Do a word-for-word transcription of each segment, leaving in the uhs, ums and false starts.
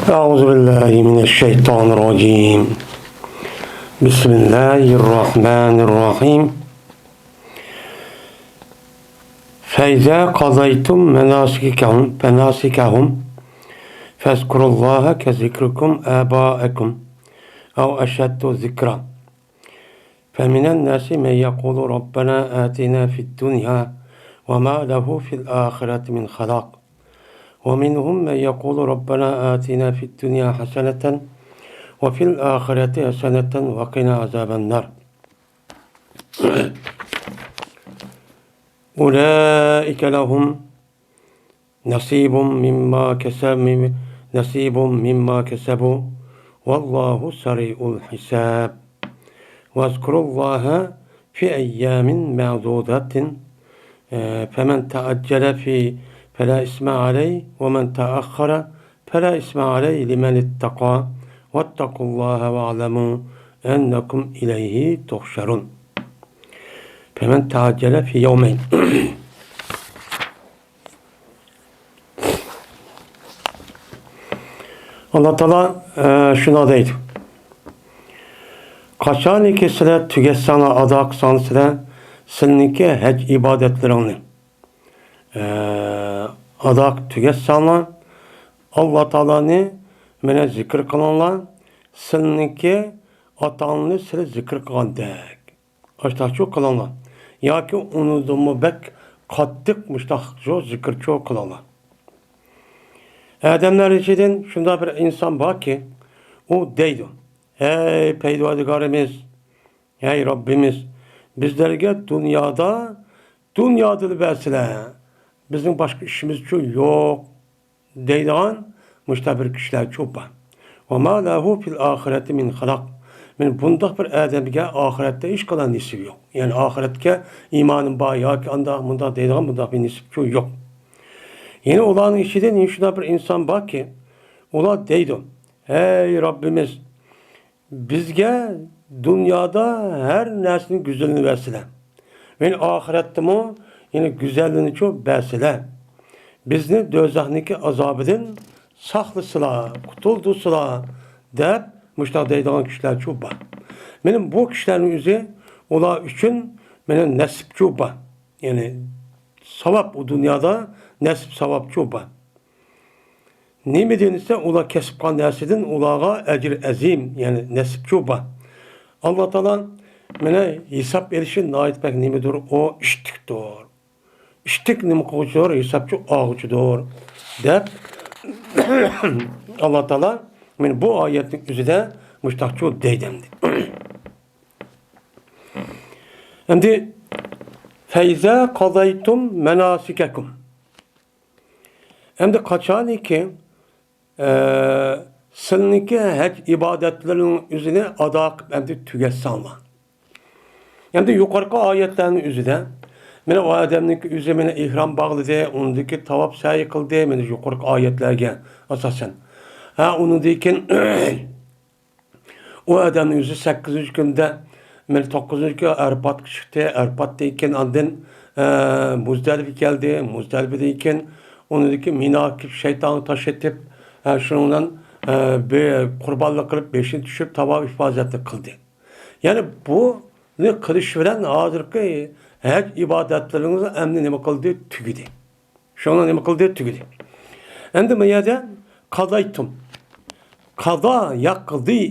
أعوذ بالله من الشيطان الرجيم. بسم الله الرحمن الرحيم. فإذا قضيتم مناسككم، مناسكهم، فاذكروا الله كذكركم آباءكم أو أشد ذكرا. فمن الناس من يقول ربنا آتنا في الدنيا وما له في الآخرة من خلاق. ومنهم من يقول ربنا آتنا في الدنيا حسنة وفي الآخرة حسنة وقنا عذاب النار. أولئك لهم نصيب مما كسب، نصيب مما كسبوا والله سريع الحساب. واذكروا الله في أيام معدودات، آه، فمن تعجل في فلا إثم عليه ومن تأخر فلا إثم عليه لمن اتقى واتقوا الله واعلموا أنكم إليه تحشرون. فمن تعجل في يومين. ئاللا تائالا، ئە، شۇنداق دەيدۇ. قاچانكى سىلەر تۈگەتسەڭلار، ئادا قىلساڭلار سىلەر سىلىنىڭكى ھەج ئىبادەتلىرىڭنى، ئە، ئادا قىلىپ تۈگەتسەڭلار، ئاللا تائالانى مانا زىكىر قىلىڭلار، سىلىنىڭكى ئاتاڭلارنى سىلى زىكىر قىلغاندەك. ئاشتاقچۇ قىلىڭلار. ياكى ئۇنىڭدىنمۇ بەك قاتتىق مۇشتاقچۇ زىكىرچۇ قىلىڭلار. ئادەملەر ئىچىدىن شۇنداق بىر ئىنسان باركى، ئۇ دەيدۇ: «ھەي پەيدىۋاردىگارىمىز، ھەي رەببىمىز، بىزلەرگە دۇنيادا، دۇنيادىلا بەرسىلە، بىزنىڭ باشقا ئىشىمىزچۇ يوق» دەيدىغان مۇشۇنداق بىر كىشىلەرچۇ بار. «وما له في الآخرة من خلاق». مانا بۇنداق بىر ئادەمگە ئاخىرەتتە ھېچقانداق نېسىپ يوق. يەنى ئاخىرەتكە ئىمانىم بار ياكى ئانداق مۇنداق دەيدىغان مۇنداق بىر نېسىپچۇ يوق. يەنە ئۇلارنىڭ ئىچىدىن يەنە شۇنداق بىر ئىنسان باركى، ئۇلار دەيدۇ: «ھەي رەببىمىز، بىزگە دۇنيادا ھەر نەرسىنىڭ گۈزىلىنى بەرسىلە، مانا ئاخىرەتتىمۇ يەنە گۈزەللىنىچۇ بەرسىلە، بىزنى دوزاخنىڭكى ئازابىدىن ساقلىسىلا، قۇتۇلدۇرسىلا» دەپ مۇشۇنداق دەيدىغان كىشىلەرچۇ بار. مانا بۇ كىشىلەرنىڭ ئۆزى، ئۇلار ئۈچۈن مانا نەسىپچۇ بار. يەنى ساۋاب، ئۇ دۇنيادا نەسىپ ساۋابچۇ بار. نېمە دېسە، ئۇلار كەسىپ قىلغان نەرسىدىن ئۇلارغا ئەجرى ئەزىم، يەنى نەسىپچۇ بار. ئاللا تائالا مانا ھېساب ئېلىشى ناھايىتى بەك نېمىدۇر، ئۇ ئىشتىكتۇر. ئىشتىك نېمە قىلغۇچىدۇر؟ ھېسابچۇ ئالغۇچىدۇر، دەپ ئاللا تائالا مانا بۇ ئايەتنىڭ ئۆزىدە مۇشتاقچۇ دەيدۇ ئەمدى. ئەمدى، فَإِذَا قَضَيْتُمْ مَنَاسِكَكُمْ. ئەمدى قاچانكى، ئە، سىلىنىڭكى ھەج ئىبادەتلىرىنىڭ ئۆزىنى ئادا قىلىپ ئەمدى تۈگەتسەڭلار. ئەمدى يۇقىرىقى ئايەتلەرنىڭ ئۆزىدە، مانا ئۇ ئادەمنىڭكى ئۆزى مانا ئېھرام باغلىدى، ئۇنىڭدىكى تاۋاپ سەئي قىلدى، مانا يۇقىرىقى ئايەتلەرگە ئاساسەن. ھە، ئۇنىڭدىن كېيىن ئۇ ئادەمنىڭ ئۆزى سەككىزىنچى كۈندە، مانا توققۇزىنچى كۈنى ئەرپاتقا چىقتى. ئەرپاتتىن كېيىن ئاندىن، ئە، مۇزدەلىپە كەلدى. مۇزدەلىپىدىن كېيىن ئۇنىڭدىكى مىناغا كېلىپ شەيتانغا تاش ئېتىپ، ئە، شۇنىڭ بىلەن، ئە، بىر قۇربانلىق قىلىپ بېشىنى چۈشۈرۈپ تاۋاپ ئىپازەتنى قىلدى. يەنى بۇنى قىلىش بىلەن ھازىرقى ھەج ئىبادەتلىرىڭىز ئەمدى نېمە قىلدى؟ تۈگىدى. شۇنى نېمە قىلدى؟ تۈگىدى. ئەمدى بۇ يەردە قازايتۇم. قازا ياقىدى،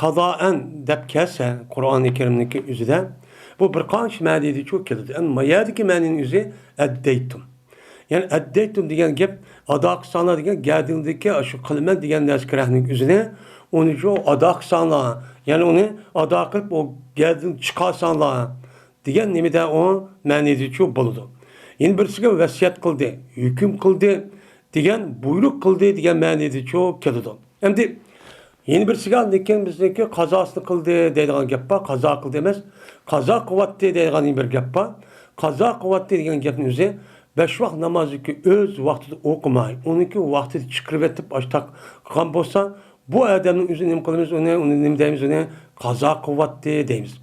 قازائەن دەپ كەلسە، قۇرئانى كەرىمنىڭكى ئۆزىدە بۇ بىر قانچە مەنىدىچۇ كېلىدۇ. ئەمما ما يەردىكى مەنىنىڭ ئۆزى ئەددەيتۇم. يەنى ئەددەيتۇم دېگەن گەپ، ئادا قىلساڭلار دېگەن گەدىنىڭدىكى شۇ قىلىمەن دېگەن نەرسىگە رەھنىڭ ئۆزىنى، ئۇنى شۇ ئادا قىلساڭلار، يەنى ئۇنى ئادا قىلىپ، ئۇ گەدىنى چىقارساڭلار، دېگەن نېمىدە ئۇ مەنىدىچۇ بولىدۇ. يەنە بىرسىگە ۋەسىيەت قىلدى، ھۆكۈم قىلدى دېگەن، بۇيرۇق قىلدى دېگەن مەنىدىچۇ كېلىدۇ. ئەمدى يەنە بىرسىگە ئاندىن كېيىن بىزنىڭكى قازاسىنى قىلدى دەيدىغان گەپ بار، قازا قىلدى ئەمەس، قازا قىلىۋەتتى دەيدىغان يەنە بىر گەپ بار. قازا قىلىۋەتتى دېگەن گەپنىڭ ئۆزى بەش ۋاق نامازنىكى ئۆز ۋاقتىدا ئوقۇماي، ئۇنىڭكى ۋاقتىدا چىقىرىۋېتىپ ئاشتاق قىلغان بولسا، بۇ ئادەمنىڭ ئۆزىنى نېمە قىلىمىز؟ ئۇنى، ئۇنى نېمە دەيمىز؟ ئۇنى قازا قىلىۋەتتى دەيمىز.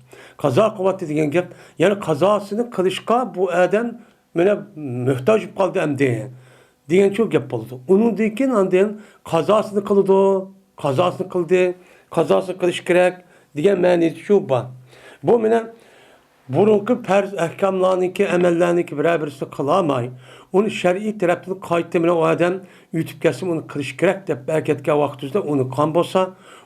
قازا قىلىۋەتتى دېگەن گەپ، يەنى قازاسىنى قىلىشقا بۇ ئادەم مانا موھتاج بولۇپ قالدى ئەمدى. دېگەنچۇ گەپ بولىدۇ. ئۇنىڭدىن كېيىن ئاندىن قازاسىنى قىلىدۇ، قازاسىنى قىلدى، قازاسىنى قىلىش كېرەك دېگەن مەنىسىچۇ بار. بۇ مانا بۇرۇنقى پەرز ئەھكاملارنىڭكى، ئەمەللەرنىڭكى بىرەر بىرسىنى قىلالماي، ئۇنى شەرئىي تەرەپتىن قايتا مانا ئۇ ئادەم ئۆتۈپ كەتسىمۇ ئۇنى قىلىش كېرەك دەپ ئەكەتكەن ۋاقتىمىزدا ئۇنى قىلغان بولسا،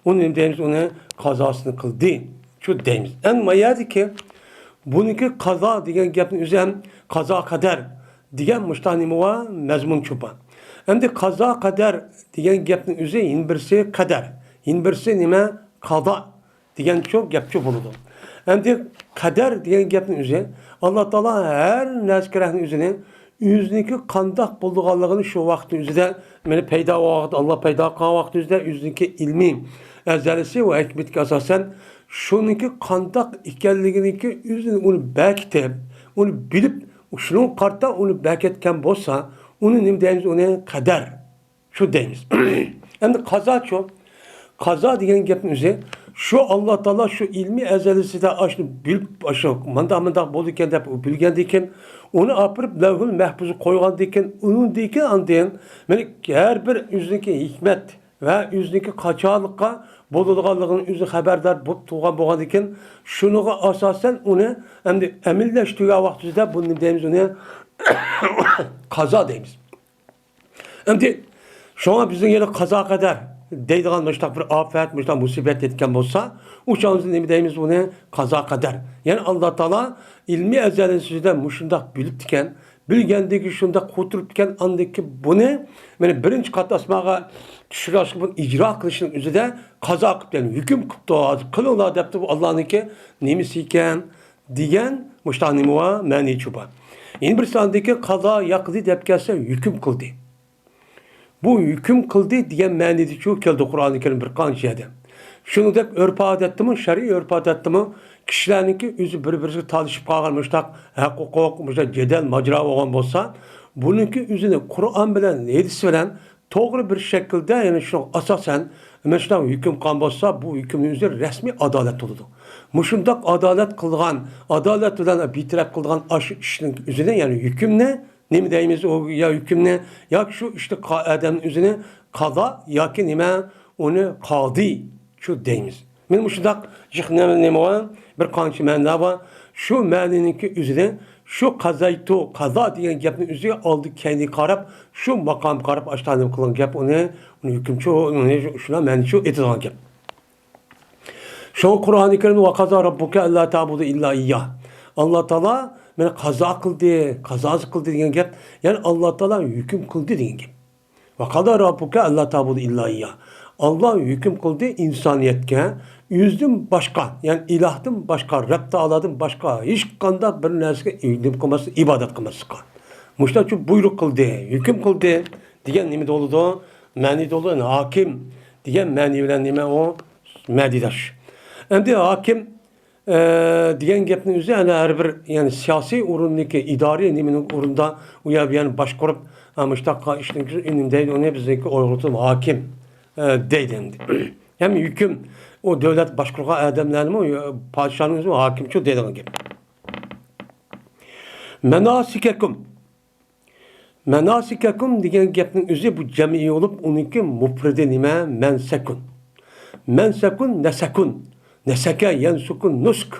ئۇنى نېمە دەيمىز؟ ئۇنى قازاسىنى قىلدى. شۇ دەيمىز. ئەمما ما يەردىكى بۇنىڭكى قازا دېگەن گەپنىڭ ئۆزى ھەم قازا قەدەر دېگەن مۇشۇنداق نېمە بار؟ مەزمۇنچۇ بار. ئەمدى قازا قەدەر دېگەن گەپنىڭ ئۆزى يەنە بىرسى قەدەر، يەنە بىرسى نېمە؟ قازا دېگەنچۇ گەپچۇ بولىدۇ. ئەمدى قەدەر دېگەن گەپنىڭ ئۆزى، ئاللا تائالا ھەر نەرسە كېرەكنىڭ ئۆزىنى، ئۆزىنىڭكى قانداق بولىدىغانلىقىنى شۇ ۋاقىتنىڭ ئۆزىدە، مانا پەيدا بولغان ۋاقىت، ئاللا پەيدا قىلغان ۋاقىتنىڭ ئۆزىدە ئۆزىنىڭكى ئىلمىي ئەزەلىسى ۋە ھېكمىتىگە ئاساسەن، شۇنىڭكى قانداق ئىكەنلىكىنىڭكى ئۆزىنى ئۇنى بەكىتىپ، ئۇنى بىلىپ، شۇنىڭغا قارىتا ئۇنى بەكەتكەن بولسا، ئۇنى نېمە دەيمىز؟ ئۇنى قەدەر. شۇ دەيمىز. ئەمدى قازاچۇ؟ قازا دېگەن گەپنىڭ ئۆزى، شۇ ئاللا تائالا شۇ ئىلمىي ئەزەلىسىدە ئاشۇنى بىلىپ، ئاشۇ مانداق، مانداق بولىدىكەن دەپ ئۇ بىلگەندىن كېيىن، ئۇنى ئاپىرىپ لەۋھۇل مەھپۇزغا قويغاندىن كېيىن، ئۇنىڭدىن كېيىن ئاندىن، مانا ھەر بىر ئۆزىنىڭكى ھېكمەت ۋە ئۆزىنىڭكى قاچانلىققا بولىدىغانلىقىنى ئۆزى خەۋەردار بولۇپ تۇرغان بولغاندىن كېيىن، شۇنىڭغا ئاساسەن ئۇنى ئەمدى ئەمەلىيلەشتۈرگەن ۋاقتىمىزدا بۇنى نېمە دەيمىز؟ ئۇنى قازا دەيمىز. ئەمدى شۇڭا بىزنىڭ يەنە قازا قەدەر دەيدىغان مۇشۇنداق بىر ئاپەت، مۇشۇنداق مۇسىبەت يەتكەن بولسا، ئۇ چاغدا نېمە دەيمىز بۇنى؟ قازا قەدەر. يەنى ئاللا تائالا ئىلمىي ئەزەلىسىدە مۇشۇنداق بىلىپتىكەن، بىلگەندىكى شۇنداق قوتۇرۇپتىكەن، ئاندىكى بۇنى، مانا بىرىنچى قات ئاسمانغا چۈشۈرۈشنى، بۇنى ئىجرا قىلىشنىڭ ئۆزىدە قازا قىلىپتۇ، يەنى ھۆكۈم قىپتۇ، ھازىر قىلىڭلار دەپتۇ، بۇ ئاللانىڭكى نېمىسى ئىكەن؟ دېگەن مۇشۇنداق نېمە بار؟ مەنىچۇ بار. يەنە بىرسى ئاندىكى قازا يەقدى دەپ كەلسە، ھۆكۈم قىلدى. بۇ ھۆكۈم قىلدى دېگەن مەنىدىچۇ كەلدى قۇرئانى كەرىم بىر قانچە يەردە. شۇنىڭدەك ئۆرپ-ئادەتتىمۇ، شەرئىي ئۆرپ-ئادەتتىمۇ كىشىلەرنىڭكى ئۆزى بىر-بىرىگە تالىشىپ قالغان مۇشۇنداق ھەق-ھوقۇق، مۇشۇنداق جېدەل، ماجىرا بولغان بولسا، بۇنىڭكى ئۆزىنى قۇرئان بىلەن، ھەدىس بىلەن توغرا بىر شەكىلدە، يەنى شۇنىڭغا ئاساسەن، مانا شۇنداق ھۆكۈم قىلغان بولسا، بۇ ھۆكۈمنىڭ ئۆزى رەسمىي ئادالەت بولىدۇ. مۇشۇنداق ئادالەت قىلغان، ئادالەت بىلەن بىر تەرەپ قىلغان ئاشۇ ئىشنىڭ ئۆزىنى، يەنى ھۆكۈمنى، نېمە دەيمىز، ئۇ يا ھۆكۈمنى، ياكى شۇ ئىشنى قا-، ئادەمنىڭ ئۆزىنى قازا ياكى نېمە، ئۇنى قادى شۇ دەيمىز. مانا مۇشۇنداق جىق نېمە، نېمە بار، بىر قانچە مەنىلەر بار. شۇ مەنىنىڭكى ئۆزىنى، شۇ قازايتۇ، قازا دېگەن گەپنىڭ ئۆزىگە ئالدى كەينىگە قاراپ، شۇ ماقامغا قاراپ ئاشۇنداق نېمە قىلغان گەپ، ئۇنى، ئۇنى ھۆكۈمچۇ، ئۇنى شۇنداق مەنىچۇ ئېيتىدىغان گەپ. شۇڭا قۇرئانى كەرىمدە «ۋەقەزا رەببۇكە ئەللا تەبۇدۇ ئىللا ئىيياھ». ئاللا تائالا مانا قازا قىلدى، قازاسى قىلدى دېگەن گەپ، يەنى ئاللا تائالا ھۆكۈم قىلدى دېگەن گەپ. «ۋەقەزا رەببۇكە ئەللا تەبۇدۇ ئىللا ئىيياھ». ئاللا ھۆكۈم قىلدى ئىنسانىيەتكە، ئۆزىدىن باشقا، يەنى ئىلاھتىن باشقا، رەب تائالادىن باشقا ھېچقانداق بىر نەرسىگە نېمە قىلماسلىق، ئىبادەت قىلماسلىققا. مۇشۇنداقچۇ بۇيرۇق قىلدى، ھۆكۈم قىلدى دېگەن نېمە بولىدۇ؟ مەنىدە بولىدۇ، يەنى ھاكىم دېگەن مەنى بىلەن نېمە ئۇ؟ مەنىداش. ئەمدى ھاكىم، ئە، دېگەن گەپنىڭ ئۆزى، يەنى ھەر بىر، يەنى سىياسىي ئورۇندىكى، ئىدارىي نېمىنىڭ ئورنىدا ئۇ يەر بۇ يەرنى باشقۇرۇپ، ئە، مۇشۇنداق ئىشنىڭ ئۆزى نېمە دەيدۇ، ئۇنى بىزنىڭكى ئۇيغۇر تىلىدا ھاكىم، ئە، دەيدۇ ئەمدى. ھەم ھۆكۈم، ئۇ دۆلەت باشقۇرغان ئادەملەرنىمۇ، پادىشاھنىڭ ئۆزى ھاكىمچۇ دەيدىغان گەپ. مەناسىكەكۇم. مەناسىكەكۇم دېگەن گەپنىڭ ئۆزى بۇ جەمئىي بولۇپ، ئۇنىڭكى مۇپرىدى نېمە؟ مەنسەكۇن. مەنسەكۇن، نەسەكۇن. نەسەكە، يەنسۇكۇن، نۇسك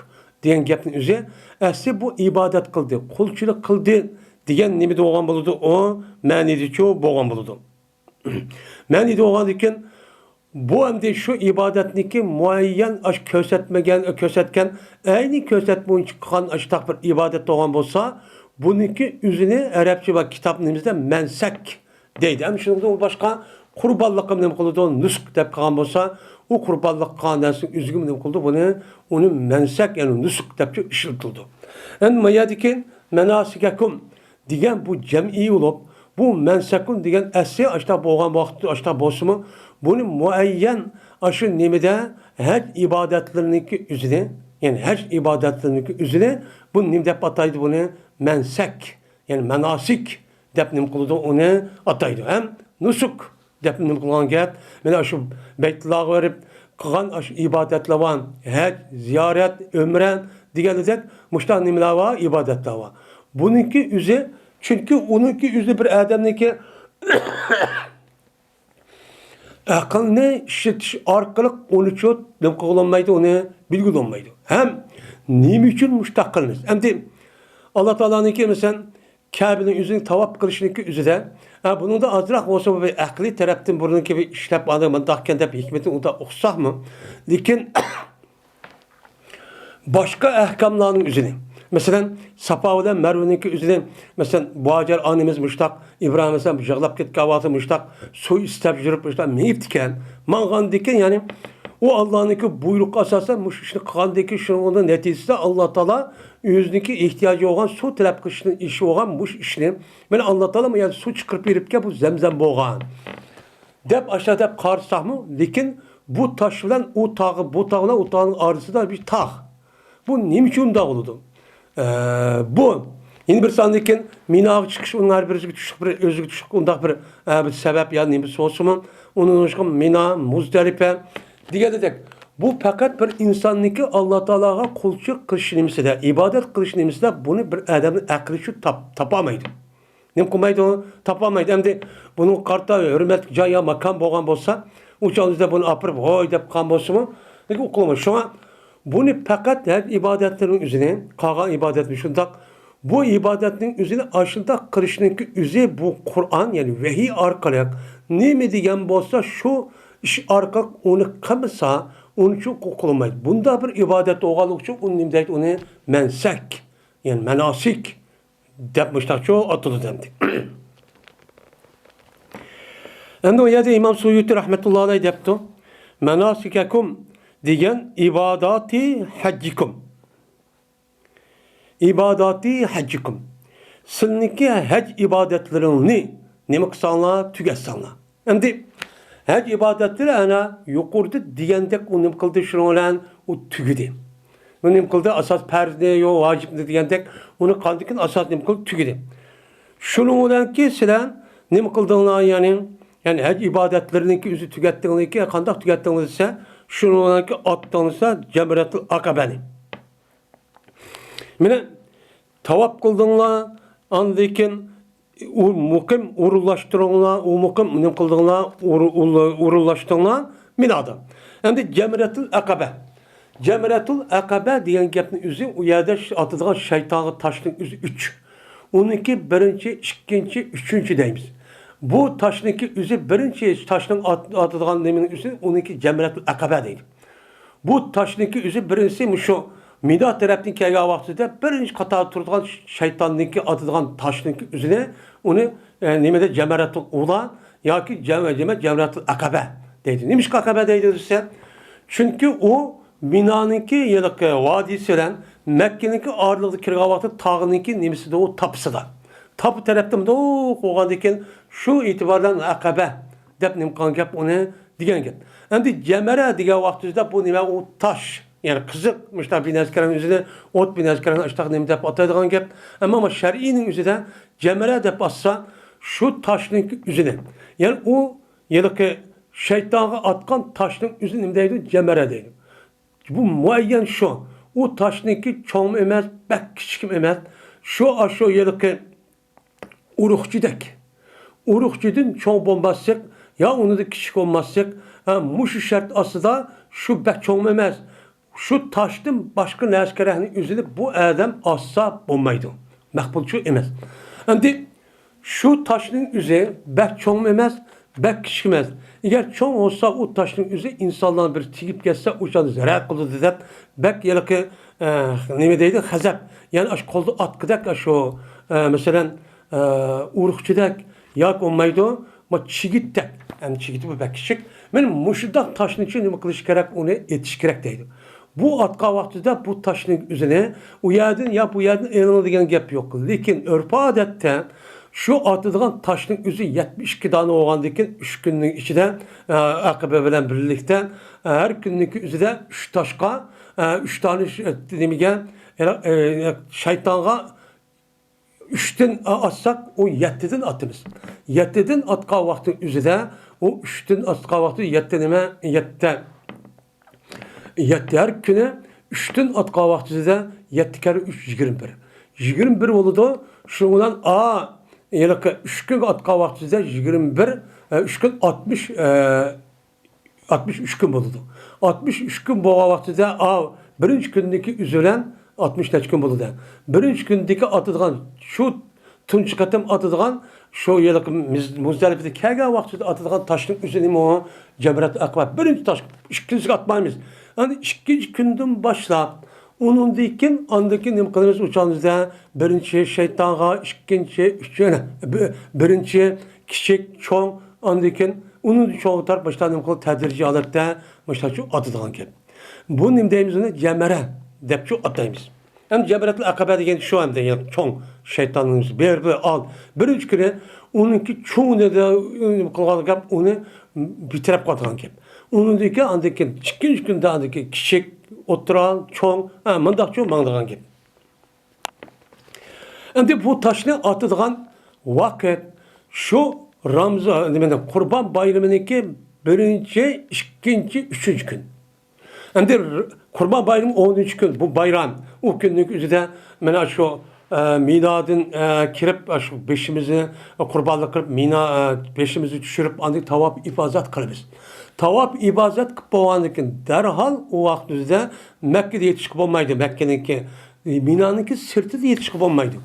دېگەن گەپنىڭ ئۆزى ئەسلى بۇ ئىبادەت قىلدى، قۇلچىلىق قىلدى دېگەن نېمىدە بولغان بولىدۇ؟ ئۇ مەنىدىچۇ بولغان بولىدۇ. مەنىدە بولغاندىكىن، بۇ ئەمدى شۇ ئىبادەتنىكى مۇئەييەن ئاشۇ كۆرسەتمىگەن، كۆرسەتكەن، ئەينى كۆرسەتمە بويىچە قىلغان ئاشۇنداق بىر ئىبادەت بولغان بولسا، بۇنىڭكى ئۆزىنى ئەرەبچە ۋە كىتاب نېمىسىدە مەنسەك دەيدۇ. ئەمدى شۇنىڭدىن باشقا قۇربانلىققا نېمە قىلىدۇ؟ نۇسك دەپ قىلغان بولسا، ئۇ قۇربانلىق قىلغان نەرسىنىڭ ئۆزىگىمۇ نېمە قىلىدۇ؟ بۇنى، ئۇنى مەنسەك، يەنى نۇسك دەپچۇ ئىشلىتىلىدۇ. ئەمدى ما يەردىكى مەناسىكەكۇم دېگەن بۇ جەمئىي بولۇپ، بۇ مەنسەكۇن دېگەن ئەسلى ئاشۇنداق بولغان ۋاقىتتا ئاشۇنداق بولسىمۇ، بۇنى مۇئەييەن ئاشۇ نېمىدە ھەج ئىبادەتلىرىنىڭكى ئۆزىنى، يەنى ھەج ئىبادەتلىرىنىڭكى ئۆزىنى بۇنى نېمە دەپ ئاتايدۇ؟ بۇنى مەنسەك، يەنى مەناسىك دەپ نېمە قىلىدۇ؟ ئۇنى ئاتايدۇ. ھەم نۇسۇك دەپ نېمە قىلغان گەپ؟ مانا شۇ بەيتۇللاغا بېرىپ قىلغان ئاشۇ ئىبادەتلەر بار. ھەج، زىيارەت، ئۆمرە دېگەندەك مۇشۇنداق نېمىلەر بار؟ ئىبادەتلەر بار. بۇنىڭكى ئۆزى، چۈنكى ئۇنىڭكى ئۆزى بىر ئادەمنىڭكى ئەقىلنى ئىشلىتىش ئارقىلىق ئۇنى چوت نېمە قىلغىلى بولمايدۇ، ئۇنى بىلگىلى بولمايدۇ. ھەم نېمە ئۈچۈن مۇشۇنداق قىلىمىز؟ ئەمدى ئاللا تائالانىڭكى، مەسىلەن، كەبىنىڭ ئۆزىنى تاۋاپ قىلىشنىڭكى ئۆزىدە، ھە، بۇنىڭدا ئازراق بولسا بىر ئەقلىي تەرەپتىن بۇرۇنقى بىر ئىشلەپ، ئاندىن مۇنداق ئىكەن دەپ ھېكمىتىنى ئۇنداق ئۇقساقمۇ؟ لېكىن باشقا ئەھكاملارنىڭ ئۆزىنى، مەسىلەن، ساپا بىلەن مەرۋىنىڭكى ئۆزىنى، مەسىلەن، بۇ ھاجەر ئانىمىز مۇشتاق، ئىبراھىم ئەلەيھىسسالام يىغلاپ كەتكەن ۋاقتىدا مۇشتاق سۇ ئىستەپ يۈرۈپ، مۇشتاق مېڭىپتىكەن. ماڭغاندىكىن، يەنى ئۇ ئاللانىڭكى بۇيرۇقى ئاساسەن مۇشۇ ئىشنى قىلغاندىكىن، شۇنىڭ نەتىجىسىدە ئاللا تائالا ئۆزىنىڭكى ئېھتىياجى بولغان سۇ تەلەپ قىلىشتىن ئىشى بولغان مۇشۇ ئىشنى، مانا، ئاللا تائالا مانا سۇ چىقىرىپ بېرىپكەن، بۇ زەمزەم بولغان. دەپ ئاشۇنداق دەپ قارىساقمۇ، لېكىن بۇ تاش بىلەن ئۇ تاغ، بۇ تاغ بىلەن ئۇ تاغنىڭ ئارىسىدا بىر تاغ. بۇ نېمە ئۈچۈن ئۇنداق بولىدۇ؟ ئە، بۇ يەنە بىر ساندىكىن مىناغا چىقىش، ئۇنىڭ ھەر بىرىسىگە چۈشلۈك بىر، ئۆزىگە چۈشلۈك ئۇنداق بىر، ئە، بىر سەۋەب يا نېمىسى بولسىمۇ، ئۇنى مىنا، مۇزدەلىپە دېگەندەك، بۇ پەقەت بىر ئىنساننىڭكى ئاللا تائالاغا قۇلچىلىق قىلىش نېمىسىدە، ئىبادەت قىلىش نېمىسىدە بۇنى بىر ئادەمنىڭ ئەقلى شۇ تاپ-، تاپالمايدۇ. نېمە قىلمايدۇ؟ تاپالمايدۇ. ئەمدى بۇنىڭغا قارىتا ھۆرمەتلىك جاي يا ماكان بولغان بولسا، ئۇ چاغدا بۇنى ئاپىرىپ، ھوي دەپ قىلغان بولسىمۇ، لېكىن ئۇ قىلمايدۇ. شۇڭا بۇنى پەقەت ھەج ئىبادەتلىرىنىڭ ئۆزىنى، قالغان ئىبادەتنى شۇنداق، بۇ ئىبادەتنىڭ ئۆزىنى ئاشۇنداق قىلىشنىڭكى ئۆزى بۇ قۇرئان، يەنى ۋەھىي ئارقىلىق نېمە دېگەن بولسا، شۇ ئىش ئارقىلىق ئۇنى قىلمىسا، ئۇنى ئۈچۈن قىلمايدۇ. بۇنداق بىر ئىبادەت بولغانلىقى ئۈچۈن ئۇنى نېمە دەيدۇ؟ ئۇنى مەنسەك، يەنى مەناسىك دەپ مۇشۇنداقچۇ ئاتىلىدۇ ئەمدى. ئەمدى ئۇ يەردە ئىمام سۇيۇتى رەھمەتۇللا ئەلەيھ دەپتۇ، ماناسىكەكۇم دېگەن ئىباداتى ھەججىكۇم. ئىباداتى ھەججىكۇم. سىلىنىڭكى ھەج ئىبادەتلىرىڭنى نېمە قىلساڭلار، تۈگەتسەڭلار. ئەمدى ھەج ئىبادەتلىرى ئەنە يۇقىرىدا دېگەندەك ئۇ نېمە قىلدى، شۇنىڭ بىلەن ئۇ تۈگىدى. ئۇ نېمە قىلدى، ئاساس پەرزنى، يو ۋاجىپنى دېگەندەك ئۇنى قىلغاندىكىن ئاساس نېمە قىلدى، تۈگىدى. شۇنىڭ بىلەنكى سىلەر نېمە قىلدىڭلار، يەنى، يەنى ھەج ئىبادەتلىرىنىڭكى ئۆزى تۈگەتتىڭلاركى، قانداق تۈگەتتىڭلار دېسە، شۇنىڭ بىلەنكى ئاتتىڭلار جەمرەتۇل ئەقەبەنى. مانا تاۋاپ قىلدىڭلار، ئاندىن كېيىن ئۇ مۇقىم ئورۇنلاشتۇرۇڭلار، ئۇ مۇقىم نېمە قىلدىڭلار، ئورۇ-، ئورۇ-، ئورۇنلاشتۇڭلار مىنادا. ئەمدى جەمرەتۇل ئەقەبە. جەمرەتۇل ئەقەبە دېگەن گەپنىڭ ئۆزى ئۇ يەردە ش-، ئاتىدىغان شەيتانغا تاشنىڭ ئۆزى ئۈچ. ئۇنىڭكى بىرىنچى، ئىككىنچى، ئۈچىنچى دەيمىز. بۇ تاشنىڭكى ئۆزى بىرىنچى تاشنىڭ ئات-، ئاتىدىغان نېمىنىڭ ئۆزى ئۇنىڭكى جەمرەتۇل ئەقەبە دەيدۇ. بۇ تاشنىڭكى ئۆزى بىرىنچىسى مۇشۇ مىنا تەرەپتىن كەلگەن ۋاقتىدا بىرىنچى قاتاردا تۇرىدىغان شەيتاننىڭكى ئاتىدىغان تاشنىڭكى ئۆزىنى، ئۇنى، ئە، نېمىدە، جەمرەتۇل ئۇلا ياكى جەم-، جەم-، جەمرەتۇل ئەقەبە دەيدۇ. نېمىشقا ئەقەبە دەيدۇ دېسە، چۈنكى ئۇ مىنانىڭكى ھېلىقى ۋادىسى بىلەن مەككىنىڭكى ئارىلىقىدا كىرگەن ۋاقتىدا تاغنىڭكى نېمىسىدە، ئۇ تاپىسىدا. تاپا تەرەپتە مۇنداق بولغاندىكىن شۇ ئېتىبار بىلەن ئەقەبە دەپ نېمە قىلغان گەپ ئۇنى دېگەن گەپ. ئەمدى جەمرە دېگەن ۋاقتىمىزدا بۇ نېمە؟ ئۇ تاش. يەنى قىزىق، مۇشۇنداق بىنەزكىرەن ئۆزىنى ئوت بىنەزكىرەن ئاشتاق نېمە دەپ ئاتايدىغان گەپ. ئەمما شەرئىينىڭ ئۆزىدە جەمرە دەپ ئاتسا، شۇ تاشنىڭكى ئۆزىنى. يەنى ئۇ ھېلىقى شەيتانغا ئاتقان تاشنىڭ ئۆزىنى نېمە دەيدۇ؟ جەمرە دەيدۇ. بۇ مۇئەييەن شۇ. ئۇ تاشنىڭكى چوڭمۇ ئەمەس، بەك كىچىكمۇ ئەمەس. شۇ، ئاشۇ ھېلىقى ئۇرۇقچىدەك. ئۇرۇقچىدىن چوڭ بولماسلىق، يا ئۇنىڭدىن كىچىك بولماسلىق، ھە، مۇشۇ شەرت ئاستىدا شۇ بەك چوڭمۇ ئەمەس. شۇ تاشتىن باشقا نەرسە كېرەكنى ئۆزىنى بۇ ئادەم ئاتسا بولمايدۇ. مەقبۇلچۇ ئەمەس. ئەمدى شۇ تاشنىڭ ئۆزى بەك چوڭمۇ ئەمەس، بەك كىچىك ئەمەس. ئەگەر چوڭ بولسا، ئۇ تاشنىڭ ئۆزى ئىنسانلارنى بىر تېگىپ كەتسە، ئۇ چاغدا زەرەر قىلىدۇ دەپ، بەك ھېلىقى، ئە، نېمە دەيدۇ، غەزەپ. يەنى ئاشۇ قولدا ئاتقۇدەك، ئاشۇ، ئە، مەسىلەن، ئە، ئۇرۇقچىدەك ياكى بولمايدۇ، ما چىگىتتەك. ئەمدى چىگىتى بۇ بەك كىچىك. مانا مۇشۇنداق تاشنىچۇ نېمە قىلىش كېرەك، ئۇنى ئېتىش كېرەك دەيدۇ. بۇ ئاتقان ۋاقتىدا بۇ تاشنىڭ ئۆزىنى ئۇ يەردىن يا بۇ يەردىن ئېلىڭ دېگەن گەپ يوق. لېكىن ئۆرپ-ئادەتتە شۇ ئاتىدىغان تاشنىڭ ئۆزى يەتمىش ئىككى دانە بولغاندىكىن، ئۈچ كۈننىڭ ئىچىدە، ئە، ئەقىبە بىلەن بىرلىكتە، ئە، ھەر كۈننىڭكى ئۆزىدە ئۈچ تاشقا، ئە، ئۈچ دانە ش-، نېمىگە، ئە، ئە، شەيتانغا ئۈچتىن ئاتساق، ئۇ يەتتىدىن ئاتىمىز. يەتتىدىن ئاتقان ۋاقتىنىڭ ئۆزىدە، ئۇ ئۈچتىن ئاتقان ۋاقتى يەتتە نېمە؟ يەتتە. يەتتە ھەر كۈنى ئۈچتىن ئاتقان ۋاقتىدا يەتتە كەررە ئۈچ يىگىرمە بىر. يىگىرمە بىر بولىدۇ. شۇنىڭ بىلەن ئا، ھېلىقى ئۈچ كۈنگە ئاتقان ۋاقتىمىزدا يىگىرمە بىر، ئە، ئۈچ كۈن ئاتمىش، ئە، ئاتمىش ئۈچ كۈن بولىدۇ. ئاتمىش ئۈچ كۈن بولغان ۋاقتىدا، ئاۋۇ بىرىنچى كۈندىكى ئۆزى بىلەن ئاتمىش نەچچە كۈن بولىدۇ. بىرىنچى كۈندىكى ئاتىدىغان، شۇ تۇنجى قېتىم ئاتىدىغان، شۇ ھېلىقى مۇز-، مۇزدەلىپىدە كەلگەن ۋاقتىدا ئاتىدىغان تاشنىڭ ئۆزىنىمۇ جەمرەتۇل ئەقەبە بىرىنچى تاش، ئىككىنچىسىگە ئاتمايمىز. يەنى ئىككىنچى كۈندىن باشلاپ، ئۇنىڭدىن كېيىن، ئاندىن كېيىن نېمە قىلىمىز؟ ئۇ چاغدا بىرىنچى شەيتانغا، ئىككىنچى، ئۈچىنچى، بىرىنچى، كىچىك، چوڭ، ئاندىن كېيىن ئۇنىڭدىن چوڭغا تارتىپ مۇشۇنداق نېمە قىلىپ تەدرىجىي ھالەتتە مۇشۇنداقچۇ ئاتىدىغان گەپ. بۇ نېمە دەيمىز ئۇنى؟ جەمرە دەپچۇ ئاتايمىز. ھەم جەمرەتۇل ئەقەبە دېگەن شۇ ئەمدى، يەنى چوڭ شەيتاننىڭ بىر، بىر ئال، بىرىنچى كۈنى ئۇنىڭكى چوڭىنى قىلغان گەپ، ئۇنى بىتەرەپ قىلىدىغان گەپ. ئۇنىڭدىن كېيىن، ئاندىن كېيىن ئىككىنچى كۈندە، ئاندىن كېيىن كىچىك، ئوتتۇرا، چوڭ، ھە، مۇنداقچۇ ماڭىدىغان گەپ. ئەمدى بۇ تاشنى ئاتىدىغان ۋاقىت شۇ رامزان، نېمە، قۇربان بايرىمىنىڭكى بىرىنچى، ئىككىنچى، ئۈچىنچى كۈن. ئەمدى ر-، قۇربان بايرىمى ئونىنچى كۈن، بۇ بايرام. ئۇ كۈننىڭ ئۆزىدە مانا شۇ، ئە، مىنادىن، ئە، كىرىپ، ئە، شۇ بېشىمىزنى قۇربانلىق قىلىپ، مىنا، ئە، بېشىمىزنى چۈشۈرۈپ، ئاندىن تاۋاپ ئىپازەت قىلىمىز. تاۋاپ ئىپازەت قىلىپ بولغاندىن كېيىن، دەرھال ئۇ ۋاقىت ئۆزىدە مەككىدە يېتىشكە بولمايدۇ. مەككىنىڭكى مىنانىڭكى سىرتىدا يېتىشقا بولمايدۇ.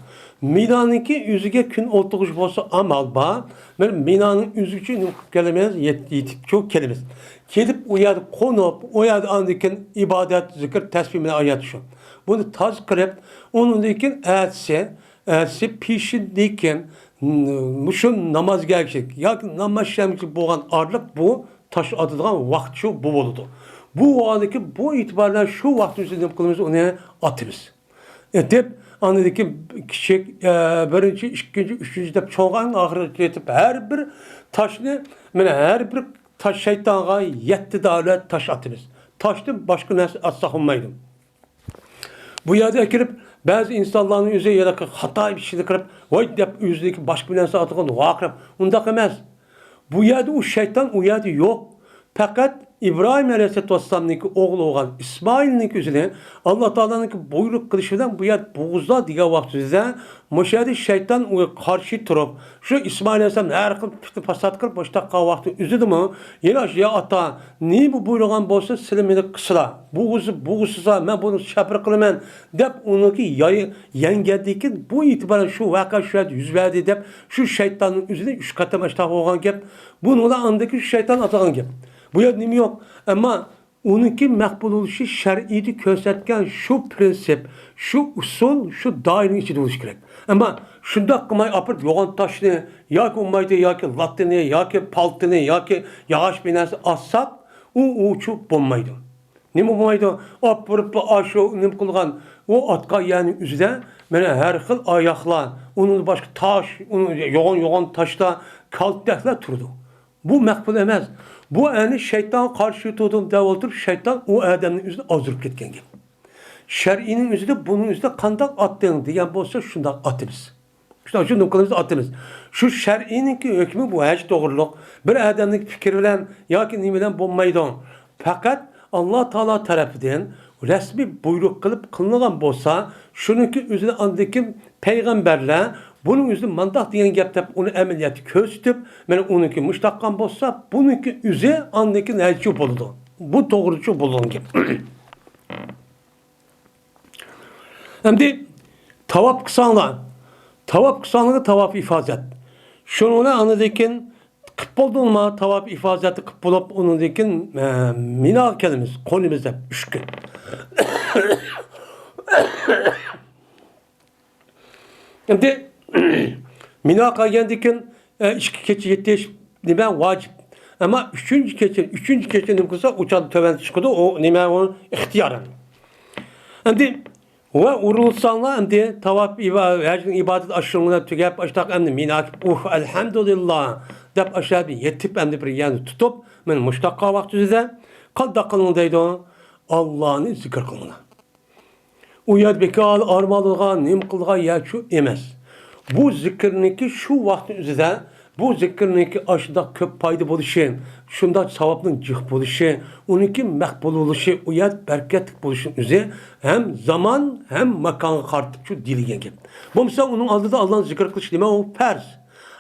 مىنانىڭكى ئۆزىگە كۈن ئولتۇرغۇچ بولسا ئامال بار. مانا مىنانىڭ ئۆزىگىچە نېمە قىلىپ كېلىمىز؟ يېت-، يېتىپ چۇ كېلىمىز. كېلىپ ئۇ يەردە قونۇپ، ئۇ يەردە ئاندىن كېيىن ئىبادەت، زىكىر، تەسبىھ بىلەن ئايات شۇ. بۇنى تازا قىلىپ، ئۇنىڭدىن كېيىن ئەتىسى، ئەتىسى پېشىندىن كېيىن، م-، مۇشۇ نامازغا ئەگىشىپ ياكى ناماز شەمچى بولغان ئارىلىق بۇ تاش ئاتىدىغان ۋاقىت شۇ بۇ بولىدۇ. بۇ ۋاقىتتىكى بۇ ئېتىبار بىلەن شۇ ۋاقىتتا بىز نېمە قىلىمىز؟ ئۇنى ئاتىمىز. ئېتىپ، ئاندىن كېيىن كىچىك، ئە، بىرىنچى، ئىككىنچى، ئۈچىنچى دەپ چوڭغا ئەڭ ئاخىرىغىچە ئېتىپ، ھەر بىر تاشنى، مانا ھەر بىر تاش شەيتانغا يەتتە دانە تاش ئاتىمىز. تاشتىن باشقا نەرسە ئاتساق بولمايدۇ. بۇ يەردە كىرىپ، بەزى ئىنسانلارنىڭ ئۆزى يەنە خاتا ئىشنى قىلىپ، ۋاي دەپ ئۆزىنىڭكى باشقا بىر نەرسە ئاتىغان ۋارقىراپ، ئۇنداق ئەمەس. بۇ يەردە ئۇ شەيتان ئۇ يەردە يوق. پەقەت ئىبراھىم ئەلەيھىسسالاتۇ ۋەسسالامنىڭكى ئوغلى بولغان ئىسمائىلنىڭكى ئۆزىنى ئاللا تائالانىڭكى بۇيرۇق قىلىشى بىلەن بۇ يەردە بوغۇزلا دېگەن ۋاقتىدا مۇشۇ يەردە شەيتان ئۇنى قارشى تۇرۇپ، شۇ ئىسمائىل ئەلەيھىسسالام ھەر خىل پىتنە پاسات قىلىپ مۇشۇنداق قىلغان ۋاقتىدا ئۆزىدىمۇ، يەنە يا ئاتا، نېمە بۇيرۇغان بولسا سىلى مېنى قىلسىلا، بوغۇزى بوغۇسىسا مەن بۇنى چاپىر قىلىمەن دەپ ئۇنىڭكى يايى يەڭگەندىن كېيىن بۇ ئېتىبارەن شۇ ۋەقە شۇ يەردە يۈز بەردى دەپ شۇ شەيتاننىڭ ئۆزىنى ئۈچ قېتىم ئاشتاق بولغان گەپ. بۇنىڭدا ئاندىكى شەيتان ئاتىغان گەپ. بۇ يەردە نېمە يوق؟ ئەمما ئۇنىڭكى مەقبۇل بولۇشى شەرئىدە كۆرسەتكەن شۇ پىرىنسىپ، شۇ ئۇسۇل، شۇ دائىرىنىڭ ئىچىدە بولۇشى كېرەك. ئەمما شۇنداق قىلماي ئاپىرىپ يوغان تاشنى ياكى ئۇمايدى ياكى لاتتىنى ياكى پالتىنى ياكى ياغاچ بىر نەرسە ئاتساق، ئۇ ئۇچۇپ بولمايدۇ. نېمە بولمايدۇ؟ ئاپىرىپ ئاشۇ نېمە قىلغان، ئۇ ئاتقان يەرنىڭ ئۆزىدە مانا ھەر خىل ئاياقلار، ئۇنىڭدىن باشقا تاش، ئۇنىڭ يوغان يوغان تاشلار، كالتەكلەر تۇرىدۇ. بۇ مەقبۇل ئەمەس. بۇ ئەنە شەيتانغا قارشى تۇردۇم دەپ ئولتۇرۇپ، شەيتان ئۇ ئادەمنىڭ ئۆزىنى ئازدۇرۇپ كەتكەن گەپ. شەرئىينىڭ ئۆزىدە بۇنىڭ ئۆزىدە قانداق ئاتتىڭ دېگەن بولسا، شۇنداق ئاتىمىز. شۇنداق شۇنداق قىلىمىز، ئاتىمىز. شۇ شەرئىينىڭكى ھۆكمى بۇ ھەج توغرۇلۇق. بىر ئادەمنىڭ پىكرى بىلەن ياكى نېمە بىلەن بولمايدۇ. پەقەت ئاللا تائالا تەرىپىدىن رەسمىي بۇيرۇق قىلىپ قىلىنغان بولسا، شۇنىڭكى ئۆزىنى ئاندىن كېيىن پەيغەمبەرلەر بۇنىڭ ئۆزىنى مانداق دېگەن گەپ دەپ ئۇنى ئەمەلىيەتتە كۆرسىتىپ، مانا ئۇنىڭكى مۇشتاققان بولسا، بۇنىڭكى ئۆزى ئاندىن كېيىن ھەجچۇ بولىدۇ. بۇ توغرىچۇ بولغان گەپ. ئەمدى تاۋاپ قىلساڭلار، تاۋاپ قىلساڭلار تاۋاپ ئىفازەت. شۇنىڭ بىلەن ئاندىن كېيىن قىپ بولدۇڭلارمۇ؟ تاۋاپ ئىفازەتنى قىپ بولۇپ، ئۇنىڭدىن كېيىن، ئە، مىناغا كېلىمىز، قونىمىز دەپ ئۈچ كۈن. ئەمدى مىنا قىلغاندىن كېيىن، ئە، ئىككى كېچە يېتىش نېمە ۋاجىپ. ئەمما ئۈچىنچى كېچە، ئۈچىنچى كېچە نېمە قىلسا، ئۇچان تۆۋەن چىقىدۇ، ئۇ نېمە، ئۇ ئىختىيار. ئەمدى ۋە ئۇرۇلساڭلار، ئەمدى تاۋاپ ئىبا-، ھەجنىڭ ئىبادەت ئاشۇنىڭ بىلەن تۈگەپ، ئاشتاق ئەمدى مىنا كېلىپ، ئۇھ، ئەلھەمدۇلىللا دەپ ئاشۇ يەتىپ، ئەمدى بىر يەرنى تۇتۇپ، مانا مۇشتاق ۋاقتىڭىزدا قانداق قىلىڭ دەيدۇ؟ ئاللانى زىكىر قىلىڭلار. ئۇ يەردە بىكار ئارمانلىغان، نېمە قىلغان يەرچۇ ئەمەس. بۇ زىكىرنىكى شۇ ۋاقىتنىڭ ئۆزىدە بۇ زىكىرنىڭكى ئاشۇنداق كۆپ پايدا بولۇشى، شۇنداق ساۋابنىڭ جىق بولۇشى، ئۇنىڭكى مەقبۇل بولۇشى، ئۇ يەر بەرىكەتلىك بولۇشىنىڭ ئۆزى ھەم زامان، ھەم ماكانغا قارىتىپچۇ دېيىلگەن گەپ. بولمىسا ئۇنىڭ ئالدىدا ئاللانى زىكىر قىلىش نېمە ئۇ؟ پەرز.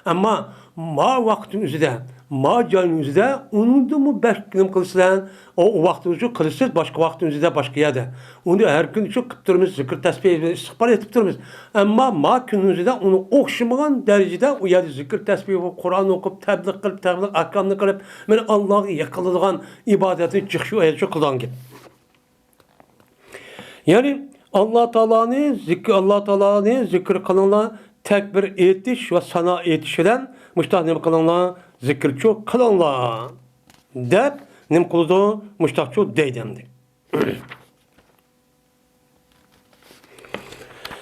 ئەمما ما ۋاقىتنىڭ ئۆزىدە، ما جاينىڭ ئۆزىدە ئۇنىڭدىنمۇ بەك نېمە قىلىسىلەر، ئۇ، ئۇ ۋاقتىڭىزچۇ قىلىسىز، باشقا ۋاقىتنىڭ ئۆزىدە باشقا يەردە. ئۇنى ھەر كۈنچۇ قىلىپ تۇرىمىز، زىكىر تەسبىھ، ئىستىغپار ئېيتىپ تۇرىمىز. ئەمما ما كۈننىڭ ئۆزىدە ئۇنىڭ ئوخشىمىغان دەرىجىدە ئۇ يەردە زىكىر تەسبىھ، قۇرئان ئوقۇپ، تەبلىغ قىلىپ، تەبلىغ ئەھكامنى قىلىپ، مانا ئاللاغا يېقىنلىدىغان ئىبادەتنى جىق شۇ ئايەتچۇ قىلىدىغان گەپ. يەنى ئاللا تائالانى زىكىر، ئاللا تائالانى زىكىر قىلىڭلار، تەكبىر ئېيتىش ۋە سانا ئېيتىش بىلەن مۇشۇنداق نېمە قىلىڭلار، زىكىرچۇ قىلىڭلار، دەپ نېمە قىلىدۇ؟ مۇشۇنداقچۇ دەيدۇ ئەمدى.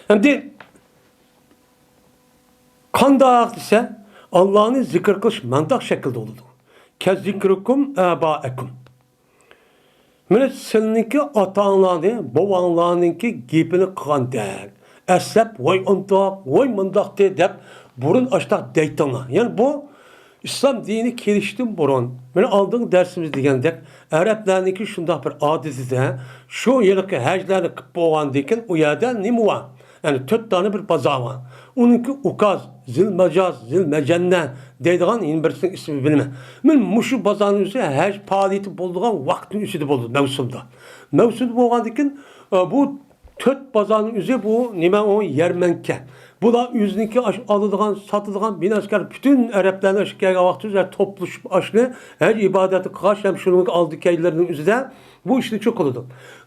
ئەمدى قانداق دېسە، ئاللانى زىكىر قىلىش مانداق شەكىلدە بولىدۇ. كەزىكرىكۇم ئابائەكۇم. مانا سىلىنىڭكى ئاتا-ئانىلارنى، بوۋاڭلارنىڭكى گېپىنى قىلغاندەك، ئەسلەپ، ۋاي ئانداق، ۋاي مانداقتى دەپ بۇرۇن ئاشتاق دەيتىڭلار. يەنى بۇ ئىسلام دىنى كېلىشتىن بۇرۇن، مانا ئالدىنقى دەرسىمىز دېگەندەك، ئەرەبلەرنىڭكى شۇنداق بىر ئادىتىدە، شۇ ھېلىقى ھەجلەرنى قىلىپ بولغاندىن كېيىن ئۇ يەردە نېمە بار؟ يەنى تۆت دانە بىر بازار بار. ئۇنىڭكى ئۇكاز، زىلمەجاز، زىلمەجەننە دەيدىغان يەنە بىرسىنىڭ ئىسمى بىلمەيمەن. مانا مۇشۇ بازارنىڭ ئۆزى ھەج پائالىيىتى بولىدىغان ۋاقىتنىڭ ئۆزىدە بولىدۇ، مەۋسۇمدا. مەۋسۇمدا بولغاندىن كېيىن، ئە، بۇ تۆت بازارنىڭ ئۆزى بۇ نېمە ئۇ يەرمەنكە. بۇلار ئۆزىنىڭكى ئاشۇ ئالىدىغان، ساتىدىغان بىناسىكار پۈتۈن ئەرەبلەرنى ئاشۇ كەلگەن ۋاقتى ئۆزى توپلىشىپ ئاشۇنى ھەج ئىبادەتى قىلغاچ ھەم شۇنىڭ ئالدى كەينىلىرىنىڭ ئۆزىدە بۇ ئىشنى چوقۇلىدۇ.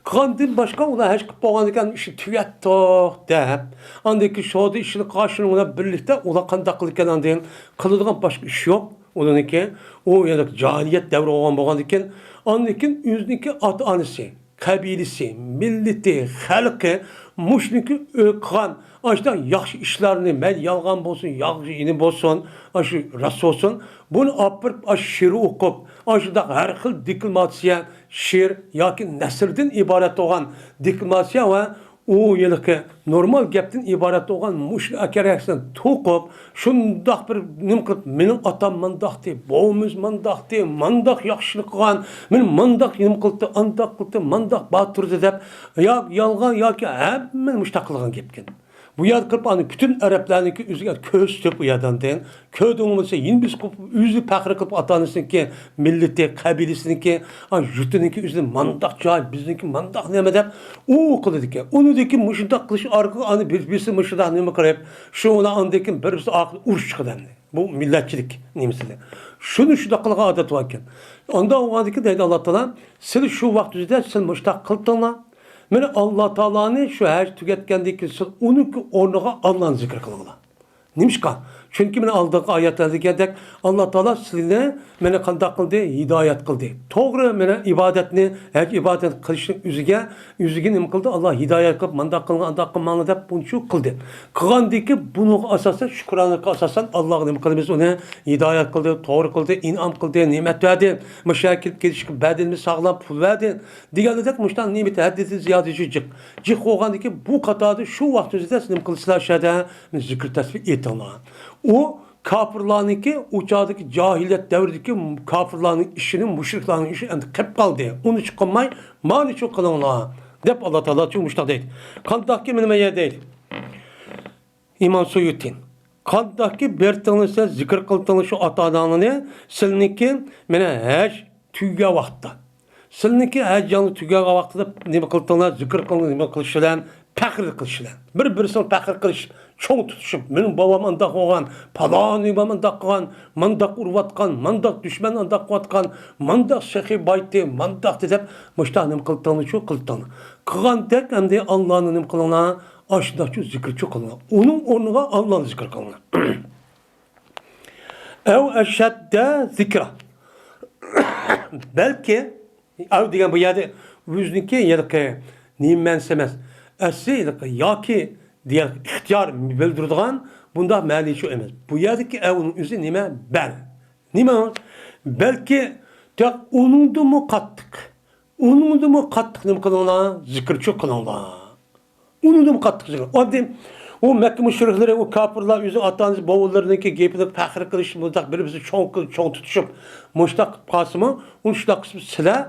قىلغاندىن باشقا ئۇلار ھەج قىلىپ بولغاندىن كېيىن ئىشنى تۈگەتتۇق دەپ، ئاندىن كېيىن سودا ئىشىنى قىلغان شۇنىڭ بىلەن بىرلىكتە ئۇلار قانداق قىلىدىكەن ئاندىن قىلىدىغان باشقا ئىش يوق ئۇلارنىڭكى. ئۇ يەنە جاھىلىيەت دەۋرى بولغان بولغاندىن كېيىن، ئاندىن كېيىن ئۆزىنىڭكى ئاتا-ئانىسى، قەبىلىسى، مىللىتى، خەلقى مۇشۇنىڭكى قىلغان ئاشۇنداق ياخشى ئىشلارنى، مەيلى يالغان بولسۇن، ياخشى يېنى بولسۇن، ئاشۇ راست بولسۇن، بۇنى ئاپىرىپ، ئاشۇ شېئىر ئوقۇپ، ئاشۇنداق ھەر خىل دېكلاماتسىيە، شېئىر ياكى نەسردىن ئىبارەت بولغان دېكلاماتسىيە ۋە ئۇ ھېلىقى نورمال گەپتىن ئىبارەت بولغان مۇشۇ ئەكەرەكسىنى توقۇپ، شۇنداق بىر نېمە قىلىپ، مېنىڭ ئاتام مانداقتى، بوۋىمىز مانداقتى، مانداق ياخشىلىق قىلغان، مېنى مانداق نېمە قىلدى، ئانداق قىلدى، مانداق باتۇردى دەپ، يا يالغان ياكى ھەممىنى مۇشۇنداق قىلغان گەپكەن. بۇ يەردە قىلىپ، ئانا پۈتۈن ئەرەبلەرنىڭكى ئۆزىگە كۆرسىتىپ، ئۇ يەردىن كۆردۈڭمۇ، سەن يېنە بىز قىلىپ، ئۆزى پەخىر قىلىپ، ئاتا-ئانىسىنىڭكى، مىللىتى، قەبىلىسىنىڭكى، ئا، يۇرتىنىڭكى ئۆزىنى مانداق جاي، بىزنىڭكى مانداق نېمە دەپ، ئۇ قىلىدىكەن. ئۇنىڭدىن كېيىن مۇشۇنداق قىلىش ئارقىلىق، ئانا بىر-، بىرسى مۇشۇنداق نېمە قىلىپ، شۇ بىلەن ئاندىن كېيىن بىر-، بىرسى ئارقىدا ئۇرۇش چىقىدۇ ئەمدى. بۇ مىللەتچىلىك نېمىسىدە. شۇنى شۇنداق قىلغان ئادەت بار ئىكەن. ئانداق بولغاندىن كېيىن دەيدۇ ئاللا تائالا، سىلەر شۇ ۋاقىت ئۆزىدە سىلەر مۇشۇنداق قىلدىڭلار. مانا ئاللا تائالانى شۇ ھەج تۈگەتكەندىن كېيىن سىلەر ئۇنىڭكى ئورنىغا ئاللانى زىكىر قىلىڭلار. نېمىشقا؟ چۈنكى مانا ئالدىنقى ئايەتلەردە دېگەندەك، ئاللا تائالا سىلىنى مانا قانداق قىلدى؟ ھىدايەت قىلدى. توغرا مانا ئىبادەتنى، ھەج ئىبادەت قىلىشنىڭ ئۆزىگە، ئۆزىگە نېمە قىلدى؟ ئاللا ھىدايەت قىلىپ، مانداق قىلىڭ، ئانداق قىلماڭلار دەپ بۇنچە قىلدى. قىلغاندىن كېيىن بۇنىڭغا ئاساسەن، شۈكرانىلىكقا ئاساسەن، ئاللاغا نېمە قىلىمىز؟ ئۇنى ھىدايەت قىلدى، توغرا قىلدى، ئىنئام قىلدى، نېمەت بەردى، مۇشۇ يەرگە كېلىپ كېتىشكە بەدىنىمىز ساغلام، پۇل بەردى دېگەندەك مۇشۇنداق نېمىتى ھەددىدىن زىيادە شۇ جىق. جىق بولغاندىن كېيىن بۇ قاتاردا شۇ ۋاقىت ئۆزىدە نېمە قىلىسىلەر شۇ يەردە؟ زىكىر تەسبىھ ئېيتىڭلار. ئۇ كاپىرلارنىڭكى، ئۇ چاغدىكى جاھىلىيەت دەۋرىدىكى كاپىرلارنىڭ ئىشىنى، مۇشرىكلارنىڭ ئىشى ئەمدى قېلىپ قالدى. ئۇنى چىقارماي، مانىچۇ قىلىڭلار، دەپ ئاللا تائالا چۈ مۇشۇنداق دەيدۇ. قانداقكى مانا ما يەردە دەيدۇ. ئىمام سۇيۇتى. قانداقكى بېرىتىڭلار سىلەر، زىكىر قىلتىڭلار شۇ ئاتا-ئاناڭلارنى، سىلىنىڭكى مانا ھەج تۈگىگەن ۋاقىتتا. سىلىنىڭكى ھەج جېڭى تۈگىگەن ۋاقتىدا نېمە قىلتىڭلار، زىكىر قىلىڭلار، نېمە قىلىش بىلەن، پەخىر قىلىش بىلەن. بىر-بىرسىنى پەخىر قىلىش، چوڭ تۇتۇشۇپ، مېنىڭ بوۋام ئانداق بولغان، پالانى بوۋام ئانداق قىلغان، مانداق ئۇرۇۋاتقان، مانداق دۈشمەن ئانداق قىلىۋاتقان، مانداق سېخىي بايتى، مانداقتى دەپ، مۇشۇنداق نېمە قىلتىڭلار شۇ قىلتىڭلار. قىلغاندەك ئەمدى ئاللانى نېمە قىلىڭلار، ئاشۇنداقچۇ زىكىرچۇ قىلىڭلار. ئۇنىڭ ئورنىغا ئاللانى زىكىر قىلىڭلار. ئەۋ ئەشەددە زىكرا. بەلكى، ئەۋ دېگەن بۇ يەردە ئۆزىنىڭكى ھېلىقى نېمە مەنىسى ئەمەس. ئەسلى ھېلىقى ياكى دېگەن ئىختىيار بىلدۈرىدىغان بۇنداق مەنىسى ئەمەس. بۇ يەردىكى ئەۋنىڭ ئۆزى نېمە؟ بەل. نېمە؟ بەلكى تېخى ئۇنىڭدىنمۇ قاتتىق. ئۇنىڭدىنمۇ قاتتىق نېمە قىلىڭلار؟ زىكىرچۇ قىلىڭلار. ئۇنىڭدىنمۇ قاتتىق زىكىر. ئاددىي ئۇ مەككە مۇشرىكلىرى، ئۇ كاپىرلار ئۆزى ئاتا-ئانىسى، بوۋىلىرىنىڭكى گېپىنى پەخىر قىلىش، مۇنداق بىر-بىرسىنى چوڭ قىل-، چوڭ تۇتۇشۇپ، مۇشۇنداق قىلىپ قالسىمۇ، ئۇ شۇنداق قىلسىمۇ، سىلەر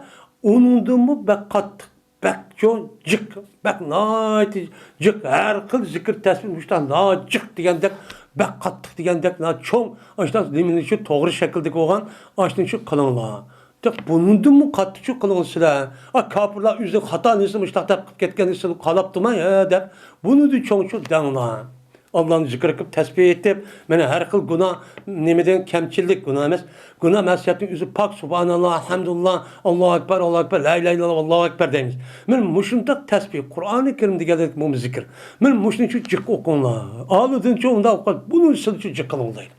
ئۇنىڭدىنمۇ بەك قاتتىق، بەك چوڭ، جىق، بەك ناھايىتى جىق، ھەر خىل زىكىر تەسبىھ مۇشۇنداق ناھايىتى جىق دېگەندەك، بەك قاتتىق دېگەندەك، ناھايىتى چوڭ، ئاشۇنداق نېمىنى شۇ توغرا شەكىلدىكى بولغان، ئاشۇنى شۇ قىلىڭلار. دەپ، بۇنىڭدىنمۇ قاتتىقچۇ قىلىڭ سىلەر. ئا، كاپىرلار ئۆزى خاتا نېسى مۇشۇنداق دەپ قىلىپ كەتكەن نېسىنى قالاپتىما، ھە، دەپ، بۇنىڭدىن چوڭچۇ دەڭلار. ئاللانى زىكىر قىلىپ، تەسبىھ ئېيتىپ، مانا ھەر خىل گۇناھ، نېمىدىن كەمچىلىك، گۇناھ ئەمەس، گۇناھ مەسىيەتنىڭ ئۆزى پاك، سۇبھاناللا، ئەلھەمدۇلىللا، ئاللاھۇ ئەكبەر، ئاللاھۇ ئەكبەر، لا ئىلاھە ئىللاللا، ئاللاھۇ ئەكبەر دەيمىز. مانا مۇشۇنداق تەسبىھ، قۇرئانى كەرىم دېگەندەك بۇمۇ زىكىر. مانا مۇشۇنىڭچۇ جىق ئوقۇڭلار. ئالىدىنچۇ ئۇنداق ئوقۇپ، بۇنىڭ سىلىچۇ جىق قىلىڭ دەيدۇ.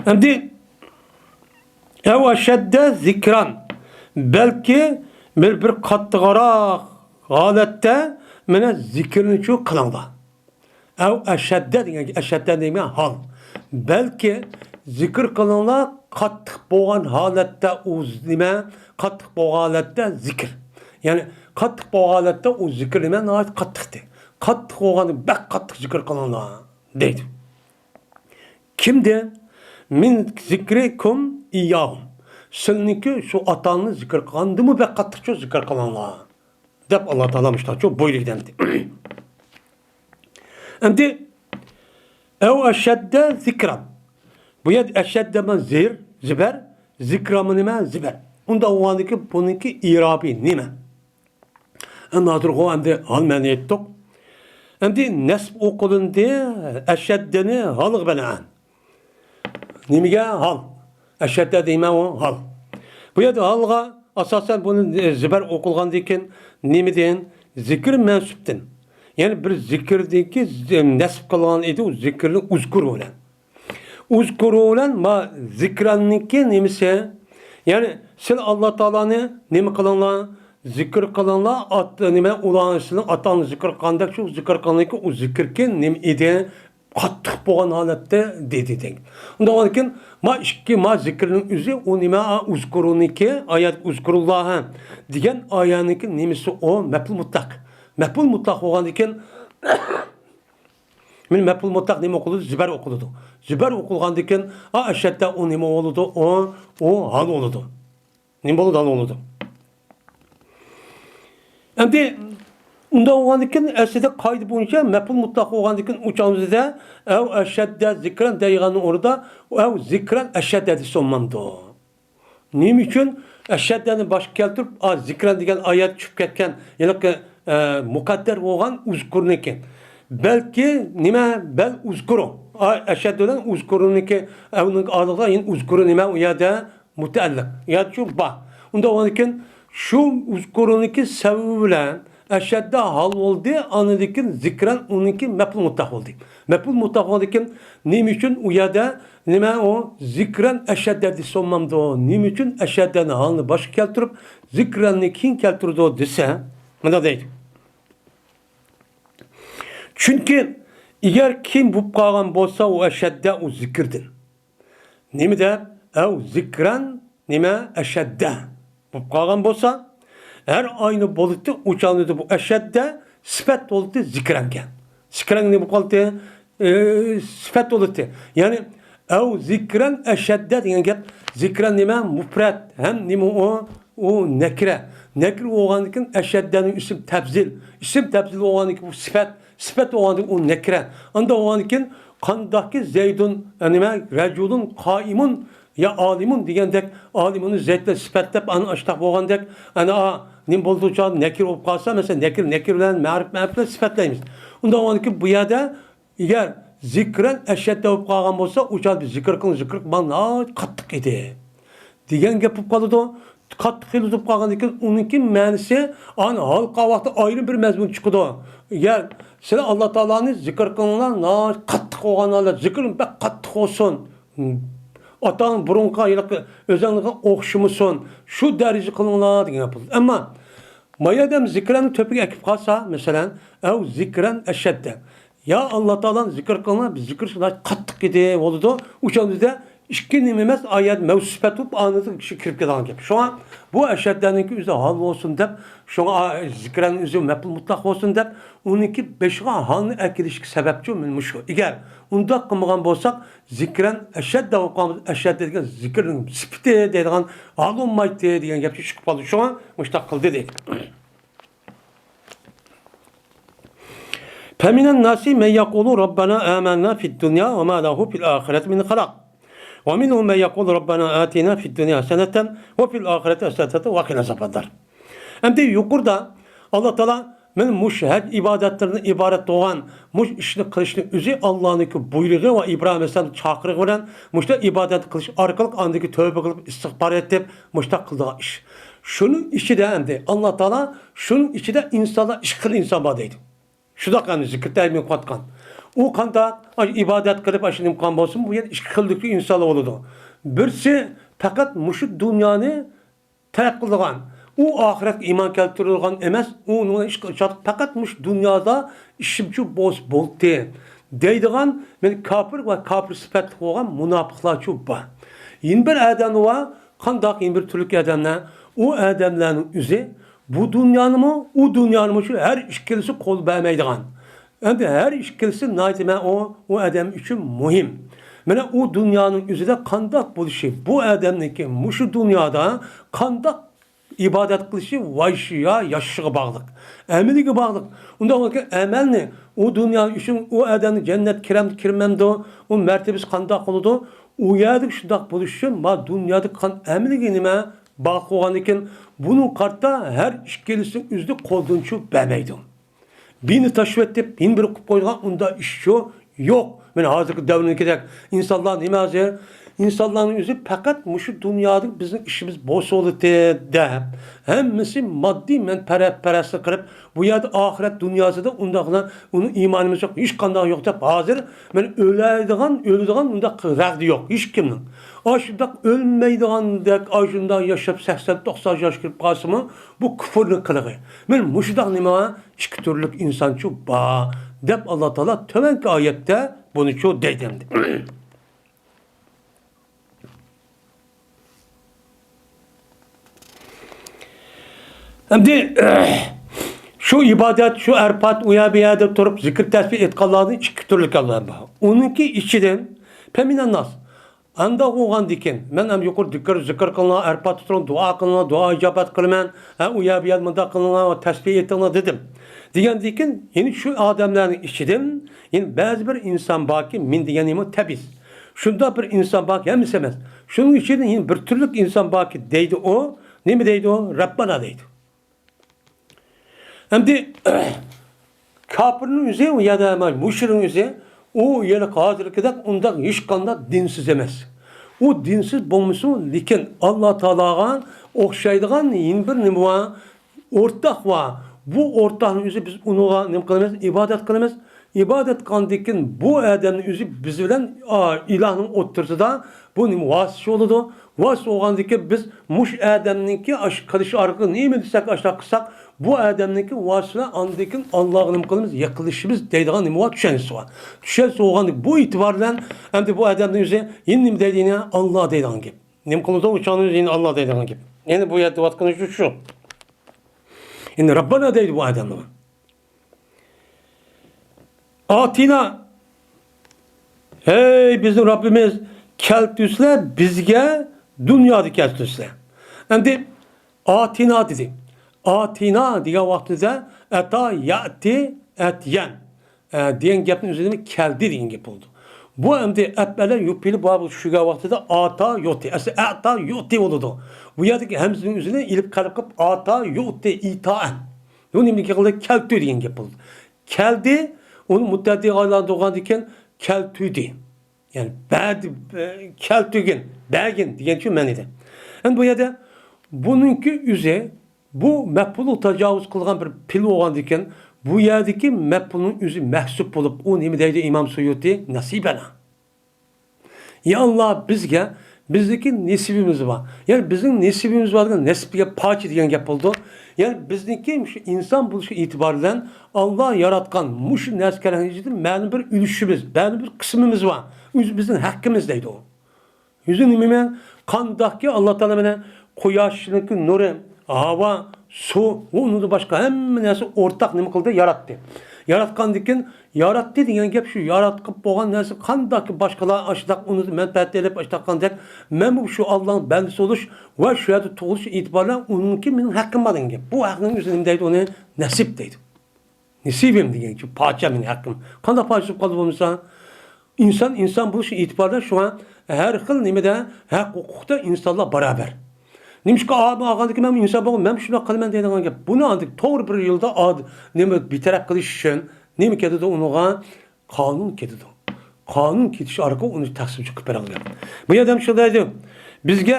ئەمدى، ئەۋ ئەشەددە زىكران، بەلكى بىر، بىر قاتتىقراق ھالەتتە مانا زىكىرنىچۇ قىلىڭلار. ئەۋ ئەشەددە دېگەن، ئەشەددە دېگەن ھال. بەلكى زىكىر قىلىڭلار قاتتىق بولغان ھالەتتە، ئۇ نېمە، قاتتىق بولغان ھالەتتە زىكىر. يەنى قاتتىق بولغان ھالەتتە ئۇ زىكىر نېمە، ناھايىتى قاتتىقتى. قاتتىق بولغاندا بەك قاتتىق زىكىر قىلىڭلار دەيدۇ. كىمدىن؟ مىن زىكرىكۇم ئىيياھۇم. سىلىنىڭكى شۇ ئاتاڭنى زىكىر قىلغاندىمۇ بەك قاتتىقچۇ زىكىر قىلىڭلار، دەپ ئاللا تائالا مۇشۇنداقچۇ بۇيرۇيدۇ ئەمدى. ئەمدى، ئەۋ ئەشەددە زىكران. بۇ يەردە ئەشەددە مانا زىر، زىبەر، زىكرانمۇ نېمە؟ زىبەر. ئۇنداق بولغاندىكىن بۇنىڭكى ئىرابى نېمە؟ ئەمدى ھازىرغۇ ئەمدى ھال مەنە ئېيتتۇق. ئەمدى نەسب ئوقۇلۇندى ئەشەددىنى ھالغا بىنائەن. نېمىگە؟ ھال. ئەشەددە دەيمەن ئۇ ھال. بۇ يەردە ھالغا ئاساسەن بۇنى زىبەر ئوقۇلغاندىن كېيىن نېمىدىن؟ زىكىر مەنسۇپتىن. يەنى بىر زىكىردىكى نەسب قىلغان ئىدى ئۇ زىكىرنى ئۇزكۇرۇ بىلەن. ئۇزكۇرۇ بىلەن ما زىكراننىڭكى نېمىسى؟ يەنى سىلەر ئاللا تائالانى نېمە قىلىڭلار؟ زىكىر قىلىڭلار، ئات-، نېمە، ئۇلار سىلەرنىڭ ئاتاڭنى زىكىر قىلغاندەك شۇ زىكىر قىلىڭلاركى، ئۇ زىكىركى نېمە ئىدى؟ قاتتىق بولغان ھالەتتە دېدى دەيدۇ. ئۇنداق بولغاندىكىن، ما ئىككى، ما زىكىرنىڭ ئۆزى، ئۇ نېمە، ئۇزكۇرۇنىڭكى، ئايەت ئۇزكۇرۇللاھە دېگەن ئايەتنىڭكى نېمىسى ئۇ؟ مەپئۇل مۇتلەق. مەپئۇل مۇتلەق بولغاندىكىن، مانا مەپئۇل مۇتلەق نېمە ئوقۇلىدۇ؟ زىبەر ئوقۇلىدۇ. زىبەر ئوقۇلغاندىكىن، ئا، ئەشەددە ئۇ نېمە بولىدۇ؟ ئۇ، ئۇ ھال بولىدۇ. نېمە بولىدۇ؟ ھال بولىدۇ. ئەمدى ئۇنداق بولغاندىكىن، ئەسلىدە قائىدە بويىچە مەپئۇل مۇتلەق بولغاندىكىن، ئۇ چاغدا ئەۋ ئەشەددە زىكران دەيدىغاننىڭ ئورنىدا ئەۋ زىكران ئەشەددە دېسە بولمامدۇ؟ نېمە ئۈچۈن ئەشەددەنى باشقا كەلتۈرۈپ، ئا، زىكران دېگەن ئايەت چۈشۈپ كەتكەن، ھېلىقى، ئە، مۇقەددەر بولغان ئۇزكۇرنىڭكى. بەلكى نېمە، بەل ئۇزكۇرۇ. ئا، ئەشەددە بىلەن ئۇزكۇرۇنىڭكى، ئەۋنىڭ ئالدىغا يەنە ئۇزكۇرۇ نېمە ئۇ يەردە؟ مۇتەئەللىق. يا شۇ بار. ئۇنداق بولغاندىكىن، شۇ ئۇزكۇرۇنىڭكى سەۋەبى بىلەن ئەشەددە ھال بولدى، ئاندىن كېيىن زىكران ئۇنىڭكى مەپئۇل مۇتلەق بولدى. مەپئۇل مۇتلەق بولغاندىكىن، نېمە ئۈچۈن ئۇ يەردە، نېمە ئۇ، زىكران ئەشەددە دېسە بولمامدۇ؟ نېمە ئۈچۈن ئەشەددەنى ھالنى باشقا كەلتۈرۈپ، زىكراننى كېيىن كەلتۈرىدۇ دېسە، مۇنداق دەيدۇ. چۈنكى ئەگەر كېيىن بولۇپ قالغان بولسا، ئۇ ئەشەددە، ئۇ زىكىردىن. نېمە دەپ؟ ئەۋ زىكران، نېمە؟ ئەشەددە بولۇپ قالغان بولسا، ھەر ئاينى بولىدۇ، ئۇ چاغدا بۇ ئەشەددە سۈپەت بولىدۇ زىكرانگە. زىكران نېمە بولۇپ قالدى؟ ئى، سۈپەت بولىدۇ. يەنى، ئەۋ زىكران ئەشەددە دېگەن گەپ، زىكران نېمە؟ مۇپرەت ھەم نېمە ئۇ؟ ئۇ نەكىرە. نەكىرە بولغاندىن كېيىن ئەشەددەنىڭ ئىسىم تەپزىل. ئىسىم تەپزىل بولغاندىن كېيىن بۇ سۈپەت. سۈپەت بولغاندىن كېيىن ئۇ نەكىرە. ئانداق بولغاندىن كېيىن قانداقكى زەيدۇن، ئە، نېمە، رەجۇلۇن قائىمۇن يا ئالىمۇن دېگەندەك ئالىمۇننى زەيد بىلەن سۈپەتلەپ، ئانا ئاشتاق بولغاندەك، ئانا، ئا، نېمە بولىدۇ، نەكىر بولۇپ قالسا، مەسىلەن، نەكىر، نەكىر بىلەن مەرىپ، مەرىپ بىلەن سۈپەتلەيمىز. ئۇنداق بولغاندىن كېيىن بۇ يەردە ئەگەر زىكرەن ئەشەددە بولۇپ قالغان بولسا، ئۇ چاغدا زىكىر قىلىڭ، زىكىر قىلماڭ، ناھايىتى قاتتىق ئىدى دېگەن گەپ بولۇپ قالىدۇ. قاتتىق خىل بولۇپ قالغاندىن كېيىن، ئۇنىڭكى مەنىسى ئانا ھالقا ۋاقىتتا ئايرىم بىر مەزمۇن چىقىدۇ. ئەگەر سىلەر ئاللا تائالانى زىكىر قىلىڭلار، ناھايىتى قاتتىق بولغان ھالەت، زىكىر بەك قاتتىق بولسۇن. ئاتاڭ بۇرۇنقى ھېلىقى ئۆزۈڭلارغا ئوخشىمىسۇن. شۇ دەرىجىدە قىلىڭلار دېگەن گەپ بولىدۇ. ئەمما ما يەردە زىكرەننى تۆپىگە ئەكىپ قالسا، مەسىلەن، ئەۋ زىكرەن ئەشەددە. يا ئاللا تائالانى زىكىر قىلىڭلار، بىز زىكىر قىلساق قاتتىق ئىدى، بولىدۇ. ئۇ چاغدا ئىككى نېمە ئەمەس، ئايەت مەۋجۇت سۈپەت بولۇپ، ئانىدا كىشى كىرىپ كېتىدىغان گەپ. شۇڭا بۇ ئەشەددەنىڭكى ئۆزى ھال بولسۇن دەپ، شۇڭا زىكرەن ئۆزى مەپئۇل مۇتلەق بولسۇن دەپ، ئۇنىڭكى بېشىغا ھالنى ئەكېلىشكە سەۋەبچۇ مانا مۇشۇ. ئەگەر ئۇنداق قىلمىغان بولساق، زىكرەن ئەشەددە بولغان، ئەشەددە دېگەن زىكىرنىڭ سۈپىتى دەيدىغان ھال بولمايتتى دېگەن گەپچە چىقىپ قالدى. شۇڭا مۇشۇنداق قىلدى دەيدۇ. فمن الناس من يقول ربنا آمنا في الدنيا وما له في الآخرة من خلاق. ومنهم من يقول ربنا آتنا في الدنيا حسنة وفي الآخرة حسنة وقنا عذاب النار. ئەمدى يۇقىرىدا ئاللا تائالا مانا مۇشۇ ھەج ئىبادەتلىرىدىن ئىبارەت بولغان مۇشۇ ئىشنى قىلىشنىڭ ئۆزى ئاللانىڭكى بۇيرۇقى ۋە ئىبراھىم ئەلەيھىسسالامنىڭ چاقىرىقى بىلەن مۇشۇنداق ئىبادەت قىلىش ئارقىلىق ئاندىن كېيىن تەۋبە قىلىپ ئىستىغپار ئېيتىپ مۇشۇنداق قىلىدىغان ئىش. شۇنىڭ ئىچىدە ئەمدى ئاللا تائالا شۇنىڭ ئىچىدە ئىنسانلار ئىككى خىل ئىنسان بار دەيدۇ. شۇنداق ئەمدى زىكىر تەيمىن قىلىۋاتقان. ئۇ قانداق ئىبادەت قىلىپ ئاشۇ نېمە قىلغان بولسۇن، بۇ يەنە ئىككى خىلدىكى ئىنسانلار بولىدۇ. بىرسى پەقەت مۇشۇ دۇنيانى تەلەپ قىلىدىغان، ئۇ ئاخىرەتكە ئىمان كەلتۈرىدىغان ئەمەس، ئۇ ئۇنىڭ ئىشقا ئىشلەپ پەقەت مۇشۇ دۇنيادا ئىشىمچۇ بولسا بولدى دەيدىغان، مەن كاپىر ۋە كاپىر سۈپەتلىك بولغان مۇناپىقلارچۇ بار. يەنە بىر ئادەم بار، قانداق يەنە بىر تۈرلۈك ئادەملەر، ئۇ ئادەملەرنىڭ ئۆزى بۇ دۇنيانىمۇ، ئۇ دۇنيانىمۇ شۇ ھەر ئىككىلىسى قول بەرمەيدىغان. ئەمدى ھەر ئىككىلىسى ناھايىتى مە-، ئۇ، ئۇ ئادەم ئۈچۈن مۇھىم. مانا ئۇ دۇنيانىڭ ئۆزىدە قانداق بولۇشى، بۇ ئادەمنىڭكى مۇشۇ دۇنيادا قانداق ئىبادەت قىلىشى، ۋايشى يا ياشىشىغا باغلىق، ئەمىلىگە باغلىق. ئۇنداق بولغانكەن ئەمەلنى، ئۇ دۇنيا ئۈچۈن ئۇ ئادەمنى جەننەت كىرەمدۇ كىرمەمدۇ، ئۇ مەرتىبىسى قانداق بولىدۇ، ئۇ يەردىكى شۇنداق بولۇش ئۈچۈن ما دۇنيادا قىلغان ئەمىلىگە نېمە باغلىق بولغاندىكىن، بۇنىڭ قارىتا ھەر ئىككىلىسىنىڭ ئۆزىدە قولدىن چۈشۈپ بەرمەيدۇ. بىرنى تاشلىۋەتتى، يەنە بىرى قىلىپ قويىدىغان ئۇنداق ئىش يوق. مانا ھازىرقى دەۋرنىڭكىدەك ئىنسانلار نېمە ھازىر؟ ئىنسانلارنىڭ ئۆزى پەقەت مۇشۇ دۇنيادا بىزنىڭ ئىشىمىز بولسا بولاتتى دەپ، ھەممىسى ماددىي مەنپەئەتپەرەسلىك قىلىپ، بۇ يەردە ئاخىرەت دۇنياسىدا ئۇنداقلا ئۇنىڭ ئىمانىمىز يوق، ھېچقانداق يوق دەپ، ھازىر مانا ئۆلىدىغان، ئۆلىدىغان ئۇنداق رەغدە يوق ھېچكىمنىڭ. ئاشۇنداق ئۆلمەيدىغاندەك، ئاشۇنداق ياشاپ سەكسەن، توقسان ياش كىرىپ قالسىمۇ، بۇ كۇفرنىڭ قىلىقى. مانا مۇشۇنداق نېمە؟ ئىككى تۈرلۈك ئىنسانچۇ بار، دەپ ئاللا تائالا تۆۋەنكى ئايەتتە بۇنىچۇ دەيدۇ ئەمدى. ئەمدى شۇ ئىبادەت، شۇ ئەرپات، ئۇ يەر بۇ يەردە تۇرۇپ زىكىر تەسبىھ ئېيتقانلاردىن ئىككى تۈرلۈك ئادەم بار. ئۇنىڭكى ئىچىدىن فەمىنەنناس، ئانداق بولغاندىكىن، مەن ھەم يۇقىرى زىكىر، زىكىر قىلىڭلار، ئەرپاتتا تۇرۇڭ، دۇئا قىلىڭلار، دۇئا ئىجابەت قىلىمەن، ھە، ئۇ يەر بۇ يەردە مۇنداق قىلىڭلار، تەسبىھ ئېيتىڭلار دېدىم. دېگەندىكىن، يەنە شۇ ئادەملەرنىڭ ئىچىدىن يەنە بەزى بىر ئىنسان باركى، مەن دېگەن نېمە تەبىئىي. شۇنداق بىر ئىنسان باركى، ھەممىسى ئەمەس. شۇنىڭ ئىچىدىن يەنە بىر تۈرلۈك ئىنسان باركى دەيدۇ ئۇ، نېمە دەيدۇ؟ رەببانا دەيدۇ. ئەمدى كاپىرنىڭ ئۆزى، يەنى مۇشرىكنىڭ ئۆزى، ئۇ يەنە ھازىرقىدەك ئۇنداق ھېچقانداق دىنسىز ئەمەس. ئۇ دىنسىز بولمىسۇن، لېكىن ئاللا تائالاغا ئوخشايدىغان يەنە بىر نېمە بار؟ ئورتاق بار. بۇ ئورتاقنىڭ ئۆزى بىز ئۇنىڭغا نېمە قىلىمىز؟ ئىبادەت قىلىمىز. ئىبادەت قىلغاندىن كېيىن بۇ ئادەمنىڭ ئۆزى بىز بىلەن، ئا، ئىلاھنىڭ ئوتتۇرىسىدا بۇ نېمە ۋاسىتىچى بولىدۇ؟ ۋاسىتىچى بولغاندىن كېيىن بىز مۇشۇ ئادەمنىڭكى ئاشۇ قىلىشى ئارقىلىق نېمە دېسەك ئاشۇنداق قىلساق، بۇ ئادەمنىڭكى ۋاسىتە بىلەن ئاندىن كېيىن ئاللاغا نېمە قىلىمىز؟ يېقىنلىشىمىز دەيدىغان نېمە بار؟ چۈشەنچىسى بار. چۈشەنچىسى بولغاندىن بۇ ئېتىبار بىلەن ئەمدى بۇ ئادەمنىڭ ئۆزى يەنە نېمە دەيدۇ؟ يەنە ئاللا دەيدىغان گەپ. نېمە قىلىدۇ؟ ئۇ چاغنىڭ ئۆزى يەنە ئاللا دەيدىغان گەپ. يەنە بۇ يەردە دەۋاتقىنى شۇ، شۇ. يەنە رەببانا دەيدۇ بۇ ئادەملەر. ئاتىنا، ھەي بىزنىڭ رەببىمىز، كەلتۈرسىلە بىزگە، دۇنيادا كەلتۈرسىلە. ئەمدى ئاتىنا دېدى. ئاتىنا دېگەن ۋاقتىمىزدا ئەتا، يەتى، ئەتيەن، ئە، دېگەن گەپنىڭ ئۆزى نېمە؟ كەلدى دېگەن گەپ بولىدۇ. بۇ ئەمدى ئەپئەلە يۇپىلى بابىغا چۈشۈرگەن ۋاقتىدا ئاتا يۇتى، ئەسلى ئەتا يۇتى بولىدۇ. بۇ يەردىكى ھەمزىنىڭ ئۆزىنى ئېلىپ قەلب قىلىپ ئاتا يۇتى ئىتائەن. بۇ نېمىنى قىلدى؟ كەلتۈ دېگەن گەپ بولدى. كەلدى، ئۇنى مۇتەئەددىگە ئايلاندۇرغاندىن كېيىن كەلتۈدى. يەنى بەدى، كەلتۈگىن، بەگىن دېگەنچۇ مەنىدە. ئەمدى بۇ يەردە بۇنىڭكى ئۆزى، بۇ مەپئۇلغا تاجاۋۇز قىلغان بىر پېئىل بولغاندىن كېيىن، بۇ يەردىكى مەپئۇلنىڭ ئۆزى مەھزۇپ بولۇپ، ئۇ نېمە دەيدۇ ئىمام سۇيۇتى؟ نەسىبەنا. يا ئاللا، بىزگە، بىزنىڭكى نېسىبىمىز بار. يەنى بىزنىڭ نېسىبىمىز بار دېگەن نەسىب دېگەن پارچە دېگەن گەپ بولىدۇ. يەنى بىزنىڭكى مۇشۇ ئىنسان بولۇشى ئېتىبارى بىلەن ئاللا ياراتقان مۇشۇ نەرسە كەلگەن ئىچىدىن مەلۇم بىر ئۈلۈشىمىز، مەلۇم بىر قىسمىمىز بار. ئۆزىمىزنىڭ ھەققىمىز دەيدۇ. يۈزى نېمىمەن؟ قانداقكى ئاللا تائالا مانا قۇياشنىڭكى نۇرى، ھاۋا، سۇ ۋە ئۇنىڭدىن باشقا ھەممە نەرسە ئورتاق نېمە قىلدى؟ ياراتتى. ياراتقاندىن كېيىن، ياراتتى دېگەن گەپ شۇ، ياراتقان بولغان نەرسە قانداقكى باشقىلار ئاشۇنداق ئۇنىڭدىن مەنپەئەت ئېلىپ ئاشۇنداق قىلغاندەك، مەنمۇ شۇ ئاللانىڭ بەندىسى بولۇش ۋە شۇ يەردە تۇغۇلۇش ئېتىبارى بىلەن ئۇنىڭكى مېنىڭ ھەققىم بار دېگەن گەپ. بۇ ھەقنىڭ ئۆزى نېمە دەيدۇ ئۇنى؟ نەسىب دەيدۇ. نېسىبىم دېگەن شۇ پارچە مېنىڭ ھەققىم. قانداق پارچە بولۇپ قالدى بولمىسا؟ ئىنسان ئىنسان بولۇش ئېتىبارىدا شۇڭا ھەر خىل نېمىدە، ھەق ھوقۇقتا ئىنسانلار باراۋەر. نېمىشقا ئالما ئالغاندىكىن مەن ئىنسان بولغان، مەن شۇنداق قىلىمەن دەيدىغان گەپ. بۇنى ئاندىن توغرا بىر يولدا ئاد-، نېمە بىتەرەپ قىلىش ئۈچۈن نېمە كېتىدۇ ئۇنىڭغا؟ قانۇن كېتىدۇ. قانۇن كېتىش ئارقىلىق ئۇنى تەقسىمچى قىلىپ بېرىڭلار. بۇ يەردە شۇنداق دەيدۇ. بىزگە،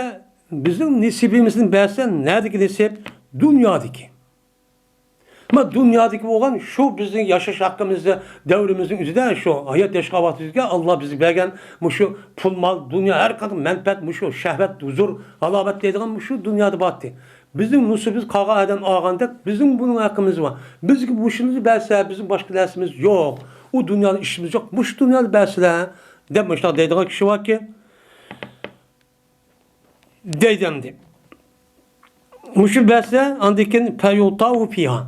بىزنىڭ نېسىبىمىزنى بەرسە، نەدىكى نېسىپ؟ دۇنيادىكى. ما دۇنيادىكى بولغان شۇ بىزنىڭ ياشاش ھەققىمىزدە، دەۋرىمىزنىڭ ئۆزىدە شۇ ھايات ياشىغان ۋاقتىمىزدا ئاللا بىزگە بەرگەن مۇشۇ پۇل، مال، دۇنيا، ھەر قانداق مەنپەئەت، مۇشۇ شەھۋەت، ھۇزۇر، ھالاۋەت دەيدىغان مۇشۇ دۇنيادا بارتى. بىزنىڭ نېسىبىمىز قالغان ئادەم ئالغاندەك بىزنىڭ بۇنىڭ ھەققىمىز بار. بىزگە مۇشۇنى بەرسە، بىزنىڭ باشقا نەرسىمىز يوق. ئۇ دۇنيادا ئىشىمىز يوق. مۇشۇ دۇنيادا بەرسىلە، دەپ مۇشۇنداق دەيدىغان كىشى باركى. دەيدۇ ئەمدى. مۇشۇ بەرسە، ئاندىن كېيىن فەيۇتاۋۇ فىھا.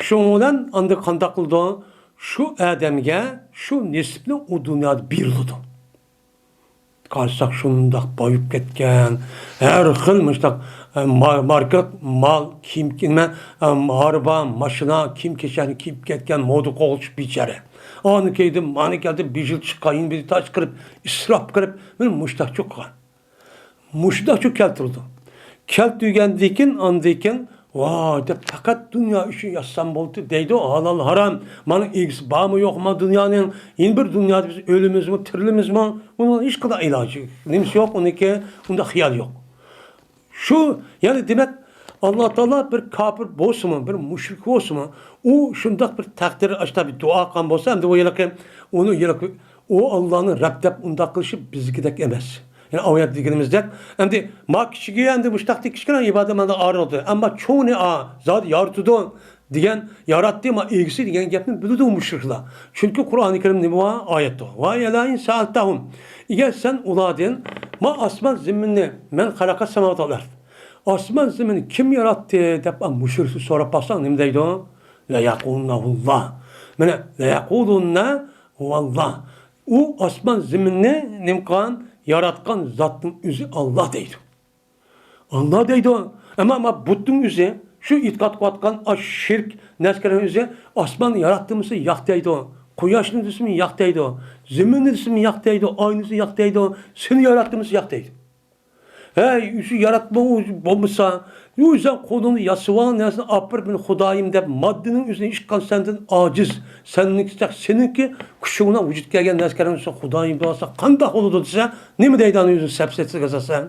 شۇنىڭ بىلەن ئاندىن قانداق قىلىدۇ؟ شۇ ئادەمگە شۇ نېسىپنى ئۇ دۇنيادا بېرىلىدۇ. قارىساق، شۇنداق بايىپ كەتكەن، ھەر خىل مۇشۇنداق، ئە، مار-، ماركا مال، كىيىم، نېمە، ئە، ھاربا، ماشىنا، كىيىم-كېچەكنى كىيىپ كەتكەن، مودا قوغلىتىش بىچارە. ئانى كىيدى، مانى كىيدى، بېشى چىققان، بېشى تاش قىلىپ، ئىسراپ قىلىپ، مانا مۇشۇنداق چوققان. مۇشۇنداقچۇ كەلتۈرىدۇ. كەلتۈرگەندىن كېيىن، ئاندىن كېيىن، ۋاي دەپ، پەقەت دۇنيا ئۈچۈن ياشىسام بولدى دەيدۇ. ھالال، ھارام، مانا ئىگىسى بارمۇ، يوقمۇ دۇنيانىڭ؟ يەنە بىر دۇنيادا بىز ئۆلىمىزمۇ، تىرىلىمىزمۇ؟ ئۇنىڭ ھېچقانداق ئىلاجى، نېمىسى يوق ئۇنىڭكى، ئۇنداق خىيال يوق. شۇ، يەنى دېمەك، ئاللا تائالا بىر كاپىر بولسىمۇ، بىر مۇشرىك بولسىمۇ، ئۇ شۇنداق بىر تەقدىر، ئاشۇنداق بىر دۇئا قىلغان بولسا، ئەمدى ئۇ ھېلىقى، ئۇنى ھېلىقى، ئۇ ئاللانى رەب دەپ ئۇنداق قىلىشى بىزگىدەك ئەمەس. يەنى ئايەتتە دېگىنىمىزدەك، ئەمدى ما كىچىكى ئەمدى مۇشتاقتى كىچىككىنە ئىبادەت مەندە ئايرىلدى. ئەمما چوڭىنى ئا، زادى يارىتىدۇ دېگەن، ياراتتى، ما ئىگىسى دېگەن گەپنى بىلىدۇ مۇشرىكلار. چۈنكى قۇرئانى كەرىمدە نېمە بار؟ ئايەت بار. ۋە لەئىن سەئەلتەھۇم. ئەگەر سەن ئۇلاردىن، ما ئاسمان زېمىننى، مەن خەلەقە سەماۋاتى ۋەل ئەرز. ئاسمان زېمىننى كىم ياراتتى دەپ مۇشرىكلار سوراپ باقساڭ نېمە دەيدۇ؟ لەيەقۇلۇننە ھۇۋاللا. مانا لەيەقۇلۇننە ھۇۋاللا. ئۇ ئاسمان زېمىننى نېمە قىلغان؟ ياراتقان زاتنىڭ ئۆزى ئاللا دەيدۇ. ئاللا دەيدۇ. ئەمما، ئەمما بۇتنىڭ ئۆزى، شۇ ئېتىقاد قىلىۋاتقان ئاشۇ شىرك نەسكەرنىڭ ئۆزى ئاسماننى ياراتتىمىسا ياق دەيدۇ. قۇياشنى دېسىمۇ ياق دەيدۇ. زېمىننى دېسىمۇ ياق دەيدۇ. ئاينى دېسە ياق دەيدۇ. سېنى ياراتتىمىسا ياق دەيدۇ. ھەي، ئۆزى ياراتما بولمىسا، ئۆزۈڭ قولۇڭدا ياسىۋالغان نەرسىنى ئاپىرىپ، مېنى خۇدايىم دەپ، ماددىنىڭ ئۆزىنى ھېچقان سەندىن ئاجىز، سەنىڭكى، سېنىڭكى كۈچۈڭ بىلەن ۋۇجۇدقا كەلگەن نەرسىلەرنى خۇدايىم دېۋالسا قانداق بولىدۇ دېسە، نېمە دەيدۇ ئانا ئۆزىنى سەپسەتسىز ئاساسەن؟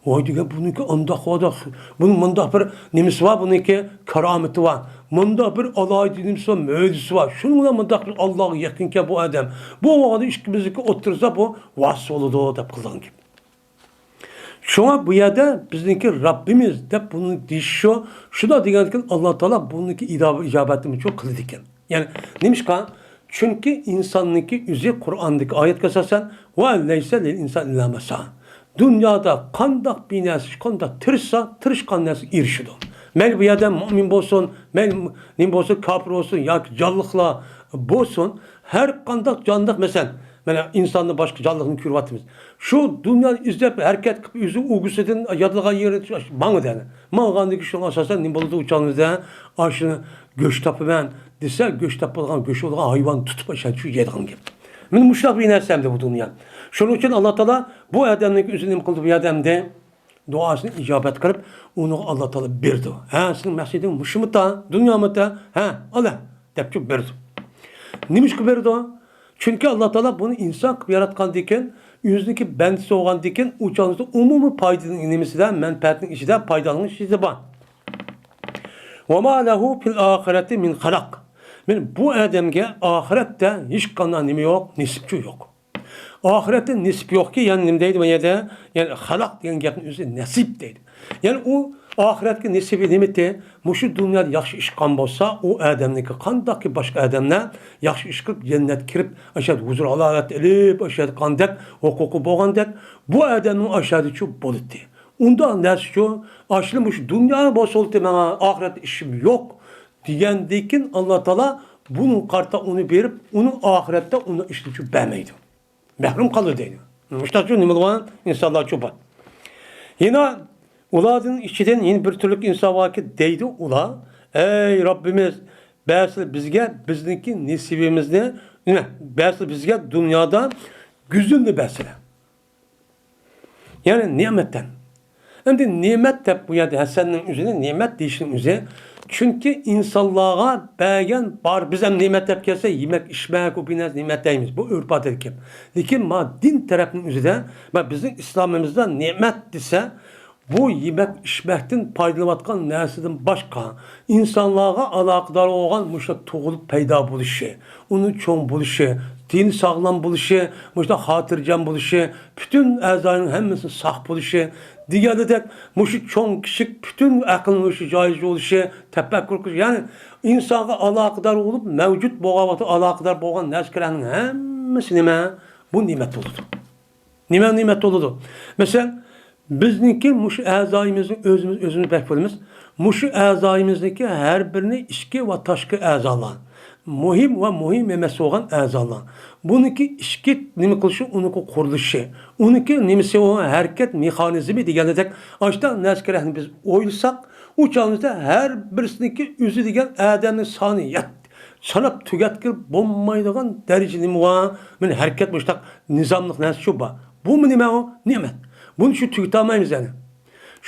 ۋاي دېگەن، بۇنىڭكى ئانداق، ۋاداق، بۇنىڭ مۇنداق بىر نېمىسى بار، بۇنىڭكى كارامىتى بار، مۇنداق بىر ئالاھىدە نېمىسى بار، مۆجىزىسى بار، شۇنىڭ بىلەن مۇنداق بىر ئاللاغا يېقىنكەن بۇ ئادەم. بۇ بولغاندا ئىككىمىزنىڭكى ئوتتۇرىسىدا بۇ ۋاسىتە بولىدۇ دەپ قىلغان گەپ. شۇڭا بۇ يەردە بىزنىڭكى رەببىمىز دەپ بۇنى دېيىش شۇ. شۇنداق دېگەندىكىن ئاللا تائالا بۇنىڭكى ئىجابىتىنى شۇ قىلىدىكەن. يەنى نېمىشقا؟ چۈنكى ئىنساننىڭكى ئۆزى قۇرئاندىكى ئايەتكە ئاساسەن، ۋە لەيسە لىل ئىنسان ئىللا ما سائا. دۇنيادا قانداق بىر نەرسە، قانداق تىرىشسا، تىرىشقان نەرسىگە ئېرىشىدۇ. مەيلى بۇ يەردە مۇئمىن بولسۇن، مەيلى نېمە بولسۇن، كاپىر بولسۇن ياكى جانلىقلار بولسۇن، ھەر قانداق جانلىق، مەسىلەن، مانا ئىنساننى باشقا جانلىقنى كۆرۈۋاتىمىز. شۇ دۇنيانى ئىزدەپ ھەرىكەت قىلىپ، ئۆزى ئۆگزىسىدىن ياتىدىغان يېرى ماڭىدۇ. ماڭغاندىن كېيىن شۇنىڭ ئاساسەن نېمە بولىدۇ؟ ئۇ چاغىمىزدا ئاشۇنى گۆش تاپىمەن دېسە، گۆش تاپىدىغان، گۆش بولىدىغان ھايۋاننى تۇتۇپ ئاشۇ يەيدىغان گەپ. مانا مۇشۇنداق بىر نەرسە ئەمدى بۇ دۇنيا. شۇنىڭ ئۈچۈن ئاللا تائالا بۇ ئادەمنىڭكى ئۆزىنى نېمە قىلدى بۇ ئادەمدە؟ دۇئاسىنى ئىجابەت قىلىپ، ئۇنىڭغا ئاللا تائالا بېرىدۇ. ھە، سېنىڭ مەقسىتىڭ مۇشۇمۇتا، دۇنيامۇتا؟ ھە، ئالا، دەپچۇ بېرىدۇ. نېمىشقا بېرىدۇ؟ چۈنكى ئاللا تائالا بۇنى ئىنسان قىلىپ ياراتقاندىكىن، ئۆزىنىڭكى بەندىسى بولغاندىكىن، ئۇ چاغدا ئومۇمىي پايدىنىڭ نېمىسىدە، مەنپەئەتنىڭ ئىچىدە، پايدىلىنىش ئىچىدە بار. ۋە ما لەھۇ فىل ئاخىرەتى مىن خالاق. مانا بۇ ئادەمگە ئاخىرەتتە ھېچقانداق نېمە يوق، نېسىپچۇ يوق. ئاخىرەتتە نېسىپ يوقكى، يەنى نېمە دەيدۇ بۇ يەردە؟ يەنى خالاق دېگەن گەپنىڭ ئۆزى نەسىپ دەيدۇ. يەنى ئۇ ئاخىرەتكە نېسىۋى نېمىتى؟ مۇشۇ دۇنيادا ياخشى ئىش قىلغان بولسا، ئۇ ئادەمنىڭكى قانداقكى باشقا ئادەملەر ياخشى ئىش قىلىپ، جەننەتكە كىرىپ، ئاشۇ يەردە ھۇزۇر ھالالەت ئېلىپ، ئاشۇ يەردە قاندەك ھوقۇقى بولغاندەك، بۇ ئادەمنىڭ ئاشۇ يەردىچۇ بولىدۇ. ئۇنداق نەرسىچۇ، ئاشۇلا مۇشۇ دۇنيا بولسا بولدى، ماڭا ئاخىرەتتە ئىشىم يوق دېگەندىن كېيىن، ئاللا تائالا بۇنىڭغا قارىتا ئۇنى بېرىپ، ئۇنىڭ ئاخىرەتتە ئۇنىڭ ئىشىنىچۇ بەرمەيدۇ. مەھرۇم قالىدۇ دەيدۇ. مۇشۇنداقچۇ نېمە بولغان ئىنسانلارچۇ بار. يەنە ئۇلاردىن ئىچىدىن يەنە بىر تۈرلۈك ئىنسان باركى، دەيدۇ ئۇلار، ئەي رەببىمىز، بەرسىلە بىزگە بىزنىڭكى نېسىۋىمىزنى، نېمە، بەرسىلە بىزگە دۇنيادا گۈزەلنى بەرسىلە. يەنى نېمەتتىن. ئەمدى نېمەت دەپ بۇ يەردە ھەسەننىڭ ئۆزىنى نېمەت دېيىشنىڭ ئۆزى، چۈنكى ئىنسانلارغا بەرگەن بار، بىز ھەم نېمەت دەپ كەلسە، يېمەك، ئىچمەك، ئۇ بىر نەرسە نېمەت دەيمىز. بۇ ئۆرپ-ئادەتكەن. لېكىن ما دىن تەرەپنىڭ ئۆزىدە، ما بىزنىڭ ئىسلامىمىزدا نېمەت دېسە، بۇ يېمەك، ئىچمەكتىن پايدىلىنىۋاتقان نەرسىدىن باشقا، ئىنسانلارغا ئالاقىدار بولغان مۇشۇ تۇغۇلۇپ پەيدا بولۇشى، ئۇنىڭ چوڭ بولۇشى، تېنى ساغلام بولۇشى، مۇشۇنداق خاتىرجەم بولۇشى، پۈتۈن ئەزانىڭ ھەممىسى ساق بولۇشى دېگەندەك، مۇشۇ چوڭ كىچىك پۈتۈن ئەقىلنىڭ مۇشۇ جايىدا بولۇشى، تەپەككۇر قىلىش، يەنى ئىنسانغا ئالاقىدار بولۇپ، مەۋجۇت بولغان ۋاقىتتا ئالاقىدار بولغان نەرسىلەرنىڭ ھەممىسى نېمە؟ بۇ نېمەت بولىدۇ. نېمە نېمەت بولىدۇ؟ مەسىلەن، بىزنىڭكى مۇشۇ ئەزايىمىزنى ئۆزىمىز، ئۆزىمىز بەك بىلىمىز. مۇشۇ ئەزايىمىزنىڭكى ھەر بىرىنى ئىچكى ۋە تاشقى ئەزالار، مۇھىم ۋە مۇھىم ئەمەس بولغان ئەزالار. بۇنىڭكى ئىچكى نېمە قىلىشى، ئۇنىڭكى قۇرۇلۇشى، ئۇنىڭكى نېمىسى، ئۇ ھەرىكەت مېخانىزمى دېگەندەك، ئاشۇنداق نەرسىلەرنى بىز ئويلىساق، ئۇ چاغىمىزدا ھەر بىرسىنىڭكى ئۆزى دېگەن ئادەمنىڭ سانى يەت-، ساناپ تۈگەتكىلى بولمايدىغان دەرىجىدە نېمە بار؟ مانا ھەرىكەت مۇشۇنداق نىزاملىق نەرسە شۇ بار. بۇمۇ نېمە ئۇ؟ نېمەت. بۇنى شۇ تۈگىتەلمەيمىز يەنى.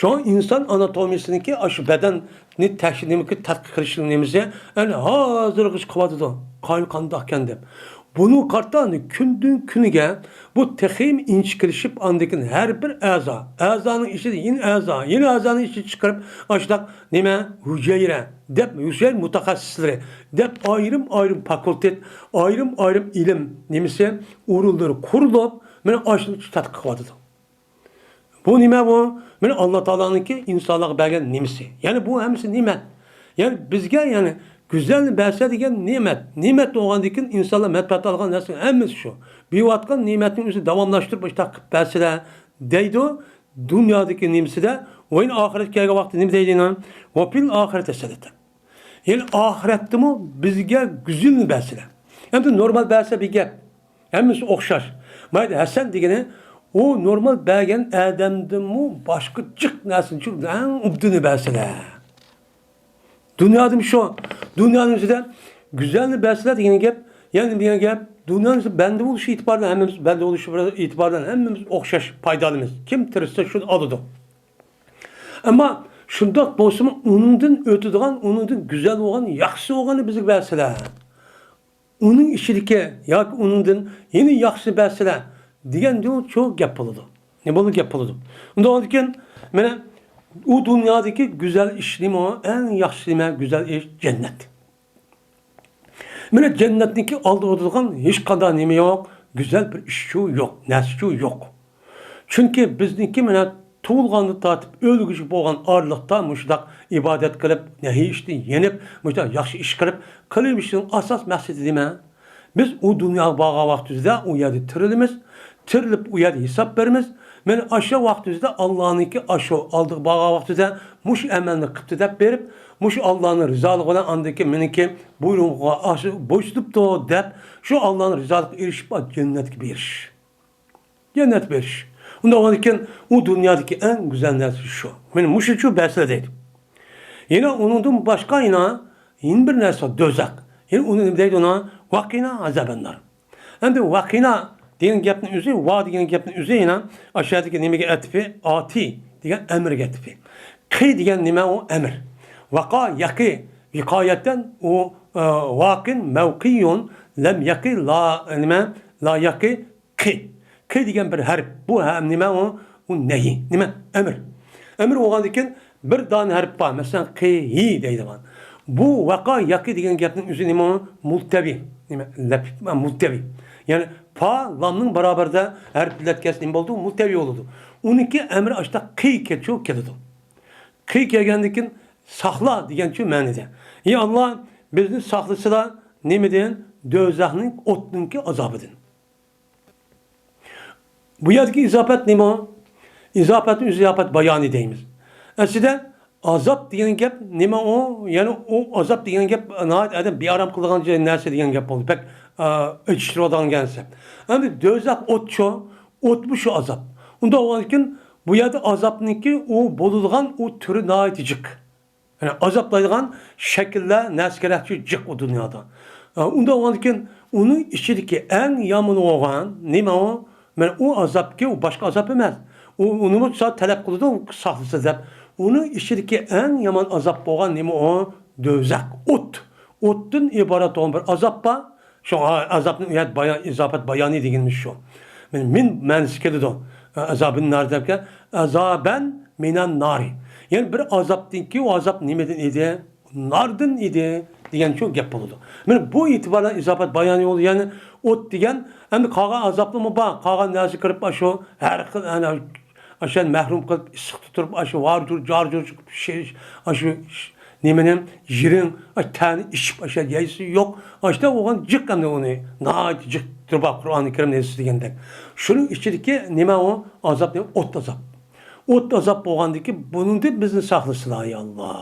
شۇڭا ئىنسان ئاناتومىيىسىنىڭكى ئاشۇ بەدەننى تەكشى-، نېمىكى تەتقىق قىلىشنىڭ نېمىسى، يەنى ھازىرغىچە قىلىۋاتىدۇ. قايىل قانداقكەن دەپ. بۇنىڭغا قارىتا كۈندىن كۈنگە بۇ تېخىمۇ ئىنچىكىلىشىپ، ئاندىن كېيىن ھەر بىر ئەزا، ئەزانىڭ ئىچىدە يەنە ئەزا، يەنە ئەزانىڭ ئىچىدە چىقىرىپ، ئاشۇنداق نېمە، ھۈجەيرە دەپ، ھۈجەيرە مۇتەخەسسىسلىرى دەپ ئايرىم-ئايرىم فاكۇلتېت، ئايرىم-ئايرىم ئىلىم نېمىسى، ئورۇنلىرى قۇرۇلۇپ، مانا ئاشۇنى تەتقىق قىلىۋاتىدۇ. بۇ نېمە بۇ؟ مانا ئاللا تائالانىڭكى ئىنسانلارغا بەرگەن نېمىسى. يەنى بۇ ھەممىسى نېمەت. يەنى بىزگە، يەنى گۈزەلنى بەرسە دېگەن نېمەت. نېمەت بولغاندىن كېيىن ئىنسانلار مەنپەئەت ئالغان نەرسە ھەممىسى شۇ. بېرىۋاتقان نېمەتنىڭ ئۆزى داۋاملاشتۇرۇپ مۇشۇنداق قىلىپ بەرسىلە دەيدۇ. دۇنيادىكى نېمىسىدە، ۋە ئاخىرەتكە كەلگەن ۋاقىتتا نېمە دەيدۇ يەنە؟ ۋە فىل ئاخىرەتى ھەسەنەتەن. يەنى ئاخىرەتتىمۇ بىزگە گۈزەلنى بەرسىلە. ئەمدى نورمال بەرسە بىر گەپ. ھەممىسى ئوخشاش. مايدا ھەسەن دېگىنى ئۇ نورمال بەرگەن ئادەمدىنمۇ باشقا جىق نەرسىنى، ئەڭ ئوبدىنى بەرسىلە. دۇنيادىمۇ شۇ. دۇنيانىڭ ئىچىدە گۈزەلنى بەرسىلە دېگەن گەپ، يەنى دېگەن گەپ، دۇنيانىڭ ئىچىدە بەندە بولۇش ئېتىبارىدىن، ھەممىمىز بەندە بولۇش ئېتىبارىدىن ھەممىمىز ئوخشاش پايدىلىنىمىز. كىم تىرىشسا شۇنى ئالىدۇ. ئەمما شۇنداق بولسىمۇ ئۇنىڭدىن ئۆتىدىغان، ئۇنىڭدىن گۈزەل بولغان، ياخشىسى بولغاننى بىزگە بەرسىلە. ئۇنىڭ ئىچىدىكى ياكى ئۇنىڭدىن يەنە ياخشىسىنى بەرسىلە دېگەندىن شۇ گەپ بولىدۇ. نېمە بولىدۇ؟ گەپ بولىدۇ. ئۇنداق بولىدىكەن، مانا ئۇ دۇنيادىكى گۈزەل ئىش نېمە؟ ئەڭ ياخشى نېمە؟ گۈزەل ئىش جەننەت. مانا جەننەتنىڭكى ئالدىغا تۇرىدىغان ھېچقانداق نېمە يوق، گۈزەل بىر ئىشچۇ يوق، نەرسىچۇ يوق. چۈنكى بىزنىڭكى مانا تۇغۇلغاندىن تارتىپ ئۆلگۈچە بولغان ئارىلىقتا مۇشۇنداق ئىبادەت قىلىپ، نەھى ئىشتىن يېنىپ، مۇشۇنداق ياخشى ئىش قىلىپ، قىلىۋېلىشنىڭ ئاساس مەقسىتى نېمە؟ بىز ئۇ دۇنياغا بارغان ۋاقتىمىزدا ئۇ يەردە تىرىلىمىز، تىرىلىپ ئۇ يەردە ھېساب بېرىمىز. مانا ئاشۇ ۋاقتىمىزدا ئاللانىڭكى ئاشۇ ئالدىغا بارغان ۋاقتىدا مۇشۇ ئەمەلنى قىپتۇ دەپ بېرىپ، مۇشۇ ئاللانىڭ رىزالىقى بىلەن ئاندىكى مېنىڭكى بۇيرۇغۇمغا ئاشۇ بويسۇنۇپتۇ دەپ، شۇ ئاللانىڭ رىزالىقىغا ئېرىشىپ جەننەتكە بېرىش. جەننەت بېرىش. ئۇنداق بولغاندىكىن ئۇ دۇنيادىكى ئەڭ گۈزەل نەرسە شۇ. مانا مۇشۇچۇ بەرسىلە دەيدۇ. يەنە ئۇنىڭدىن باشقا يەنە، يەنە بىر نەرسە دوزاخ. يەنە ئۇنى نېمە دەيدۇ ئۇنى؟ ۋەقىنا ئازابەننار. ئەمدى ۋەقىنا دېگەن گەپنىڭ ئۆزى، ۋا دېگەن گەپنىڭ ئۆزى يەنە ئاشۇ يەردىكى نېمىگە ئەتىپى؟ ئاتى دېگەن ئەمىرگە ئەتىپى. قى دېگەن نېمە ئۇ؟ ئەمىر. ۋەقا يەقى ۋىقايەتەن ئۇ، ئە، ۋاقىن مەۋقىيۇن لەم يەقى لا، نېمە؟ لا يەقى قى. قى دېگەن بىر ھەرپ. بۇ ھە-، نېمە ئۇ؟ ئۇ نەھى. نېمە؟ ئەمىر. ئەمىر بولغاندىكىن بىر دانە ھەرپ بار. مەسىلەن، قى ھى دەيدىغان. بۇ ۋەقا يەقى دېگەن گەپنىڭ ئۆزى نېمە ئۇ؟ مۇلتەۋى. نېمە؟ لەپ-، مۇلتەۋى. يەنى پا لامنىڭ باراۋىرىدە ھەرپ بىلەتكەس نېمە بولىدۇ؟ مۇلتەۋى بولىدۇ. ئۇنىڭكى ئەمرى ئاشتا قى كەچۈ كېلىدۇ. قىي كەلگەندىن كېيىن ساقلا دېگەنچۇ مەنىدە. ئى ئاللا، بىزنى ساقلىسىلا نېمىدىن؟ دوزاخنىڭ ئوتنىڭكى ئازابىدىن. بۇ يەردىكى ئىزاپەت نېمە؟ ئىزاپەتنى ئىزاپەت بايانى دەيمىز. ئەسلىدە ئازاب دېگەن گەپ نېمە ئۇ؟ يەنى ئۇ ئازاب دېگەن گەپ ناھايىتى ئادەم بىئارام قىلىدىغان نەرسە دېگەن گەپ بولدى. بەك، ئا، ئېچىشتۇرىدىغان نەرسە. ئەمدى دوزاخ ئوتچۇ، ئوتمۇ شۇ ئازاب. ئۇنداق بولغاندىكىن بۇ يەردە ئازابنىڭكى ئۇ بولىدىغان ئۇ تۈرى ناھايىتى جىق. يەنى ئازابلايدىغان شەكىللەر، نەرسە كېرەكچۇ جىق ئۇ دۇنيادا. ئا، ئۇنداق بولغاندىكىن ئۇنىڭ ئىچىدىكى ئەڭ يامىنى بولغان نېمە ئۇ؟ مانا ئۇ ئازابكى، ئۇ باشقا ئازاب ئەمەس. ئۇ، ئۇنىمۇ سا-، تەلەپ قىلىدۇ، ساقلىسا دەپ. ئۇنىڭ ئىچىدىكى ئەڭ يامان ئازاب بولغان نېمە ئۇ؟ دوزاخ، ئوت. ئوتتىن ئىبارەت بولغان بىر ئازاب بار. شۇڭا ئازابنى ئۇ يەردە بايان، ئىزاپەت بايانى دېگىنىمىز شۇ. مىن، مىن مەنىسى كېلىدۇ. ئازابىن نار دەپكە، ئازابەن مىنەن نارى. يەنى بىر ئازابتىنكى، ئۇ ئازاب نېمىدىن ئىدى؟ ناردىن ئىدى دېگەن شۇ گەپ بولىدۇ. مانا بۇ ئېتىبار بىلەن ئىزاپەت بايانى بولىدۇ. يەنى ئوت دېگەن، ئەمدى قالغان ئازابلىرىمۇ بار، قالغان نەرسە كىرىپ، ئاشۇ ھەر خىل، ئەنە، ئاشۇ مەھرۇم قىلىپ، ئىسسىق تۇتۇپ، ئاشۇ ۋارجۇر، جارجۇر چىقىپ، شىش، ئاشۇ ش-، نېمىنى، يىرىڭ، ئاشۇ تەنى ئىششىپ، ئاشۇ يەيسى يوق. ئاشۇنداق بولغان جىق ئەمدى ئۇنى، ناھايىتى جىق تۇرۇپ، قۇرئانى كەرىمدە ھەدىس دېگەندەك. شۇنىڭ ئىچىدىكى نېمە ئۇ؟ ئازاب نېمە؟ ئوت ئازاب. ئوت ئازاب بولغاندىكى بۇنىڭدىن بىزنى ساقلىسىلا، يا ئاللا.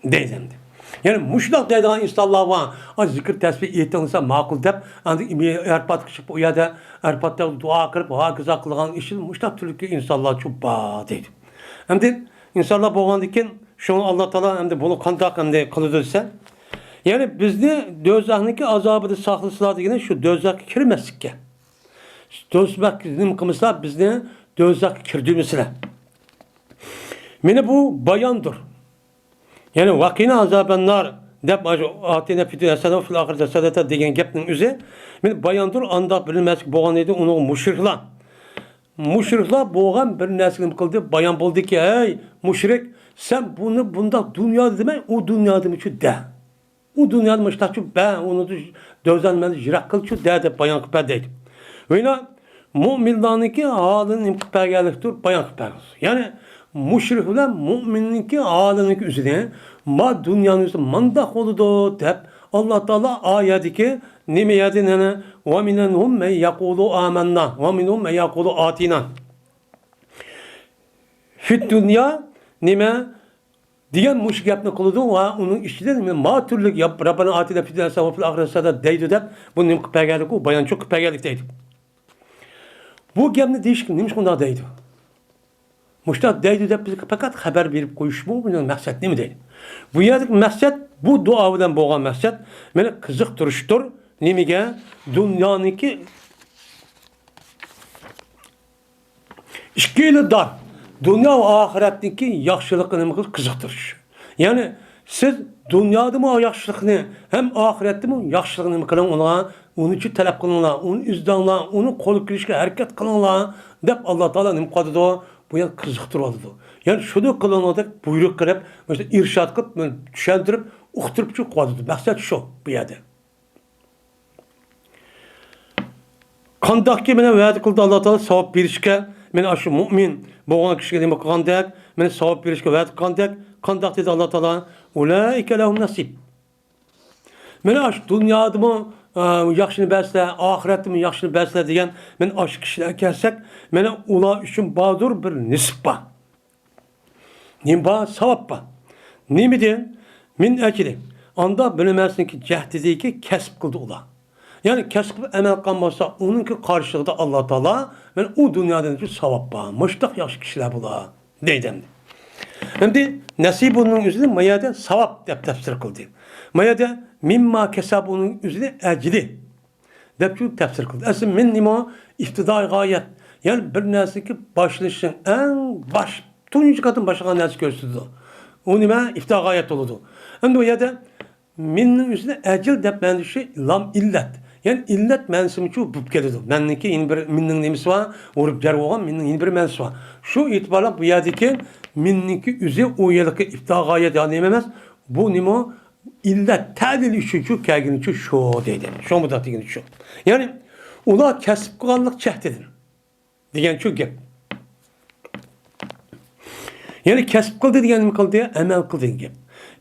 دەيدۇ ئەمدى. يەنى مۇشۇنداق دەيدىغان ئىنسانلار بار. ئا، زىكىر تەسبىھ ئېيتىڭلىسا ماقۇل دەپ، ئاندىن ئەرپاتقا چىقىپ، ئۇ يەردە ئەرپاتتا دۇئا قىلىپ، ھاكازا قىلغان ئىشى مۇشۇنداق تۈرلۈككە ئىنسانلارچۇ بار دەيدۇ. ئەمدى ئىنسانلار بولغاندىكىن، شۇڭا ئاللا تائالا ئەمدى بۇنى قانداق ئەمدى قىلىدۇ دېسە، يەنى بىزنى دوزاخنىڭكى ئازابىدا ساقلىسىلا دېگىنى شۇ دوزاخقا كىرمەسلىككە. دوزاخقا نېمە قىلمىسىلا، بىزنى دوزاخقا كىردۈرمىسىلە. مانا بۇ باياندۇر. يەنى ۋەقىنا ئازابەننار دەپ، ئاشۇ ئاتىنا فىددۇنيا ھەسەنە ۋە فىل ئاخىرەتى ھەسەنەتە دېگەن گەپنىڭ ئۆزى، مانا باياندۇر، ئانداق بىلمەسلىك بولغان ئىدى، ئۇنىڭغا مۇشرىكلار. مۇشرىكلار بولغان بىر نەرسىنى نېمە قىلدى؟ بايان بولدىكى، ھەي مۇشرىك، سەن بۇنى بۇنداق دۇنيادا دېمەي، ئۇ دۇنيادىمۇچۇ دە. ئۇ دۇنيادا مۇشتاقچۇ بە، ئۇنى دوزاخنى مەندىن يىراق قىلچۇ دە دەپ بايان قىلىپ بەر دەيدۇ. ۋە يەنە مۆمىنلارنىڭكى ھالىنى نېمە قىلىپ بەرگەنلىكتۇر؟ بايان قىلىپ بەرگەن. يەنى مۇشرىك بىلەن مۆمىننىڭكى ھالىنىڭكى ئۆزىنى، ما دۇنيانىڭ ئۆزى مانداق بولىدۇ دەپ ئاللا تائالا ئايەتتىكى نېمە يەردىن يەنە، ۋە مىنھۇم مەن يەقۇلۇ ئامەننا، ۋە مىنھۇم مەن يەقۇلۇ ئاتىنا فىددۇنيا نېمە دېگەن مۇشۇ گەپنى قىلىدۇ ۋە ئۇنىڭ ئىچىدىن ما تۈرلۈك ياپ-، رەببەنا ئاتىنا فىددۇنيا ھەسەنە ۋە فىل ئاخىرەتى ھەسەنە دەيدۇ دەپ، بۇ نېمە قىلىپ بەرگەنلىك، ئۇ بايانچۇ قىلىپ بەرگەنلىك دەيدۇ. بۇ گەپنى دېيىشكە نېمىشقا ئۇنداق دەيدۇ؟ مۇشۇنداق دەيدۇ دەپ بىزگە پەقەت خەۋەر بېرىپ قويۇشمۇ بۇنىڭ مەقسەت نېمە دەيدۇ؟ بۇ يەردىكى مەقسەت، بۇ دۇئا بىلەن بولغان مەقسەت، مېنى قىزىقتۇرۇشتۇر. نېمىگە؟ دۇنيانىڭكى ئىككىلا دار، دۇنيا ۋە ئاخىرەتنىڭكى ياخشىلىقىنى نېمە قىلىپ قىزىقتۇرۇش. يەنى سىز دۇنيادىمۇ ياخشىلىقنى، ھەم ئاخىرەتتىمۇ ياخشىلىقنى نېمە قىلىڭ ئۇنىڭغا، ئۇنىچۇ تەلەپ قىلىڭلار، ئۇنى ئىزدەڭلار، ئۇنى قولغا كىرىشكە ھەرىكەت قىلىڭلار دەپ ئاللا تائالا نېمە قىلىۋاتىدۇ؟ بۇ يەنى قىزىقتۇرۇۋاتىدۇ. يەنى شۇنى قىلىڭلار دەپ بۇيرۇق قىلىپ، مۇشۇ ئىرشاد قىلىپ، چۈشەندۈرۈپ، ئۇقتۇرۇپ قويۇۋاتىدۇ. مەقسەت شۇ بۇ يەردە. قانداقكى مانا ۋەدە قىلدى ئاللا تائالا ساۋاب بېرىشكە، مانا ئاشۇ مۇئمىن بولغان كىشىگە نېمە قىلغاندەك، مانا ساۋاب بېرىشكە ۋەدە قىلغاندەك، قانداق دېدى ئاللا تائالا؟ ئۇلائىكە لەھۇم نەسىب. مانا ئاشۇ دۇنيادىمۇ، ئە، ياخشىنى بەرسىلەر، ئاخىرەتتىمۇ ياخشىنى بەرسىلەر دېگەن مانا ئاشۇ كىشىلەرگە كەلسەك، مانا ئۇلار ئۈچۈن باردۇر بىر نېسىپ بار. نېمە بار؟ ساۋاب بار. نېمىدىن؟ مىن ئەجلى. ئاندا بىلىمەسلىكى جەھدىدىكى كەسىپ قىلدى ئۇلار. يەنى كەسىپ قىلىپ ئەمەل قىلغان بولسا، ئۇنىڭكى قارشىلىقىدا ئاللا تائالا، مانا ئۇ دۇنيادىن شۇ ساۋاب بار. مۇشتاق ياخشى كىشىلەر بۇلار، دەيدۇ ئەمدى. ئەمدى نەسىبۇنىڭ ئۆزىنى ما يەردە ساۋاب دەپ تەپسىر قىلدى. ما يەردە مىمما كەسەبۇنىڭ ئۆزىنى ئەجلى دەپ شۇ تەپسىر قىلدى. ئەسلى مىن نېمە؟ ئىپتىدائىي غايەت. يەنى بىر نەرسىنىڭكى باشلىنىشىنىڭ ئەڭ باش، تۇنجى قېتىم باشلىغان نەرسە كۆرسىتىدۇ. ئۇ نېمە؟ ئىپتىدائىي غايەت بولىدۇ. ئەمدى ئۇ يەردە مىننىڭ ئۆزىنى ئەجىل دەپ مەنىسى لام ئىللەت. يەنى ئىللەت مەنىسىمۇچۇ بولۇپ كېلىدۇ. مەننىڭكى يەنە بىر، مىننىڭ نېمىسى بار؟ ئۇرۇپ جەر بولغان مىننىڭ يەنە بىر مەنىسى بار. شۇ ئېتىبار بىلەن بۇ يەردىكى مىننىڭكى ئۆزى ئۇ يەردىكى ئىپتىدائىي غايەت يا نېمە ئەمەس. بۇ نېمە؟ ئىللەت، تەلىل ئۈچۈنچۇ كەلگىنىچۇ شۇ دەيدۇ. شۇڭا بۇنداق دېگىنى شۇ. يەنى ئۇلار كەسىپ قىلغانلىق جەھدىدىن دېگەن شۇ گەپ. يەنى كەسىپ قىلدى دېگەن نېمە قىلدى؟ ئەمەل قىلدى دېگەن گەپ.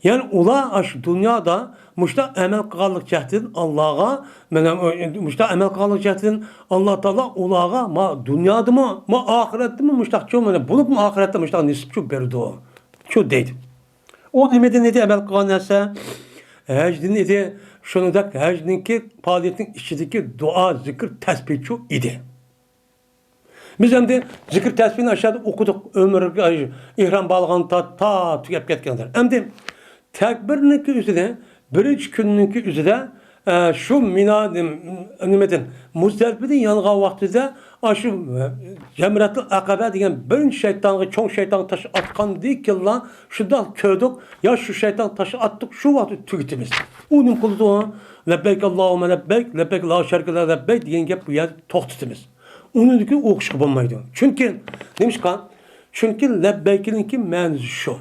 يەنى ئۇلار ئاشۇ دۇنيادا مۇشۇنداق ئەمەل قىلغانلىق جەھەتتىن ئاللاغا، مانا، مۇشۇنداق ئەمەل قىلغانلىق جەھەتتىن ئاللا تائالا ئۇلارغا ما دۇنيادىمۇ، ما ئاخىرەتتىمۇ مۇشۇنداقچۇ، مانا، بولۇپمۇ ئاخىرەتتە مۇشۇنداق نېسىپچۇ بېرىدۇ. شۇ دەيدۇ. ئۇ نېمىدىن ئىدى ئەمەل قىلغان نەرسە؟ ھەجدىن ئىدى. شۇنىڭدەك ھەجنىڭكى پائالىيەتنىڭ ئىچىدىكى دۇئا، زىكىر، تەسبىھچۇ ئىدى. بىز ئەمدى زىكىر تەسبىھنى ئاشۇ يەردە ئوقۇدۇق، ئۆمۈرگە، ئېھرام باغلىغان تا، تا تۈگەپ كەتكەندە. ئەمدى تەكبىرنىڭكى ئۆزىدە، بىرىنچى كۈننىڭكى ئۆزىدە، ئە، شۇ مىنا، نېمىدىن، مۇزدەلىپىدىن يانغان ۋاقتىدا، ئاشۇ، ئە، جەمرەتۇل ئەقەبە دېگەن بىرىنچى شەيتانغا، چوڭ شەيتانغا تاش ئاتقاندىن كېيىنلا شۇنداق كۆردۇق، يا شۇ شەيتانغا تاش ئاتتۇق، شۇ ۋاقىتتا تۈگىتىمىز. ئۇ نېمە قىلىدۇ؟ لەببەيك ئاللاھۇممە لەببەيك، لەببەيك لا شەرىكە لەك لەببەيك دېگەن گەپ بۇ يەردە توختىتىمىز. ئۇنىڭدىن كېيىن ئوقۇشقا بولمايدۇ. چۈنكى، نېمىشقا؟ چۈنكى لەببەيكنىڭكى مەنىسى شۇ.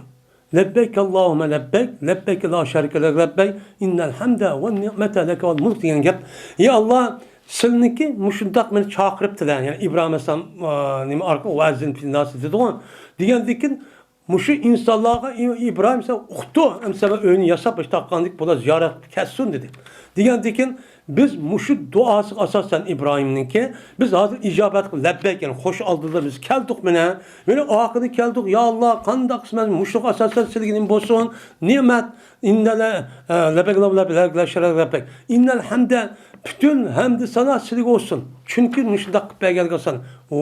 لەببەيك ئاللاھۇممە لەببەيك، لەببەيك لا شەرىكە لەك لەببەيك، ئىننەل ھەمدە ۋەن نىئمەتە لەكە ۋەل مۇلك دېگەن گەپ. ئى ئاللا، سىلىنىڭكى مۇشۇنداق مېنى چاقىرىپتىلە، يەنى ئىبراھىم ئەلەيھىسسالام، ئا، نېمە ئارقىلىق ۋەئەززىن فىنناسى دېدىغۇ. دېگەندىكىن، مۇشۇ ئىنسانلارغا، ئى، ئىبراھىم، سەن ئۇقتۇ، ئەمسە مەن ئۆينى ياساپ، باشلاپ تاققاندىكىن بۇلار زىيارەتكە كەلسۇن دېدى. دېگەندىكىن، بىز مۇشۇ دۇئاسىغا ئاساسەن ئىبراھىمنىڭكى، بىز ھازىر ئىجابەت قىلىپ، لەببەيك، يەنى خوش ئالدىدا بىز كەلدۇق مانا. يەنى ئاخىرىدا كەلدۇق، يا ئاللا، قانداق قىسمەن مۇشۇغا ئاساسەن سىلىگە نېمە بولسۇن؟ نېمەت، ئىننەل، ئە، لەببەيك، لەببەيك، لەببەيك، لەببەيك. ئىننەل ھەمدە، پۈتۈن ھەمدۇ سانا سىلىگە بولسۇن. چۈنكى مۇشۇنداق قىلىپ بەرگەنلىكىڭ سەن. ئۇ،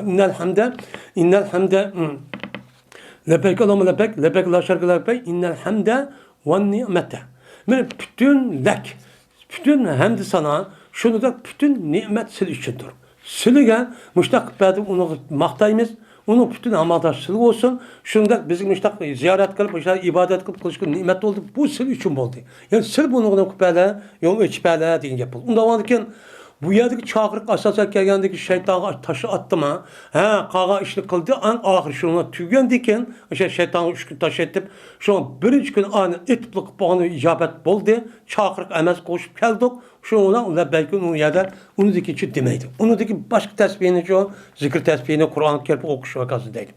ئىننەل ھەمدە، ئىننەل ھەمدە، م. لەببەيك ئاللاھۇممە لەببەيك، لەببەيك لا شەرىكە لەك لەببەيك، ئىننەل ھەمدە ۋەن نىئمەتە. مانا پۈتۈن لەك، پۈتۈن ھەمدۇ سانا، شۇنىڭدەك پۈتۈن نېمەت سىلى ئۈچۈندۇر. سىلىگە مۇشۇنداق قىلىپ بەردى، ئۇنى ماختايمىز. ئۇنىڭ پۈتۈن ئامالدار سىلىگە بولسۇن. شۇنىڭدەك بىزگە مۇشۇنداق زىيارەت قىلىپ، مۇشۇنداق ئىبادەت قىلىپ قىلىشقا نېمەت بولدى. بۇ سىل ئۈچۈن بولدى. يەنى سىل بۇنىڭغا قىلىپ بەرلە، يول ئېچىپ بەرلە دېگەن گەپ بولدى. ئۇنداق بولغاندىكىن، بۇ يەردىكى چاقىرىق ئاساسەن كەلگەندىكى شەيتانغا تاش ئاتتىما؟ ھە، قالغان ئىشنى قىلدى، ئەڭ ئاخىرى شۇنىڭغا تۈگىگەندىكىن، ئاشۇ شەيتانغا ئۈچ كۈن تاش ئېتىپ، شۇڭا بىرىنچى كۈنى ئانى ئېتىپلا قىلىپ بولغان ئىجابەت بولدى. چاقىرىق ئەمەس، قوشۇپ كەلدۇق. شۇنىڭ بىلەن لەببەيكنى ئۇ يەردە ئۇنىڭدىن كېيىن دېمەيدۇ. ئۇنىڭدىن كېيىن باشقا تەسبىھنى شۇ، زىكىر تەسبىھنى، قۇرئان كەرىم ئوقۇش ۋە كازا دەيدۇ.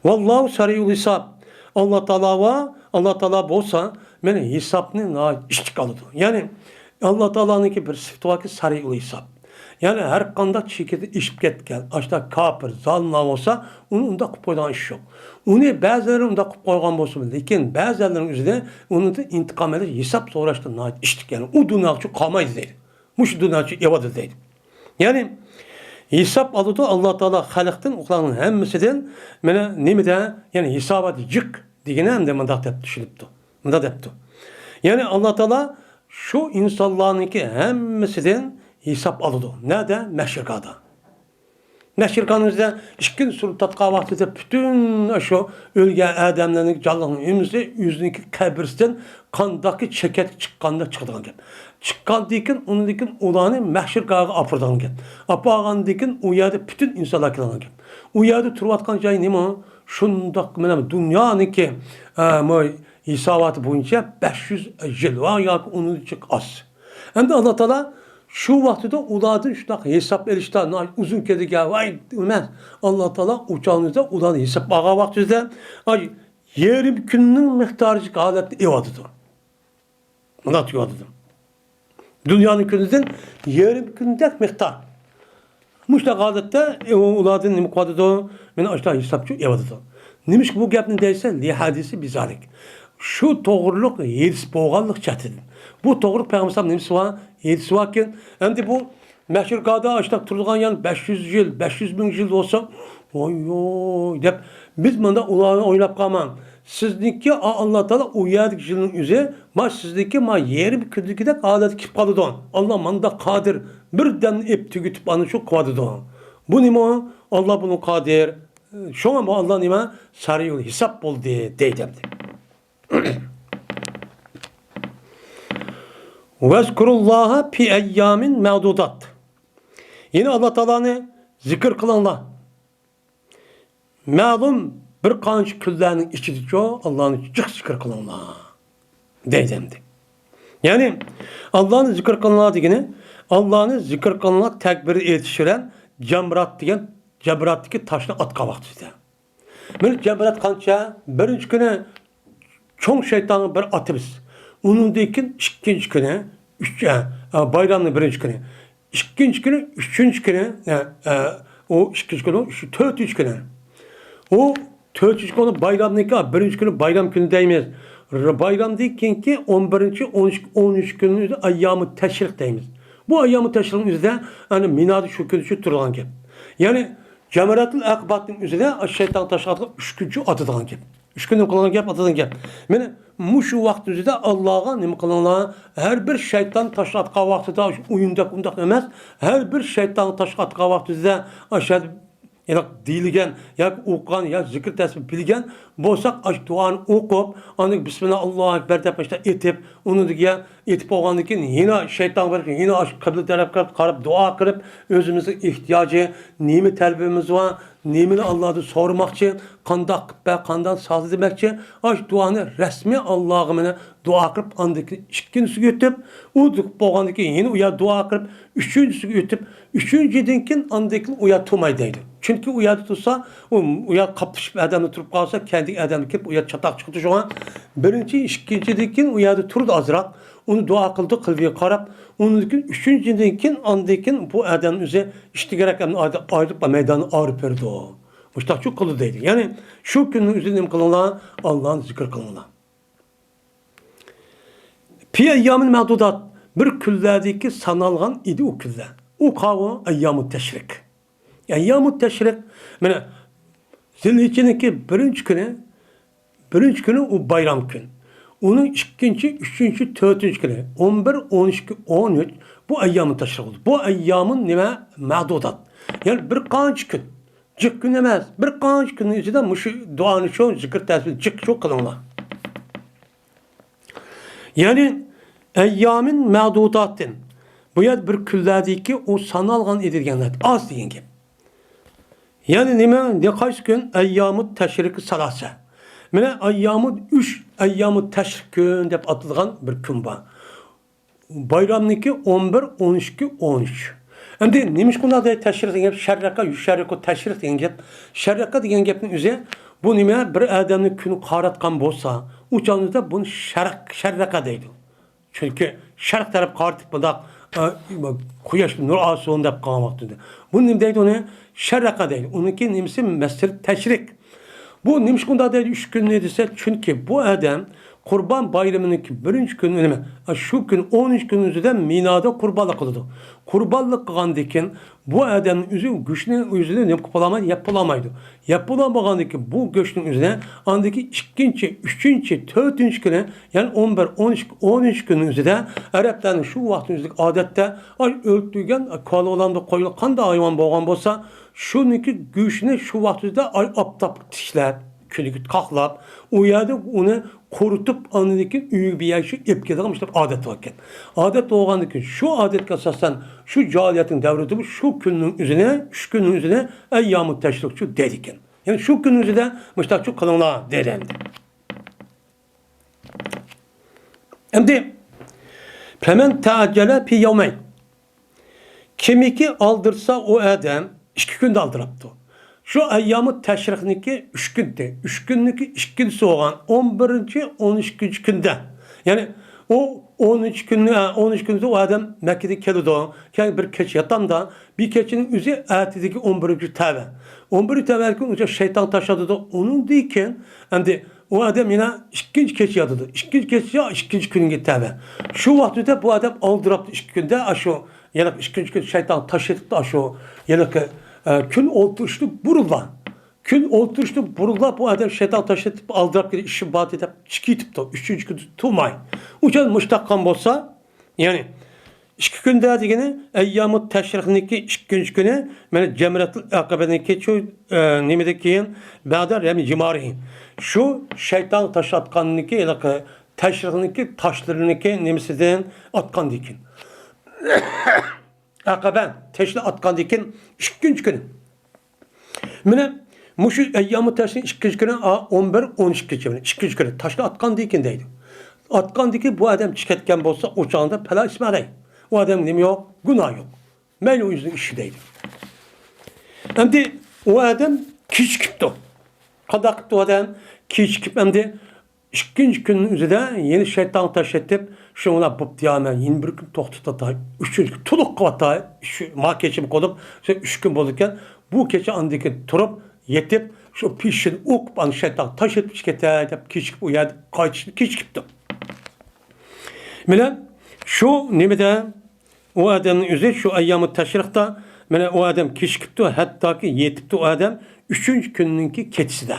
ۋاللاھۇ سەرىئۇل ھىساب. ئاللا تائالا ۋە ئاللا تائالا بولسا، مانا، ھېسابنى ناھايىتى ئىتتىك ئالىدۇ. يەنى، ئاللا تائالانىڭكى بىر سۈپىتى باركى، سەرىئۇل ھىساب. يەنى، ھەر قانداق چېكىدىن ئېشىپ كەتكەن، ئاشتا كاپىر، زالىملار بولسا، ئۇنى ئۇنداق قىلىپ قويىدىغان ئىش يوق. ئۇنى بەزىلىرى ئۇنداق قىلىپ قويغان بولسىمۇ، لېكىن بەزىلەرنىڭ ئۆزىدە ئۇنىڭدىن ئىنتىقام ئېلىش، ھېساب سوراشتا ناھايىتى ئىتتىك. يەنى، ئۇ دۇنياغىچە قالمايدۇ دەيدۇ. مۇشۇ دۇنياچە ئېۋادى دەيدۇ. يەنى ھېساب ئالىدۇ ئاللا تائالا خەلقتىن، ئۇلارنىڭ ھەممىسىدىن. مانا نېمىدە؟ يەنى ھېسابات جىق دېگىنى ئەمدى مۇنداق دەپ چۈشىنىپتۇ. مۇنداق دەپتۇ. يەنى ئاللا تائالا شۇ ئىنسانلارنىڭكى ھەممىسىدىن ھېساب ئالىدۇ. نەدە؟ مەھشەرگاھدا. مەھشەرگاھنىڭ ئۆزىدە ئىككىنچى سۈرە تارتقان ۋاقتىدا پۈتۈن شۇ ئۆلگەن ئادەملەرنىڭ جانلىقنىڭ ھەممىسى ئۆزىنىڭكى قەبرىسىدىن قانداقكى چېكەتكە چىققاندا چىقىدىغان گەپ. چىققاندىن كېيىن، ئۇنىڭدىن كېيىن ئۇلارنى مەھشەرگاھىغا ئاپىرىدىغان گەپ. ئاپارغاندىن كېيىن ئۇ يەردە پۈتۈن ئىنسانلار كېلىدىغان گەپ. ئۇ يەردە تۇرۇۋاتقان جاي نېمە؟ شۇنداق مانا دۇنيانىڭكى، ئە، مو-، ھېساباتى بويىچە بەش يۈز يىل ۋە ياكى ئۇنىڭدىن جىق ئاز. ئەمدى ئاللا تائالا شۇ ۋاقتىدا ئۇلاردىن شۇنداق ھېساب ئېلىشتا ناھايىتى ئۇزۇن كېلىدىكەن، ۋاي ئەمەس. ئاللا تائالا ئۇ چاغنىڭدا ئۇلارنى ھېساب ئالغان ۋاقتىدا، ئاي، يېرىم كۈننىڭ مىقدارىدىكى ھالەتتە ئېۋاتىدۇ. مۇنداق تۇيۇۋاتىدۇ. دۇنيانىڭ كۈنىدىن يېرىم كۈندەك مىقدار. مۇشۇنداق ھالەتتە، ئۇ، ئۇلاردىن نېمە قىلىۋاتىدۇ؟ مانا ئاشۇنداق ھېسابچۇ ئېلىۋاتىدۇ. نېمىشقا بۇ گەپنى دەيسەن؟ لىھەدىسى بىزالىك. شۇ توغرىلىق ھەدىس بولغانلىق جەھەتتىن. بۇ توغرىلىق پەيغەمبەر ئەلەيھىسسالام نېمىسى بار؟ ھەدىسى باركەن. ئەمدى بۇ مەھشەرگاھدا ئاشۇنداق تۇرىدىغان يەر بەش يۈز يىل، بەش يۈز مىڭ يىل بولسا، ۋاي-ۋۇي دەپ، بىز مۇنداق ئۇلارنى ئويلاپ قالماڭ. سىزنىڭكى ئا-، ئاللا تائالا ئۇ يەردىكى يىلنىڭ ئۆزى، ما سىزنىڭكى ما يېرىم كۈندىكىدەك ھالەتكە كېلىپ قالىدۇ. ئاللا مانداق قادىر، بىردەمنى ئېپ تۈگىتىپ ئانا شۇ قىلىۋاتىدۇ. بۇ نېمە؟ ئاللا بۇنىڭ قادىر. شۇڭا بۇ ئاللا نېمە؟ سەرىئۇل ھېساب بولدى دەيدۇ ئەمدى. ۋەزكۇرۇللاھە فى ئەييامىن مەدۇدات. يەنى ئاللا تائالانى زىكىر قىلىڭلار. مەلۇم بىر قانچە كۈنلەرنىڭ ئىچىدىچۇ ئاللانى جىق زىكىر قىلىڭلار دەيدۇ ئەمدى. يەنى ئاللانى زىكىر قىلىڭلار دېگىنى، ئاللانى زىكىر قىلىڭلار تەكبىر ئېيتىش بىلەن جەمرات دېگەن، جەمراتتىكى تاشنى ئاتقان ۋاقتىدا. مەن جەمرەت قانچە؟ بىرىنچى كۈنى چوڭ شەيتانغا بىر ئاتىمىز. ئۇنىڭدىن كېيىن ئىككىنچى كۈنى، ئۈچ، ئە، ئە، بايرامنىڭ بىرىنچى كۈنى. ئىككىنچى كۈنى، ئۈچىنچى كۈنى، ئە، ئە، ئۇ ئىككىنچى كۈنى، ئۈچ، تۆتىنچى كۈنى. ئۇ تۆتىنچى كۈنى بايرامنىڭكى، بىرىنچى كۈنى بايرام كۈنى دەيمىز. بايرامدىن كېيىنكى ئون بىرىنچى، ئون ئۈچ، ئون ئۈچ كۈنى ئەييامۇ تەشرىق دەيمىز. بۇ ئەييامۇ تەشرىقنىڭ ئۆزىدە، يەنى مىنادا شۇ كۈنى شۇ تۇرىدىغان گەپ. يەنى جەمرەتۇل ئەقىباتنىڭ ئۆزىدە شەيتان تاشلىۋاتقان ئۈچ كۈنچە ئاتىدىغان گەپ. ئۈچ كۈندىن قىلغان گەپ، ئاتىدىغان گەپ. مانا مۇشۇ ۋاقىت ئۆزىدە ئاللاغا نېمە قىلىڭلار؟ ھەر بىر شەيتان تاشلاۋاتقان ۋاقتىدا، شۇ ئويۇندەك ئۇنداق ئەمەس، ھەر بىر شەيتان تاشلاۋاتقان ۋاقتىدا ئاشۇ يەنى دېيىلگەن ياكى ئوقۇغان يا زىكىر تەسبىھ بىلگەن بولساق، ئاشۇ دۇئانى ئوقۇپ، ئاندىن بىسمىللا، ئاللاھۇ ئەكبەر دەپ مۇشۇنداق ئېيتىپ، ئۇنىڭدىن كېيىن ئېيتىپ بولغاندىن كېيىن يەنە شەيتانغا بېرىپ، يەنە ئاشۇ قىبلە تەرەپكە قاراپ دۇئا قىلىپ، ئۆزىمىزنىڭ ئېھتىياجى، نېمە تەلىپىمىز بار، نېمىنى ئاللاھدىن سورىماقچى، قانداق قىلىپ بە، قانداق سازا دېمەكچى، ئاشۇ دۇئانى رەسمىي ئاللاغا مانا دۇئا قىلىپ، ئاندىن كېيىن ئىككىنچىسىگە ئۆتۈپ، ئۇ بولغاندىن كېيىن يەنە ئۇ يەردە دۇئا قىلىپ، ئۈچىنچىسىگە ئۆتۈپ، ئۈچىنچىدىن كېيىن ئاندىن كېيىن ئۇ يەردە تۇرماي دەيدۇ. چۈنكى ئۇ يەردە تۇرسا، ئۇ، ئۇ يەردە قاپلىشىپ ئادەملەر تۇرۇپ قالسا، كەينىدىكى ئادەملەر كېلىپ ئۇ يەردە چاتاق چىقىدۇ. شۇڭا بىرىنچى، ئىككىنچىدىن كېيىن ئۇ يەردە تۇرىدۇ ئازراق. ئۇنى دۇئا قىلىدۇ قىبلىگە قاراپ. ئۇنىڭدىن كېيىن ئۈچىنچىدىن كېيىن ئاندىن كېيىن بۇ ئادەم ئۆزى ئىككى رەكەتنى ئايرىپ مەيداننى ئايرىپ بېرىدۇ. مۇشۇنداقچۇ قىلىدۇ دەيدۇ. يەنى شۇ كۈننىڭ ئۆزىدە نېمە قىلىڭلار؟ ئاللانى زىكىر قىلىڭلار. في أيام معدودات، بىر كۈنلەردىكى سانالغان ئىدى ئۇ كۈنلەر. ئۇ قاۋۇ ئەييامۇ تەشرىق. ئەييامۇ تەشرىق، مانا، زىلھىججىنىڭكى بىرىنچى كۈنى، بىرىنچى كۈنى ئۇ بايرام كۈن. ئۇنىڭ ئىككىنچى، ئۈچىنچى، تۆتىنچى كۈنى، ئون بىر، ئون ئىككى، ئون ئۈچ، بۇ ئەييامۇ تەشرىق بولىدۇ. بۇ ئەييامۇ نېمە؟ مەدۇدات. يەنى بىر قانچە كۈن. جىق كۈن ئەمەس، بىر قانچە كۈننىڭ ئىچىدە مۇشۇ دۇئانى شۇ، زىكىر تەسبىھ جىق شۇ قىلىڭلار. يەنى، ئەييامىن مەدۇداتىن. بۇ يەردە بىر كۈنلەردىكى ئۇ سانالغان ئىدى دېگەن، ئاز دېگەن گەپ. يەنى نېمە؟ نېمە قايسى كۈن؟ ئەييامۇ تەشرىقى سالاسە. مانا ئەييامۇ ئۈچ، ئەييامۇ تەشرىق كۈن دەپ ئاتىلىدىغان بىر كۈن بار. بايرامنىڭكى ئون بىر، ئون ئىككى، ئون ئۈچ. ئەمدى نېمىشقا ئۇنداق دەيدۇ تەشرىق دېگەن گەپ؟ شەررەقە يۇشەررىقۇ تەشرىق دېگەن گەپ. شەررەقە دېگەن گەپنىڭ ئۆزى، بۇ نېمە؟ بىر ئادەمنىڭ كۈنى قاراتقان بولسا، ئۇ چاغدا بۇنى شەرق، شەررەقە دەيدۇ. چۈنكى شەرق تەرەپ قارىتىپ بۇنداق، ئە، قۇياشقا نۇر ئالسۇن دەپ قالغان ۋاقتىدا. بۇ نېمە دەيدۇ ئۇنى؟ شەررەقە دەيدۇ. ئۇنىڭكى نېمىسى؟ مەسىر تەشرىق. بۇ نېمىشقا ئۇنداق دەيدۇ ئۈچ كۈننى دېسە، چۈنكى بۇ ئادەم قۇربان بايرىمىنىڭكى بىرىنچى كۈنى، نېمە، شۇ كۈن ئونىنچى كۈنى ئۆزىدە مىنادا قۇربانلىق قىلىدۇ. قۇربانلىق قىلغاندىن كېيىن بۇ ئادەم ئۆزى گۆشنى ئۆزىنى نېمە قىلىپ بولالمايدۇ، يەپ بولالمايدۇ. يەپ بولالمىغاندىن كېيىن بۇ گۆشنىڭ ئۆزىنى ئاندىكى ئىككىنچى، ئۈچىنچى، تۆتىنچى كۈنى، يەنى ئون بىر، ئون ئىككى، ئون ئۈچ كۈننىڭ ئۆزىدە ئەرەبلەرنىڭ شۇ ۋاقىتنىڭ ئۆزىدە ئادەتتە ئاي ئۆلتۈرگەن كالا بولامدۇ، قوي، قانداق ھايۋان بولغان بولسا، شۇنىڭكى گۆشىنى شۇ ۋاقتىدا ئاي ئاپتاپقا تىكلەپ، كۈنىگە قاقلاپ، ئۇ يەردە ئۇنى قۇرۇتۇپ، ئاندىن كېيىن ئۆيگە بىر يەرگە ئېلىپ كېلىدىغان مۇشۇنداق ئادەت بار ئىكەن. ئادەت بولغاندىن كېيىن شۇ ئادەتكە ئاساسەن شۇ جاھىلىيەتنىڭ دەۋرىدىمۇ شۇ كۈننىڭ ئۆزىنى، ئۈچ كۈننىڭ ئۆزىنى ئەييامۇ تەشرىقچۇ دەيدىكەن. يەنى شۇ كۈننىڭ ئۆزىدە مۇشۇنداقچۇ قىلىڭلار دەيدۇ ئەمدى. ئەمدى، فمن تعجل في يومين. كىمكى ئالدىرىسا ئۇ ئادەم ئىككى كۈندە ئالدىراپتۇ. شۇ ئەييامۇ تەشرىقنىڭكى ئۈچ كۈندە، ئۈچ كۈننىڭكى ئىككىنچىسى بولغان ئون بىرىنچى، ئون ئىككىنچى كۈندە. يەنى ئۇ ئونىنچى كۈنى، ئە، ئون ئۈچ كۈندە ئۇ ئادەم مەككىدىن كېلىدۇ. كېيىن بىر كېچە ياتامدا، بىر كېچىنىڭ ئۆزى ئەتىدىكى ئون بىرىنچى تەۋە. ئون بىرىنچى تەۋەدىكى ئۇنچە شەيتان تاشلىدۇ. ئۇنىڭدىن كېيىن ئەمدى ئۇ ئادەم يەنە ئىككىنچى كېچە ياتىدۇ. ئىككىنچى كېچە، ئىككىنچى كۈنگە تەۋە. شۇ ۋاقىتتا بۇ ئادەم ئالدىراپتۇ ئىككى كۈندە، ئاشۇ يەنە ئىككىنچى كۈن شەيتان تاشلىتىپتۇ، ئاشۇ يەنە، ئە، كۈن ئولتۇرۇشتىن بۇرۇنلا. كۈن ئولتۇرۇشتىن بۇرۇنلا بۇ ئادەم شەيتان تاشلىتىپ ئالدىراپ كېتىپ، ئىشى بار دەپ چىقىپ كېتىپتۇ. ئۈچىنچى كۈندە تۇرماي. ئۇ چاغدا مۇشۇنداق قىلغان بولسا، يەنى ئىككى كۈندە دېگىنى ئەييامۇ تەشرىقنىڭكى ئىككىنچى كۈنى، مانا جەمرەتۇل ئەقەبەنىڭكى شۇ، ئە، نېمىدىن كېيىن، بەدە رەمى جىمارى. شۇ شەيتان تاشلاتقاننىڭكى، ھېلىقى تەشرىقنىڭكى تاشلىرىنىڭكى نېمىسىدىن ئاتقاندىن كېيىن. ئەقەبە تاشنى ئاتقاندىن كېيىن ئىككىنچى كۈنى. مانا مۇشۇ ئەييامۇ تەشرىق ئىككىنچى كۈنى، ئا، ئون بىر، ئون ئىككىنچى كۈنى، ئىككىنچى كۈنى تاشنى ئاتقاندىن كېيىن دەيدۇ. ئاتقاندىن كېيىن بۇ ئادەم چىقىپ كەتكەن بولسا، ئۇ چاغدا پەلا ئىسمى ئەلەي. ئۇ ئادەمگە نېمە يوق؟ گۇناھ يوق. مەيلى ئۆزىنىڭ ئىشى دەيدۇ. ئەمدى ئۇ ئادەم كېچىكىپتۇ. قانداق قىپتۇ ئادەم؟ كېچىكىپ ئەمدى ئىككىنچى كۈننىڭ ئۆزىدە يەنە شەيتانغا تاش ئېتىپ، شۇنىڭ بىلەن بوپتۇ يا، مەن يەنە بىر كۈن توختىتاي، ئۈچىنچى كۈن تولۇق قىلىۋاتاي، شۇ ما كېچىمۇ قىلىپ، شۇ ئۈچ كۈن بولىدىكەن. بۇ كېچە ئاندىن كېيىن تۇرۇپ، يېتىپ، شۇ پېشىنى ئوقۇپ، ئانا شەيتانغا تاش ئېتىپ كېتەي دەپ كېچىكىپ، ئۇ يەردە قايتىشنى كېچىكىپتۇ. مانا شۇ نېمىدە، ئۇ ئادەمنىڭ ئۆزى شۇ ئەييامۇ تەشرىقتا، مانا ئۇ ئادەم كېچىكىپتۇ، ھەتتاكى يېتىپتۇ ئۇ ئادەم ئۈچىنچى كۈننىڭكى كېچىسىدە.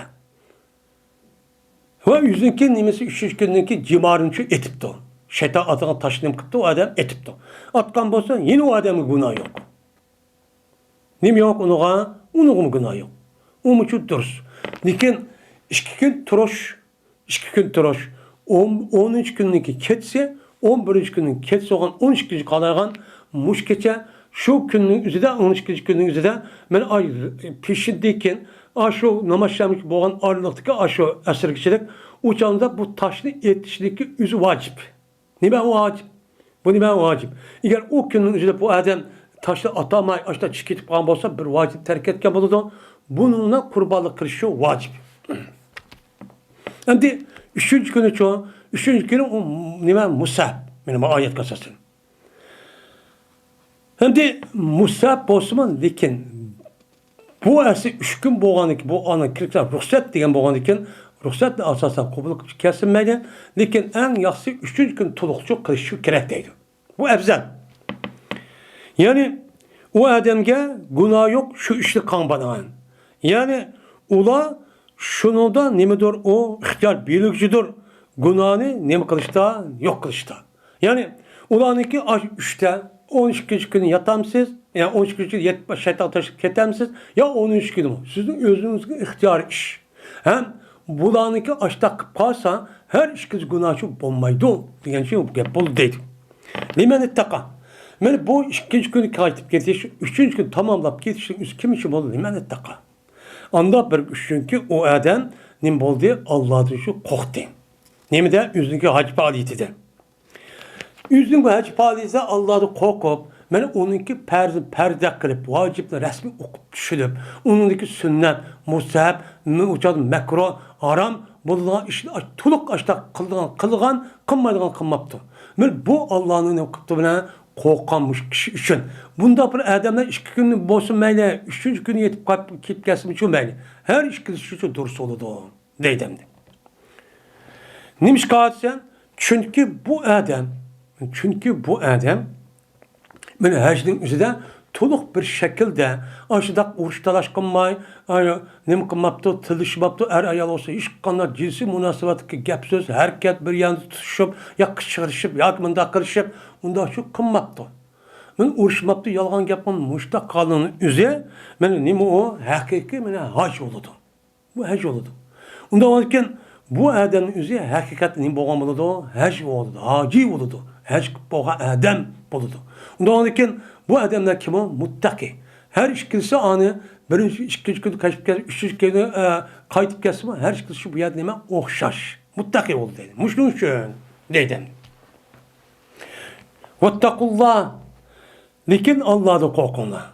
ۋە ئۆزىنىڭكى نېمىسى، ئۈچىنچى كۈننىڭكى جىمارىنى شۇ ئېتىپتۇ. شەيتان ئاتىغان تاشنى نېمە قىپتۇ، ئۇ ئادەم ئېتىپتۇ. ئاتقان بولسا، يەنە ئۇ ئادەمگە گۇناھ يوق. نېمە يوق ئۇنىڭغا؟ ئۇنىڭغىمۇ گۇناھ يوق. ئۇمۇ شۇ دۇرۇس. لېكىن ئىككى كۈن تۇرۇش، ئىككى كۈن تۇرۇش، ئون، ئونىنچى كۈننىڭكى كېچىسى، ئون بىرىنچى كۈننىڭ كېچىسى بولغان ئون ئىككىنچى قالايغان مۇشۇ كېچە، شۇ كۈننىڭ ئۆزىدە، ئون ئىككىنچى كۈننىڭ ئۆزىدە مەن ئاي پېشىندىن كېيىن، ئاشۇ ناماز شامىكى بولغان ئارىلىقتىكى ئاشۇ ئەسىرگىچىلىك ئۇ چاغدا بۇ تاشنى ئېتىشنىكى ئۆزى ۋاجىپ. نېمە ۋاجىپ؟ بۇ نېمە ۋاجىپ؟ ئەگەر ئۇ كۈننىڭ ئۆزىدە بۇ ئادەم تاشنى ئاتالماي، ئاشۇنداق چىقىپ كېتىپ قالغان بولسا، بىر ۋاجىپ تەرك ئەتكەن بولىدۇ. بۇنىڭغا قۇربانلىق قىلىشى ۋاجىپ. ئەمدى ئۈچىنچى كۈنىچۇ؟ ئۈچىنچى كۈنى ئۇ نېمە؟ مۇسەپ. مانا بۇ ئايەتكە ئاساسەن. ئەمدى مۇسەپ بولسىمۇ، لېكىن بۇ ئەسلى ئۈچ كۈن بولغاندىكىن، بۇ ئانا كىرسە رۇخسەت دېگەن بولغاندىكىن، رۇخسەتنى ئاساسەن قوبۇل قىلىپ كەلسىنمەيدۇ. لېكىن ئەڭ ياخشىسى ئۈچىنچى كۈن تولۇقچۇ قىلىشى كېرەك دەيدۇ. بۇ ئەۋزەل. يەنى ئۇ ئادەمگە گۇناھ يوق شۇ ئىشنى قىلغان. يەنى ئۇلار شۇنىڭدا نېمىدۇر ئۇ ئىختىيار بېرىلگۈچىدۇر، گۇناھنى نېمە قىلىشتا، يوق قىلىشتا. يەنى ئۇلارنىڭكى ئاشۇ ئۈچتە، ئون ئىككىنچى كۈنى ياتامسىز، يا ئون ئىككىنچى كۈنى يېتىپ شەيتانغا تاشلاپ كېتەمسىز، يا ئونىنچى كۈنىمۇ. سىزنىڭ ئۆزىڭىزگە ئىختىيارىي ئىش. ھەم بۇلارنىڭكى ئاشتاق قىلىپ قالسا، ھەر ئىككىسى گۇناھچى بولمايدۇ دېگەن شۇ گەپ بولدى دەيدۇ. لىمەن ئىتتەقا. مانا بۇ ئىككىنچى كۈنى قايتىپ كېتىش، ئۈچىنچى كۈنى تاماملاپ كېتىشنىڭ ئۆزى كىم ئۈچۈن بولدى؟ لىمەن ئىتتەقا. ئانداق بىر ئۈچۈنكى ئۇ ئادەم نېمە بولدى؟ ئاللادىن شۇ قورقتى. نېمىدە؟ ئۆزىنىڭكى ھاجەت پائالىيىتىدە. ئۆزىنىڭ بۇ ھاجەت پائالىيىتىدە ئاللادىن قورقۇپ، مانا ئۇنىڭكى پەرزىنى پەردە قىلىپ، ۋاجىپنى رەسمىي ئوقۇپ چۈشىنىپ، ئۇنىڭدىكى سۈننەت، مۇستەھەب، مۇ-، ئۇ چاغدا مەكرۇھ، ھارام بولىدىغان ئىشنى ئاش-، تولۇق ئاشتاق قىلىدىغان قىلغان، قىلمايدىغان قىلماپتۇ. مانا بۇ ئاللانىڭ نېمە قىپتۇ بىلەن قورققان مۇشۇ كىشى ئۈچۈن. بۇنداق بىر ئادەملەر ئىككى كۈن بولسۇن مەيلى، ئۈچىنچى كۈنى يېتىپ قايتىپ كېلىپ كەلسىمۇ مەيلى، ھەر ئىككىلىسى ئۈچۈن دۇرۇس بولىدۇ دەيدۇ ئەمدى. نېمىشقا دېسەم، چۈنكى بۇ ئادەم، چۈنكى بۇ ئادەم مانا ھەجنىڭ ئۆزىدە تولۇق بىر شەكىلدە ئاشۇنداق ئۇرۇش تالاش قىلماي، ئاي، نېمە قىلماپتۇ، تىللىشماپتۇ، ئەر-ئايال بولسا ھېچقانداق جىنسىي مۇناسىۋەتتىكى گەپ-سۆز، ھەرىكەت، بىر يەرنى تۇتۇشۇپ يا قىچقىرىشىپ ياكى مۇنداق قىلىشىپ، ئۇنداق شۇ قىلماپتۇ. مانا ئۇرۇشماپتۇ، يالغان گەپ قىلماپتۇ، مۇشۇنداق قىلغاننىڭ ئۆزى مانا نېمە ئۇ؟ ھەقىقىي مانا ھاج بولىدۇ. بۇ ھەج بولىدۇ. ئۇنداق بولىدىكەن، بۇ ئادەمنىڭ ئۆزى ھەقىقەتەن نېمە بولغان بولىدۇ؟ ھەج بولىدۇ، ھاجى بولىدۇ، ھەج قىلىپ بولغان ئادەم بولىدۇ. ئۇنداق بولىدىكەن، بۇ ئادەملەر كىم ئۇ؟ مۇتتەقى. ھەر ئىككىلىسى ئانى بىرىنچى، ئىككىنچى كۈنى قايتىپ كەلسە، ئۈچىنچى كۈنى، ئە، قايتىپ كەلسىمۇ، ھەر ئىككىلىسى بۇ يەردە نېمە؟ ئوخشاش. مۇتتەقى بولدى دەيدۇ. مۇشۇنىڭ ئۈچۈن دەيدۇ. ۋەتتەقۇللا. لېكىن ئاللادىن قورقۇڭلار.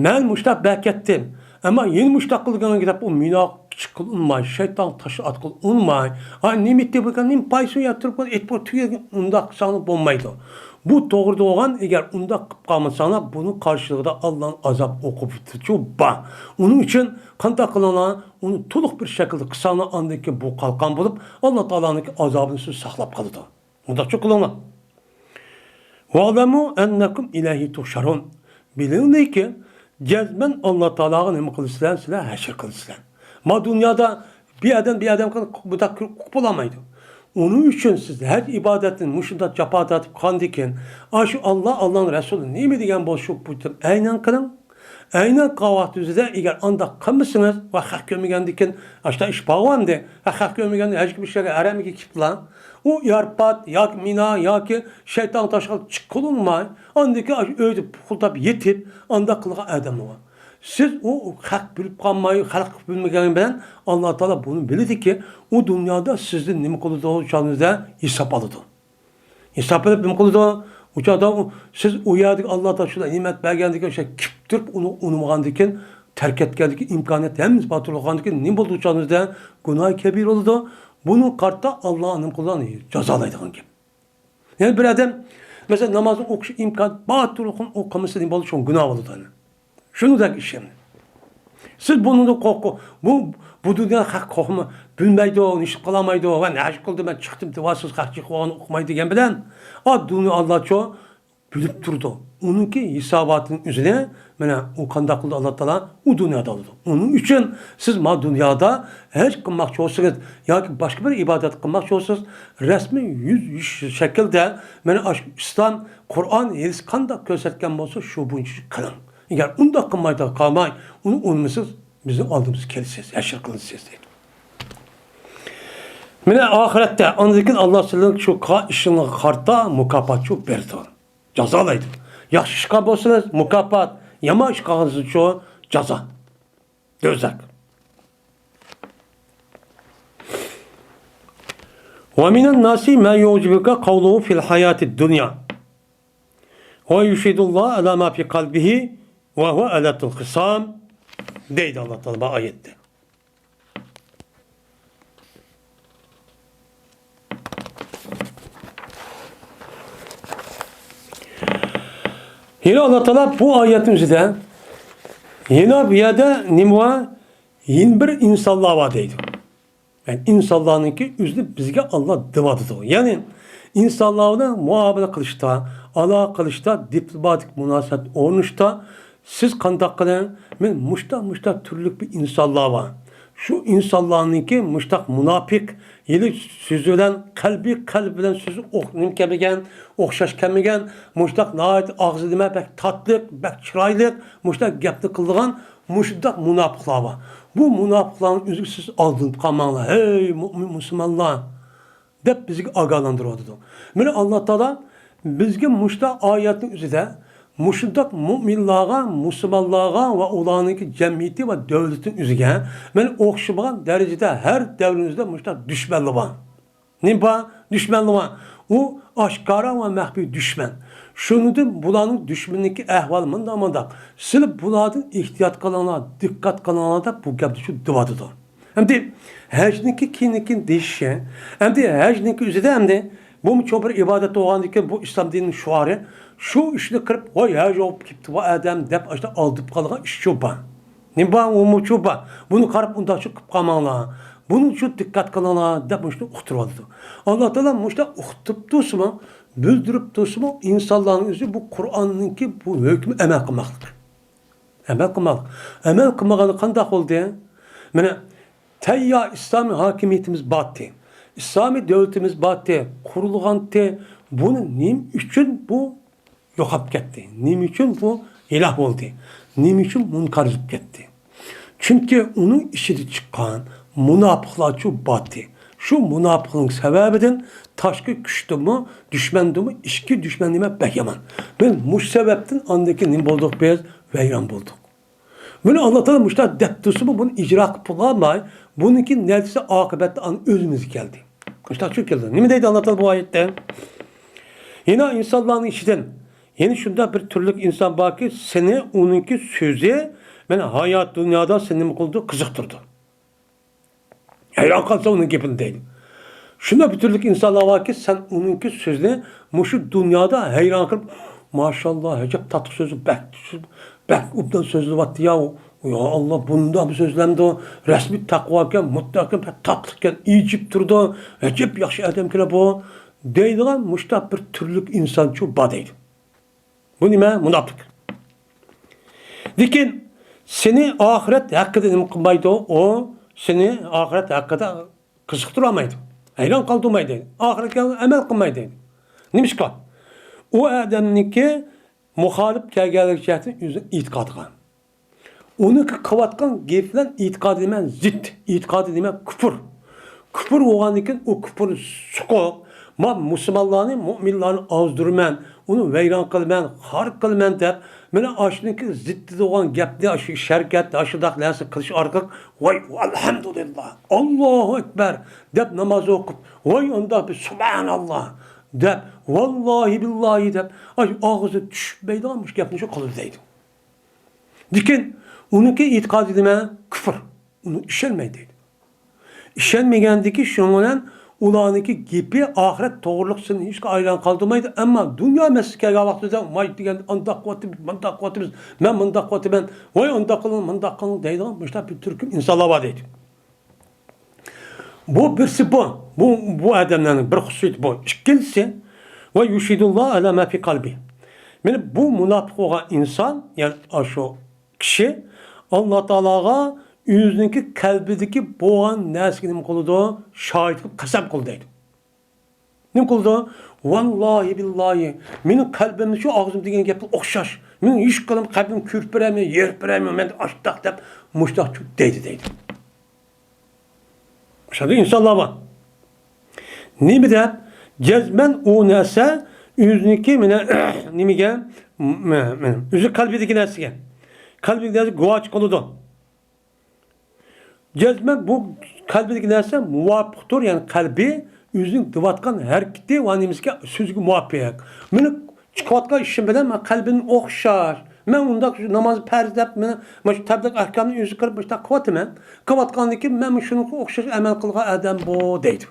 مەن مۇشتاق بەركەتتىم. ئەمما يەنە مۇشتاق قىلغىنىڭ گەپ ئۇ مىنا چىققىلى ئۇنىماي، شەيتان تاش ئاتقىلى ئۇنىماي. ئا، نېمە ئېيتتى بۇ، نېمە پايسۇ يا تۇرۇپ ئېيتىپ تۈگەتكىن، ئۇنداق قىلساڭلار بولمايدۇ. بۇ توغرا بولغان، ئەگەر ئۇنداق قىلىپ قالمىساڭلار، بۇنىڭ قارشىلىقىدا ئاللانىڭ ئازاب ئوقۇبىتىچۇ بار. ئۇنىڭ ئۈچۈن قانداق قىلىڭلار؟ ئۇنى تولۇق بىر شەكىلدە قىلساڭلار، ئاندىن كېيىن بۇ قالقان بولۇپ، ئاللا تائالانىڭكى ئازابىنى سىزنى ساقلاپ قالىدۇ. مۇنداقچۇ قىلىڭلار. ۋەئلەمۇ ئەننەكۇم ئىلەيھى تۇھشەرۇن. بىلىڭلاركى، جەزمەن ئاللا تائالاغا نېمە قىلىسىلەر؟ سىلەر ھەشر قىلىسىلەر. ما دۇنيادا بىر ئادەم بىر ئادەمگە بۇنداق قىلىپ بولالمايدۇ. ئۇنىڭ ئۈچۈن سىز ھەج ئىبادەتنى مۇشۇنداق جاپا تارتىپ قالغاندىكىن، ئاشۇ ئاللا، ئاللانىڭ رەسۇلى نېمە دېگەن بولسا، شۇ بۇيرۇپ ئەينەن قىلىڭ. ئەينەن قىلغان ۋاقتىڭىزدا ئەگەر ئانداق قىلمىسىڭىز ۋە خەق كۆرمىگەندىكىن، ئاشتا ئىش باغۋاندى، ھە، خەق كۆرمىگەندە ھەجگە مۇشۇ يەرگە ھەرەمگە كېلىپلا، ئۇ يارپات ياكى مىنا ياكى شەيتان تاشقا چىققىلى ئۇنىماي، ئاندىن كېيىن ئاشۇ ئۆيدە پۇخۇلداپ يېتىپ، ئانداق قىلغان ئادەملەر بار. سىز ئۇ خەق بىلىپ قالماي، خەلق بىلمىگەن بىلەن ئاللا تائالا بۇنى بىلىدىكى، ئۇ دۇنيادا سىزدىن نېمە قىلىدۇ، چاغىڭىزدا ھېساب ئالىدۇ. ھېساب بېرىپ نېمە قىلىدۇ؟ ئۇ چاغدا ئۇ، سىز ئۇ يەردىكى ئاللا تائالا شۇنداق نېمەت بەرگەندىكىن، ئوشۇ كېلىپ تۇرۇپ ئۇنى ئۇنىمىغاندىكىن، تەرك ئەتكەندىكى ئىمكانىيەت ھەممىسى بار تۇرغاندىكىن نېمە بولىدۇ چاغىمىزدا؟ گۇناھى كەبىرە بولىدۇ. بۇنىڭغا قارىتا ئاللا نېمە قىلىدۇ؟ جازالايدىغان گەپ. يەنى بىر ئادەم، مەسىلەن، نامازنى ئوقۇش ئىمكانى بار تۇرغان ئوقۇمىسا نېمە بولىدۇ؟ شۇڭا گۇناھ بولىدۇ ئەنە. شۇنىڭدەك ئىش ئەمدى. سىز بۇنىڭدىن قورقۇڭ. بۇ، بۇ دۇنيا خەق قورقما، بىلمەيدۇ، نېشىت قىلالمايدۇ، ۋە ھەج قىلدىم، مەن چىقتىم، ۋە سىز خەق چىقىۋالغان ئوقۇمايدۇ دېگەن بىلەن، ئا، دۇنيا ئاللىچۇ بىلىپ تۇرىدۇ. ئۇنىڭكى ھېساباتىنىڭ ئۆزىنى، مانا، ئۇ قانداق قىلدى ئاللا تائالا؟ ئۇ دۇنيادا ئالىدۇ. ئۇنىڭ ئۈچۈن سىز ما دۇنيادا ھەج قىلماقچى بولسىڭىز ياكى باشقا بىر ئىبادەت قىلماقچى بولسىڭىز، رەسمىي يۈز، يۈز شەكىلدە، مانا، ئاشۇ ئىسلام، قۇرئان، ھەدىس قانداق كۆرسەتكەن بولسا، شۇ بويىچە قىلىڭ. ئەگەر ئۇنداق قىلمايدىغان قالماي، ئۇنى ئۇنىمىسىز، بىزنىڭ ئالدىمىزغا كېلىسىز، ھەشر قىلىنىسىز دەيدۇ. مانا ئاخىرەتتە، ئاندىن كېيىن ئاللا سىلەرنىڭ شۇ قىلغان ئىشىڭلارغا قارىتا مۇكاپات شۇ بېرىدۇ. جازالايدۇ. ياخشى ئىش قىلغان بولسىڭىز، مۇكاپات، يامان ئىش قىلغانسىزچۇ، جازا. دوزاخ. ومن الناس من يعجبك قوله في الحياة الدنيا ويشهد الله على ما في قلبه وهو ألد الخصام دەيدۇ ئاللا تائالا بۇ ئايەتتە. يەنە ئاللا تائالا بۇ ئايەتنىڭ ئۆزىدە، يەنە بۇ يەردە نېمە بار؟ يەنە بىر ئىنسانلار بار دەيدۇ. يەنى ئىنسانلارنىڭكى ئۆزىنى بىزگە ئاللا دەۋاتىدۇ. يەنى ئىنسانلار بىلەن مۇئامىلە قىلىشتا، ئالاقە قىلىشتا، دىپلوماتىك مۇناسىۋەت ئورنىتىشتا، سىز قانداق قىلىڭ؟ مەن مۇشتاق، مۇشتاق تۈرلۈك بىر ئىنسانلار بار. شۇ ئىنسانلارنىڭكى مۇشتاق مۇناپىق، ھېلى سۆزى بىلەن، قەلبى، قەلبى بىلەن سۆزى ئوخ-، نېمە كەلمىگەن، ئوخشاش كەلمىگەن، مۇشتاق ناھايىتى ئاغزى نېمە بەك تاتلىق، بەك چىرايلىق، مۇشتاق گەپنى قىلىدىغان، مۇشۇنداق مۇناپىقلار بار. بۇ مۇناپىقلارنىڭ ئۆزىگە سىز ئالدىنىپ قالماڭلار، ھەي مۇئمىن مۇسۇلمانلار! دەپ بىزگە ئاگاھلاندۇرۇۋاتىدۇ. مانا ئاللا تائالا بىزگە مۇشۇنداق ئايەتنىڭ ئۆزىدە مۇشۇنداق مۇئمىنلارغا، مۇسۇلمانلارغا ۋە ئۇلارنىڭكى جەمئىيىتى ۋە دۆلىتىنىڭ ئۆزىگە مانا ئوخشىمىغان دەرىجىدە ھەر دەۋرىمىزدە مۇشۇنداق دۈشمەنلەر بار. نېمە بار؟ دۈشمەنلەر بار. ئۇ ئاشكارا ۋە مەخپىي دۈشمەن. شۇنىڭدىن بۇلارنىڭ دۈشمىنىنىڭكى ئەھۋالى مۇنداق، مۇنداق. سىلەر بۇلاردىن ئېھتىيات قىلىڭلار، دىققەت قىلىڭلار دەپ بۇ گەپنى شۇ دەۋاتىدۇ. ئەمدى ھەجنىڭكى كېيىن، كېيىن دېيىشى، ئەمدى ھەجنىڭكى ئۆزىدە ئەمدى بۇمۇ چوڭ بىر ئىبادەت بولغاندىكىن، بۇ ئىسلام دىنىنىڭ شوئارى، شۇ ئىشنى قىلىپ، ۋاي ھەج بولۇپ كېتىپتۇ بۇ ئادەم دەپ ئاشۇنداق ئالدىنىپ قالغان ئىشچۇ بار. نېمە بار، ئۇمۇچۇ بار. بۇنى قاراپ ئۇنداقچە قىلىپ قالماڭلار. بۇنىڭچۇ دىققەت قىلىڭلار دەپ مۇشۇنى ئۇقتۇرۇۋاتىدۇ. ئاللا تائالا مۇشۇنداق ئۇقتۇرۇپ تۇرسىمۇ، بىلدۈرۈپ تۇرسىمۇ، ئىنسانلارنىڭ ئۆزى بۇ قۇرئاننىڭكى بۇ ھۆكمى ئەمەل قىلماقلىق. ئەمەل قىلماق. ئەمەل قىلمىغاندا قانداق بولدى؟ مانا، تەييار ئىسلامىي ھاكىمىيىتىمىز بارتى. ئىسلامىي دۆلىتىمىز بارتى. قۇرۇلغانتى. بۇنى نېمە ئۈچۈن بۇ يوقاپ كەتتى؟ نېمە ئۈچۈن بۇ ھالاك بولدى؟ نېمە ئۈچۈن مۇنقەر بولۇپ كەتتى؟ چۈنكى ئۇنىڭ ئىچىدە چىققان مۇناپىقلارچۇ بارتى. شۇ مۇناپىقنىڭ سەۋەبىدىن تاشقى كۈچتىنمۇ، دۈشمەندىنمۇ ئىچكى دۈشمەن نېمە بەك يامان. مانا مۇشۇ سەۋەبتىن ئاندىن كېيىن نېمە بولدۇق بىز؟ ۋەيران بولدۇق. بۇنى ئاللا تائالا مۇشۇنداق دەپ تۇرسىمۇ، بۇنى ئىجرا قىلىپ بولالماي، بۇنىڭكى نەتىجىسى ئاقىۋەتتە ئانا ئۆزىمىزگە كەلدى. مۇشۇنداق چۈشۈپ كەلدى. نېمە دەيدۇ ئاللا تائالا بۇ ئايەتتە؟ يەنە ئىنسانلارنىڭ ئىچىدىن، يەنە شۇنداق بىر تۈرلۈك ئىنسان باركى، سېنى ئۇنىڭكى سۆزى، مانا، ھايات دۇنيادا سېنى نېمە قىلىدۇ؟ قىزىقتۇرىدۇ. ھەيران قالسا ئۇنىڭ گېپىنى دەيدۇ. شۇنداق بىر تۈرلۈك ئىنسانلار باركى، سەن ئۇنىڭكى سۆزىنى مۇشۇ دۇنيادا ھەيران قېلىپ، ماشاللا، ئەجەب تاتلىق سۆزى، بەك، بەك ئوبدان سۆزلىۋاتتى يا، يا ئاللا، بۇنداق بىر سۆزلەمدۇ، رەسمىي تەقۋاكەن، مۇتتەقىكەن، بەك تاتلىقكەن، ئىجىپ تۇرىدۇ، ئەجەب ياخشى ئادەمكەن بۇ، دەيدىغان مۇشۇنداق بىر تۈرلۈك ئىنسانچۇ بار دەيدۇ. بۇ نېمە؟ مۇناپىق. لېكىن سېنى ئاخىرەت ھەققىدە نېمە قىلمايدۇ؟ ئۇ سېنى ئاخىرەت ھەققىدە قىزىقتۇرالمايدۇ. ھەيران قالدۇرمايدۇ. ئاخىرەتكە ئەمەل قىلمايدۇ. نېمىشقا؟ ئۇ ئادەمنىڭكى مۇخالىپ كەلگەنلىك جەھەتتىن ئۆزىنىڭ ئېتىقادىغا. ئۇنىڭكى قىلىۋاتقان گېپى بىلەن ئېتىقادى نېمە؟ زىت. ئېتىقادى نېمە؟ كۇپۇر. كۇپۇر بولغاندىن كېيىن ئۇ كۇپۇرنى سوقۇپ، ما مۇسۇلمانلارنى، مۇئمىنلارنى ئازدۇرىمەن، ئۇنى ۋەيران قىلىمەن، خار قىلىمەن دەپ، مانا ئاشۇنىڭكى زىتىدا بولغان گەپنى ئاشۇ شەركەتتە ئاشۇنداق نەرسە قىلىش ئارقىلىق، ۋاي، ئەلھەمدۇلىللا، ئاللاھۇ ئەكبەر دەپ ناماز ئوقۇپ، ۋاي، ئۇنداق بىر سۇبھاناللا دەپ، ۋاللاھى بىللاھى دەپ، ئاشۇ ئاغزى چۈشمەيدىغان مۇشۇ گەپنى شۇ قىلىدۇ دەيدۇ. لېكىن ئۇنىڭكى ئېتىقادى نېمە؟ كۇفر. ئۇنى ئىشەنمەيدۇ دەيدۇ. ئىشەنمىگەندىكى شۇنىڭ بىلەن ئۇلارنىڭكى گېپى ئاخىرەت توغرىلىقسىنى ھېچكىم ئايلان قالدۇرمايدۇ. ئەمما دۇنيا مەسىلىسى كەلگەن ۋاقتىدا، ۋاي دېگەن، ئانداق قىلىۋاتىمىز، مانداق قىلىۋاتىمىز، مەن مۇنداق قىلىۋاتىمەن، ۋاي ئانداق قىلىڭ، مۇنداق قىلىڭ دەيدىغان مۇشۇنداق بىر تۈركۈم ئىنسانلار بار دەيدۇ. بۇ بىرسى بۇ. بۇ، بۇ ئادەملەرنىڭ بىر خۇسۇسىيىتى بۇ. ئىككىنچىسى، ۋە يۇشھىدۇللا ئەلا ما فى قەلبى. مانا بۇ مۇناپىق بولغان ئىنسان، يەنى ئاشۇ كىشى ئاللا تائالاغا ئۆزىنىڭكى قەلبىدىكى بولغان نەرسىگە نېمە قىلىدۇ؟ شاھىت قىلىپ قەسەم قىلىدۇ دەيدۇ. نېمە قىلىدۇ؟ ۋاللاھى بىللاھى، مېنىڭ قەلبىمدە شۇ ئاغزىم دېگەن گەپكە ئوخشاش. مېنىڭ ھېچ قېلىم قەلبىم كۆرۈپ بېرەلمەي، يېرىپ بېرەلمەي، مەن ئاشتاق دەپ، مۇشتاق دەيدۇ دەيدۇ. ئاشۇنداق ئىنسانلار بار. نېمە دەپ؟ جەزمەن ئۇ نەرسە ئۆزىنىڭكى مانا نېمىگە؟ مانا ئۆزى قەلبىدىكى نەرسىگە. قەلبىدىكى نەرسە گۇۋاھچى قىلىدۇ. جەزمەن بۇ قەلبىدىكى نەرسە مۇۋاپىقتۇر، يەنى قەلبى ئۆزىنىڭ دەۋاتقان ھەرىكىتى ۋە نېمىسىگە، سۆزىگە مۇۋاپىق. مېنىڭ چىقىۋاتقان ئىشىم بىلەن مانا قەلبىم ئوخشاش. مەن ئۇنداق ناماز پەرز دەپ، مانا، مانا شۇ تەبلىغ ئەھكامنى ئۆزى قىلىپ مۇشۇنداق قىلىۋاتىمەن. قىلىۋاتقاندىن كېيىن مەن شۇنىڭغا ئوخشاش ئەمەل قىلغان ئادەم بۇ دەيدۇ.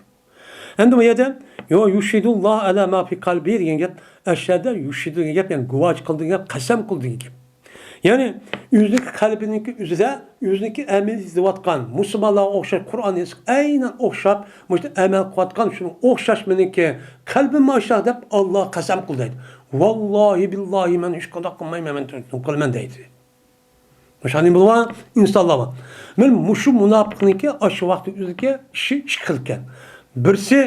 ئەمدى بۇ يەردە، يو، يۇشھىدۇللا ئەلا ما فى قەلبى دېگەن گەپ، ئەشھەدە يۇشھىدۇ دېگەن گەپ، يەنى گۇۋاچى قىلدى دېگەن گەپ، قەسەم قىلدى دېگەن گەپ. يەنى ئۆزىنىڭكى قەلبىنىڭكى ئۆزىدە، ئۆزىنىڭكى ئەمەلىيىتى دەۋاتقان، مۇسۇلمانلارغا ئوخشاش، قۇرئان ھەدىسكە ئەينەن ئوخشاپ، مۇشۇ ئەمەل قىلىۋاتقان، شۇنىڭ ئوخشاش مېنىڭكى قەلبىم ئاشۇنداق دەپ، ئاللاغا قەسەم قىلدى دەيدۇ. ۋاللاھى بىللاھى، مەن ھېچقانداق قىلمايمەن، مەن تۈركۈم قىلىمەن دەيدۇ. مۇشۇنداق بولغان ئىنسانلار بار. مانا مۇشۇ مۇناپىقنىڭكى ئاشۇ ۋاقىتتىكى ئىشى ئىككى خىل ئىكەن. بىرسى،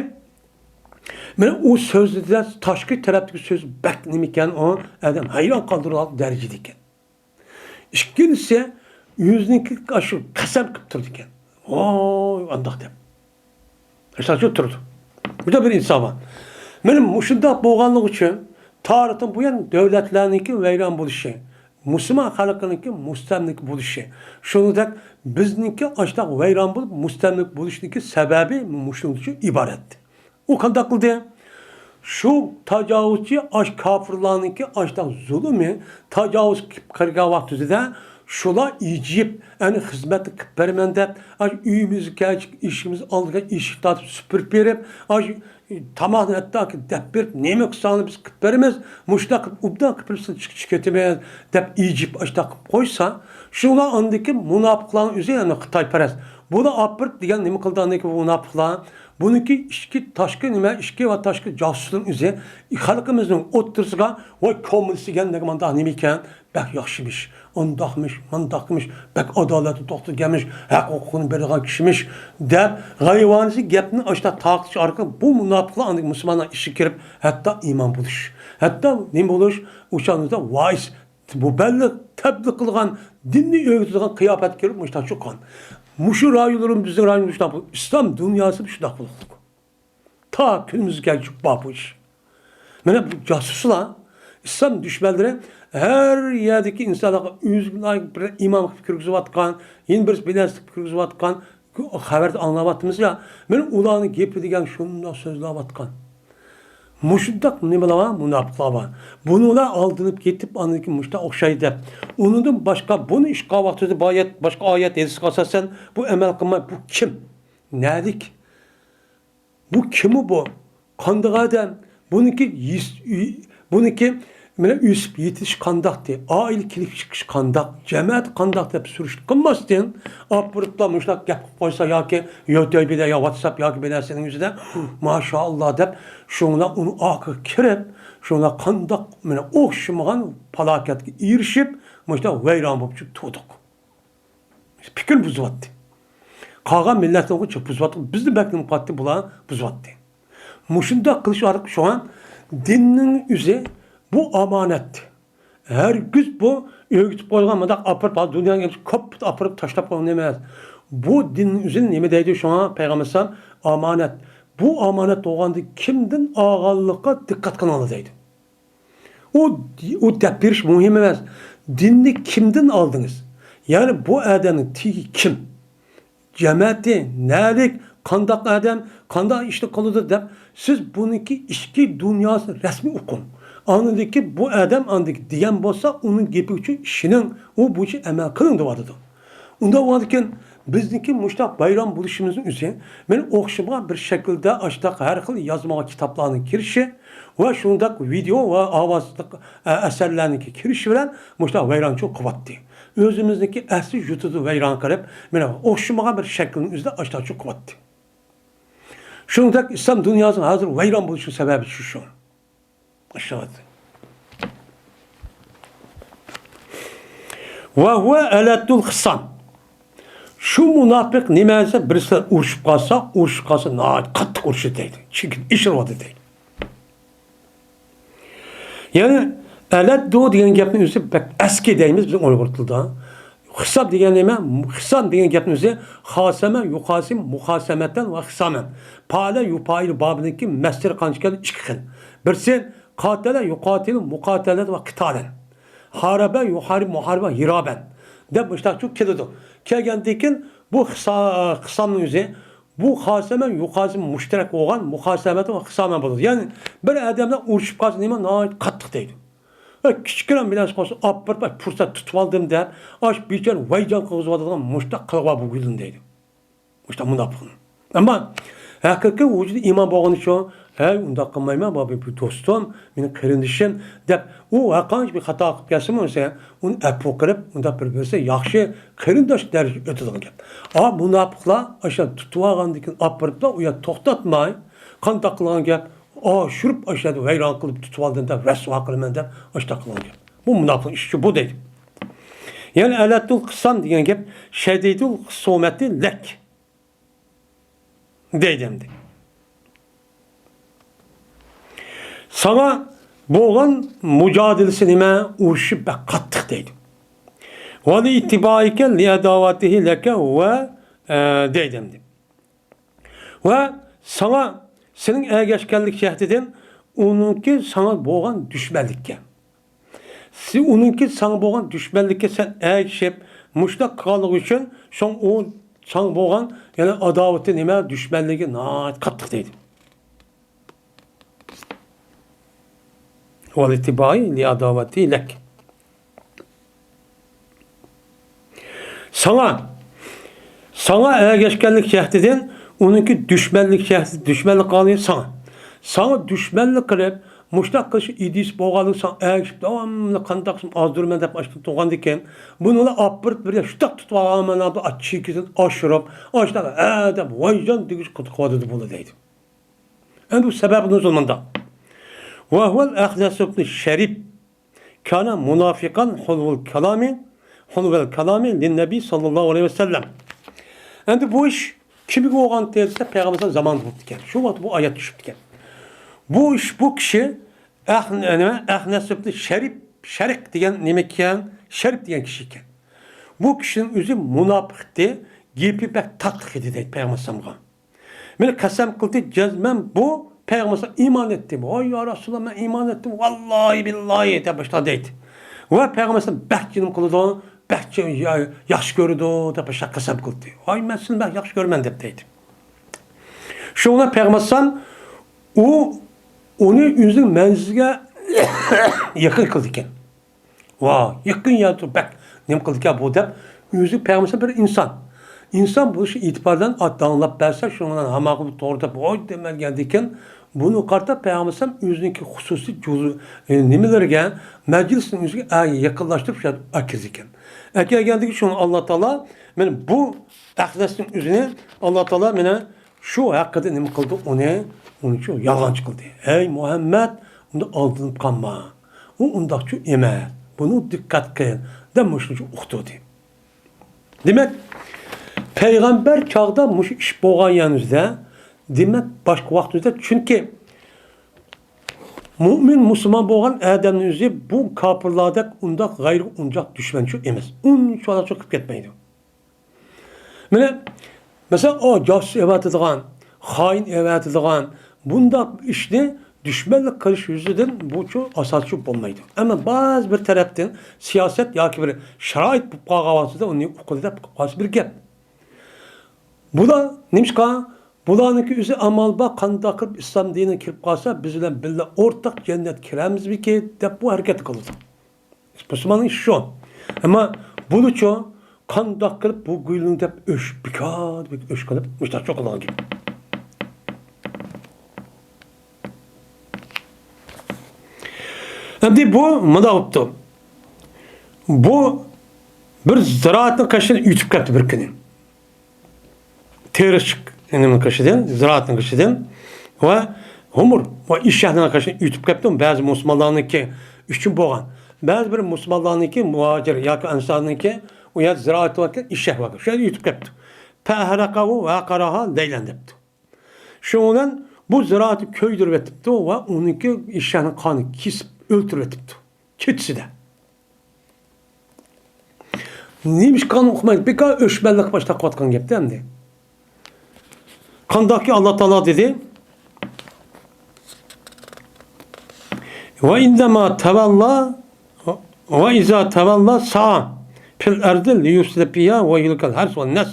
مانا ئۇ سۆزىدە تاشقى تەرەپتىكى سۆز بەك نېمە ئىكەن، ئۇ ئادەم ھەيران قالدۇرىدىغان دەرىجىدە ئىكەن. ئىككىنچىسى، ئۆزىنىڭكى ئاشۇ قەسەم قىلىپ تۇرىدىكەن. ۋوي، ئانداق دەپ. مىسال ئۈچۈن تۇرىدۇ. بۇ بىر ئىنسان بار. مانا مۇشۇنداق بولغانلىقى ئۈچۈن تارىختىن بۇيان دۆلەتلەرنىڭكى ۋەيران بولۇشى، مۇسۇلمان خەلقىنىڭكى مۇستەملىكە بولۇشى، شۇنىڭدەك بىزنىڭكى ئاشۇنداق ۋەيران بولۇپ مۇستەملىكە بولۇشىنىڭكى سەۋەبى مۇشۇنىڭدىن ئىبارەت. ئۇ قانداق قىلدى؟ شۇ تاجاۋۇزچى ئاش كاپىرلارنىڭكى ئاشۇنداق زۇلۇمى، تاجاۋۇز قىلىپ كىرگەن ۋاقتىدا شۇلار ئىجىپ، ئەنە خىزمەتنى قىلىپ بېرىمەن دەپ، ئاشۇ ئۆيىمىزگە كەلگەن ئىشىكىمىز ئالدىغا ئىشىك تارتىپ سۈپۈرۈپ بېرىپ، ئاشۇ تاماقنى ھەتتاكى دەپ بېرىپ، نېمە قىلساڭلار بىز قىلىپ بېرىمىز، مۇشۇنداق قىلىپ ئوبدان قىلىپ بېرىمىز، سىز چىقىپ كېتىمىز دەپ ئىجىپ ئاشۇنداق قىلىپ قويسا، شۇنىڭلار ئاندىكى مۇناپىقلارنىڭ ئۆزى، يەنى خىتايپەرەس. بۇلار ئاپىرىپ دېگەن نېمە قىلدى ئاندىكى بۇ مۇناپىقلار؟ بۇنىڭكى ئىچكى، تاشقى نېمە، ئىچكى ۋە تاشقى جاسۇسنىڭ ئۆزى خەلقىمىزنىڭ ئوتتۇرىسىغا، ۋاي كوممۇنىست دېگەن مانداق نېمە ئىكەن، بەك ياخشىمىش، ئانداقمىش، مانداقمىش، بەك ئادالەتنى توختىتىدىغانمىش، ھەق ھوقۇقنى بېرىدىغان كىشىمىش دەپ، غەيۋانىسى گەپنى ئاشۇنداق تارقىتىش ئارقىلىق بۇ مۇناپىقلار ئاندىن مۇسۇلمانلار ئىچىگە كىرىپ، ھەتتا ئىمان بولۇش، ھەتتا نېمە بولۇش، ئۇ چاغدا ۋايس، مۇبەللىغ، تەبلىغ قىلغان، دىننى ئۆگىتىدىغان قىياپەتكە كىرىپ مۇشۇنداق چىققان. مۇشۇ رايونلىرىمىز، بىزنىڭ رايونىمىز شۇنداق بولۇپ، ئىسلام دۇنياسى شۇنداق بولۇقلۇق. تا كۈنىمىزگە بار بۇ ئىش. مانا بۇ جاسۇسلار، ئىسلام دۈشمەنلىرى ھەر يەردىكى ئىنسانلارغا ئۆزىگە لايىق بىر ئىمام قىلىپ كىرگۈزۈۋاتقان، يەنە بىرسى بىر نەرسە قىلىپ كىرگۈزۈۋاتقان، خەۋەردە ئاڭلاۋاتىمىز يا، مانا ئۇلارنىڭ گېپى دېگەن شۇنداق سۆزلەۋاتقان. مۇشۇنداق نېمىلەر بار، مۇناپىقلار بار. بۇنىڭلار ئالدىنىپ كېتىپ، ئاندىن كېيىن مۇشۇنداق ئوخشايدۇ دەپ. ئۇنىڭدىن باشقا، بۇنى ئىشقا ۋاقتىدا بۇ ئايەت، باشقا ئايەت، ھەدىسكە ئاساسەن بۇ ئەمەل قىلماي، بۇ كىم؟ نەدىكى؟ بۇ كىمۇ بۇ؟ قانداق ئادەم؟ بۇنىڭكى يېس-، ئۆي-، بۇنىڭكى مانا ئۆسۈپ يېتىلىشى قانداقتى؟ ئائىلە كېلىپ چىقىشى قانداق؟ جەمەت قانداق دەپ سۈرۈشتە قىلماستىن، ئاپىرىپلا مۇشۇنداق گەپ قىلىپ قويسا ياكى يۇتۇبىدا يا ۋاتساپ ياكى بىر نەرسىنىڭ يۈزىدە، ماشائاللا دەپ، شۇڭلار ئۇنىڭ ئارقىغا كىرىپ، شۇڭلار قانداق مانا ئوخشىمىغان پالاكەتكە ئېرىشىپ، مۇشۇنداق ۋەيران بولۇپ تۇردۇق. پىكىر بۇزۇۋاتتى. قالغان مىللەتلەرنىڭ بۇزۇۋاتقان، بىزنى بەك نېمە قىلاتتى، بۇلار بۇزۇۋاتتى. مۇشۇنداق قىلىش ئارقىلىق شۇڭا دىننىڭ ئۆزى بۇ ئامانەت. ھەرگىز بۇ ئۆگىتىپ قويغان مۇنداق ئاپىرىپ، دۇنيانىڭ كوپپىت ئاپىرىپ تاشلاپ قويغان ئەمەس. بۇ دىننىڭ ئۆزىنى نېمە دەيدۇ شۇڭا پەيغەمبەر ئەلەيھىسسالام؟ ئامانەت. بۇ ئامانەت بولغاندىن كىمدىن ئالغانلىققا دىققەت قىلىڭلار دەيدۇ. ئۇ، ئۇ دەپ بېرىش مۇھىم ئەمەس. دىننى كىمدىن ئالدىڭىز؟ يەنى بۇ ئادەمنىڭ تېگى كىم؟ جەمەتى نەلىك، قانداق ئادەم، قانداق ئىشنى قىلىدۇ دەپ، سىز بۇنىڭكى ئىچكى دۇنياسىنى رەسمىي ئۇقۇڭ. ئاندىكى بۇ ئادەم ئاندىكى دېگەن بولسا، ئۇنىڭ گېپى ئۈچۈن ئىشىنىڭ، ئۇ بويىچە ئەمەل قىلىڭ دەۋاتىدۇ. ئۇنداق بولغاندىكىن، بىزنىڭكى مۇشۇنداق ۋەيران بولۇشىمىزنىڭ ئۆزى، مېنىڭ ئوخشىمىغان بىر شەكىلدە ئاشۇنداق ھەر خىل يازما كىتابلارنىڭ كىرىشى ۋە شۇنداق ۋىدېئو ۋە ئاۋازلىق، ئە، ئەسەرلەرنىڭكى كىرىشى بىلەن مۇشۇنداق ۋەيرانچىلىق قىلىۋاتتى. ئۆزىمىزنىڭكى ئەسلى يۇرتىدا ۋەيران قىلىپ، مېنىڭ ئوخشىمىغان بىر شەكىلنىڭ ئۆزىدە ئاشۇنداقچىلىق قىلىۋاتتى. شۇنداق ئىسلام دۇنياسىنىڭ ھازىر ۋەيران بولۇشىنىڭ سەۋەبى شۇ، شۇ. ئىشلەۋاتىدۇ. ۋە ھۇۋە ئەلەددۇل خىسام. شۇ مۇناپىق نېمە دېسە، بىرسى بىلەن ئۇرۇشۇپ قالسا، ئۇرۇشۇپ قالسا، ناھايىتى قاتتىق ئۇرۇشىدۇ دەيدۇ. چېكىدىن ئېشىرىۋاتىدۇ دەيدۇ. يەنى، ئەلەددۇ دېگەن گەپنىڭ ئۆزى بەك ئەسكى دەيمىز بىز ئۇيغۇر تىلىدا. خىسام دېگەن نېمە؟ خىسام دېگەن گەپنىڭ ئۆزى خاسەمە، يۇخاسىم، مۇخاسەمەتەن ۋە خىسامەن. پائىلە، يۇپائىلۇ بابىنىڭكى مەسدىرى قانچە كەلدى؟ ئىككى خىل. بىرسى قاتەلە، يۇقاتىلۇ، مۇقاتەلەت ۋە قىتالەن. ھارەبە، يۇھارىب، مۇھارىبە، ھىرابەن. دەپ مۇشۇنداق كېلىدۇ. كەلگەندىن كېيىن بۇ خىسا-، خىسامنىڭ ئۆزى، بۇ خاسەمە، يۇخاسىم مۇشتەرەك بولغان مۇخاسەمەت ۋە خىسامەن بولىدۇ. يەنى بىر ئادەملەر ئۇرۇشۇپ قالسا نېمە ناھايىتى قاتتىق دەيدۇ. ھە، كىچىككىنە بىلەن قالسا ئاپىرىپ، ھە، پۇرسەت تۇتۇۋالدىم دەپ، ئاشۇ بىچارىنى ۋايجان قىلغۇزۇۋاتىدىغان مۇشتاق قىلىقلار بولغىلى دەيدۇ. مۇشتاق مۇناپىقنىڭ. ئەمما ھەقىقىي ۋۇجۇدى ئىمان بولغىنى ئۈچۈن، ھەي، ئۇنداق قىلمايمەن، بۇ بىر دوستۇم، مېنىڭ قېرىندىشىم دەپ، ئۇ ھەرقانچە بىر خاتا قىلىپ كەلسىمۇ، مەسىلەن، ئۇنى ئەپۇ قىلىپ، ئۇنداق بىر بىرسى ياخشى قېرىنداش دەرىجىگە ئۆتىدىغان گەپ. ئا، مۇناپىقلار ئاشۇ تۇتۇۋالغاندىن كېيىن ئاپىرىپلا، ئۇ يەردە توختاتماي، قانداق قىلغان گەپ؟ ئاشۇرۇپ، ئاشۇ يەردە ۋەيران قىلىپ تۇتۇۋالدىم دەپ، رەسۋا قىلىمەن دەپ، ئاشۇنداق قىلغان گەپ. بۇ مۇناپىقنىڭ ئىشى بۇ دەيدۇ. يەنى ئەلەددۇل خىسام دېگەن گەپ، شەدىدۇل خۇسۇمەتى لەك. دەيدۇ ئەمدى. ساڭا بولغان مۇجادىلىسى نېمە؟ ئۇرۇشى بەك قاتتىق دەيدۇ. ۋە لىئىتتىبائىكە لىئەداۋاتىھى لەكە ۋە، ئە، دەيدۇ ئەمدى. ۋە ساڭا، سېنىڭ ئەگەشكەنلىك جەھىتىدىن ئۇنىڭكى ساڭا بولغان دۈشمەنلىككە. سى-، ئۇنىڭكى ساڭا بولغان دۈشمەنلىككە سەن ئەگىشىپ، مۇشۇنداق قىلغانلىقى ئۈچۈن، شۇڭا ئۇ ساڭا بولغان، يەنى ئاداۋىتى نېمە، دۈشمەنلىكى ناھايىتى قاتتىق دەيدۇ. ۋەلىتتىبائى لىئاداۋەتى لەك. ساڭا، ساڭا ئەگەشكەنلىك جەھىتىدىن ئۇنىڭكى دۈشمەنلىك جەھىتى، دۈشمەنلىك قىلغانلىقى ساڭا. ساڭا دۈشمەنلىك قىلىپ، مۇشۇنداق قىلىش ئىدىيىسى بولغانلىقى ساڭا ئەگىشىپ، داۋاملىق قانداق قىلسام ئازدۇرىمەن دەپ ئاشۇنداق تۇرغاندىكىن، بۇنى ئۇلار ئاپىرىپ بىر شۇنداق تۇتۇپ ئالغان مانا بۇ چېكىدىن ئاشۇرۇپ، ئاشۇنداق ھە دەپ ۋايجان دېگۈچ قىلىۋاتىدۇ بۇنى دەيدۇ. ئەمدى بۇ سەۋەب نۇزۇل مۇنداق. ۋە ھۇۋەل ئەخنەس ئىبنى شەرىپ. كان مۇنافىقەن خۇلۋۇل كالامى، خۇلۋەل كالامى لىننەبى ساللاللاھۇ ئەلەيھى ۋەسەللەم. ئەمدى بۇ ئىش كىمگە بولغان دېسە، پەيغەمبەر زامانىدا بوپتىكەن. شۇ ۋاقىت بۇ ئايەت چۈشۈپتىكەن. بۇ ئىش، بۇ كىشى ئەخ-، نېمە، ئەخنەس ئىبنى شەرىپ، شەرىق دېگەن نېمە ئىكەن؟ شەرىپ دېگەن كىشى ئىكەن. بۇ كىشىنىڭ ئۆزى مۇناپىق ئىدى، گېپى بەك تاتلىق ئىدى دەيدۇ پەيغەمبەر ئەلەيھىسسالامغا. مېنى قەسەم قىلدى، جەزمەن بۇ پەيغەمبەر ئىمان ئەتتى. ۋاي يا رەسۇلاللا، مەن ئىمان ئەتتىم، ۋاللاھى بىللاھى دەپ باشلاپ دەيدۇ. ۋە پەيغەمبەر بەك جېنىم قىلىدۇ، بەك جا-، يا-، ياخشى كۆرىدۇ دەپ باشلاپ قەسەم قىلدى. ۋاي مەن سېنى بەك ياخشى كۆرىمەن دەپ دەيدۇ. شۇڭا پەيغەمبەر ئەلەيھىسسالام ئۇ، ئۇنى ئۆزىنىڭ مەنزىلىگە يېقىن قىلىدىكەن. ۋا، يېقىن يەردە تۇرۇپ بەك نېمە قىلدىكەن بۇ دەپ، ئۆزى پەيغەمبەر بىر ئىنسان. ئىنسان بولۇشى ئېتىبارىدىن ئات داڭلاپ بەرسە، شۇنىڭ بىلەن ھاماقۇل توغرا دەپ، ۋاي دېمەگەندىكىن، بۇنى قارىتا پەيغەمبەر ئۆزىنىڭكى خۇسۇسىي جۇزۇ، ئە، نېمىلىرىگە، مەجلىسنىڭ ئۆزىگە ئە-، يېقىنلاشتۇرۇپ شۇ يەردە ئەكىرىدىكەن. ئەكەلگەندىكىن شۇنى ئاللا تائالا، مانا بۇ ئەخنەسنىڭ ئۆزىنى ئاللا تائالا مانا شۇ ھەققىدە نېمە قىلدى؟ ئۇنى، ئۇنى شۇ يالغانچى قىلدى. ھەي مۇھەممەد، ئۇندا ئالدىنىپ قالما. ئۇ ئۇنداقچۇ ئەمەس. بۇنى دىققەت قىل. دەپ مۇشۇنچە ئۇقتۇردى. دېمەك، پەيغەمبەر چاغدا مۇشۇ ئىش بولغان يەنىدە، دېمەك، باشقا ۋاقىتتا، چۈنكى مۇئمىن، مۇسۇلمان بولغان ئادەمنىڭ ئۆزى بۇ كاپىرلاردەك ئۇنداق غەيرىي ئۇنچىلىك دۈشمەنچۇ ئەمەس. ئۇنچىۋالا چوقۇپ كەتمەيدۇ. مانا، مەسىلەن، ئۇ جاسۇس ئېۋەتىدىغان، خائىن ئېۋەتىدىغان بۇنداق ئىشنى دۈشمەنلىك قىلىش يۈزىدىن بۇچۇ ئاساسچۇ بولمايدۇ. ئەمما بەزى بىر تەرەپتىن سىياسەت ياكى بىر شارائىت بولۇپ قالغان ۋاقتىدا ئۇنى ئۇقىدۇ دەپ قالسا بىر گەپ. بۇلار نېمىشقا بۇلارنىڭكى ئۆزى ئامال بار، قانداق قىلىپ ئىسلام دىنىغا كىرىپ قالسا، بىز بىلەن بىللە ئورتاق جەننەتكە كىرەرمىزمىكىن دەپ بۇ ھەرىكەت قىلىدۇ. مۇسۇلماننىڭ ئىشى شۇ. ئەمما بۇلىچۇ، قانداق قىلىپ بۇ گۇيلۇڭ دەپ ئۆچ، بىكار دەپ ئۆچ قىلىپ، مۇشتاق چوقۇلغان گەپ. ئەمدى بۇ مۇنداق بوپتۇ. بۇ بىر زىرائەتنىڭ قېشىدىن ئۆتۈپ كەتتى بىر كۈنى. تېرىشىق نېمىنىڭ قېشىدىن، زىرائەتنىڭ قېشىدىن ۋە ھۇمۇر ۋە ئېشەكنىڭ قېشىدىن ئۆتۈپ كەتتى. بەزى مۇسۇلمانلارنىڭكى ئۈچۈن بولغان. بەزى بىر مۇسۇلمانلارنىڭكى، مۇھاجىر ياكى ئەنسارنىڭكى ئۇ يەردە زىرائەت باركەن، ئېشەك باركەن. شۇ يەردە ئۆتۈپ كەپتۇ. فەھەرەقەھۇ ۋە قاراھا لەيلەن دەپتۇ. شۇنىڭ بىلەن بۇ زىرائەتنى كۆيدۈرۈۋېتىپتۇ ۋە ئۇنىڭكى ئېشەكنىڭ قانىنى كېسىپ ئۆلتۈرۈۋېتىپتۇ. كېچىسىدە. نېمە ئىش قىلغانلىقىنى ئۇقمايدۇ. بىكار ئۆچمەنلىك باشلاپ قىلىۋاتقان گەپتە ئەمدى. قانداقكى ئاللا تائالا دېدى، ۋە ئىندەما تەۋەللا، ۋە ئىزا تەۋەللا سا فىل ئەردى لىيۇفسىدە فىيھا ۋە يۇھلىكەل ھەرس ۋە نەس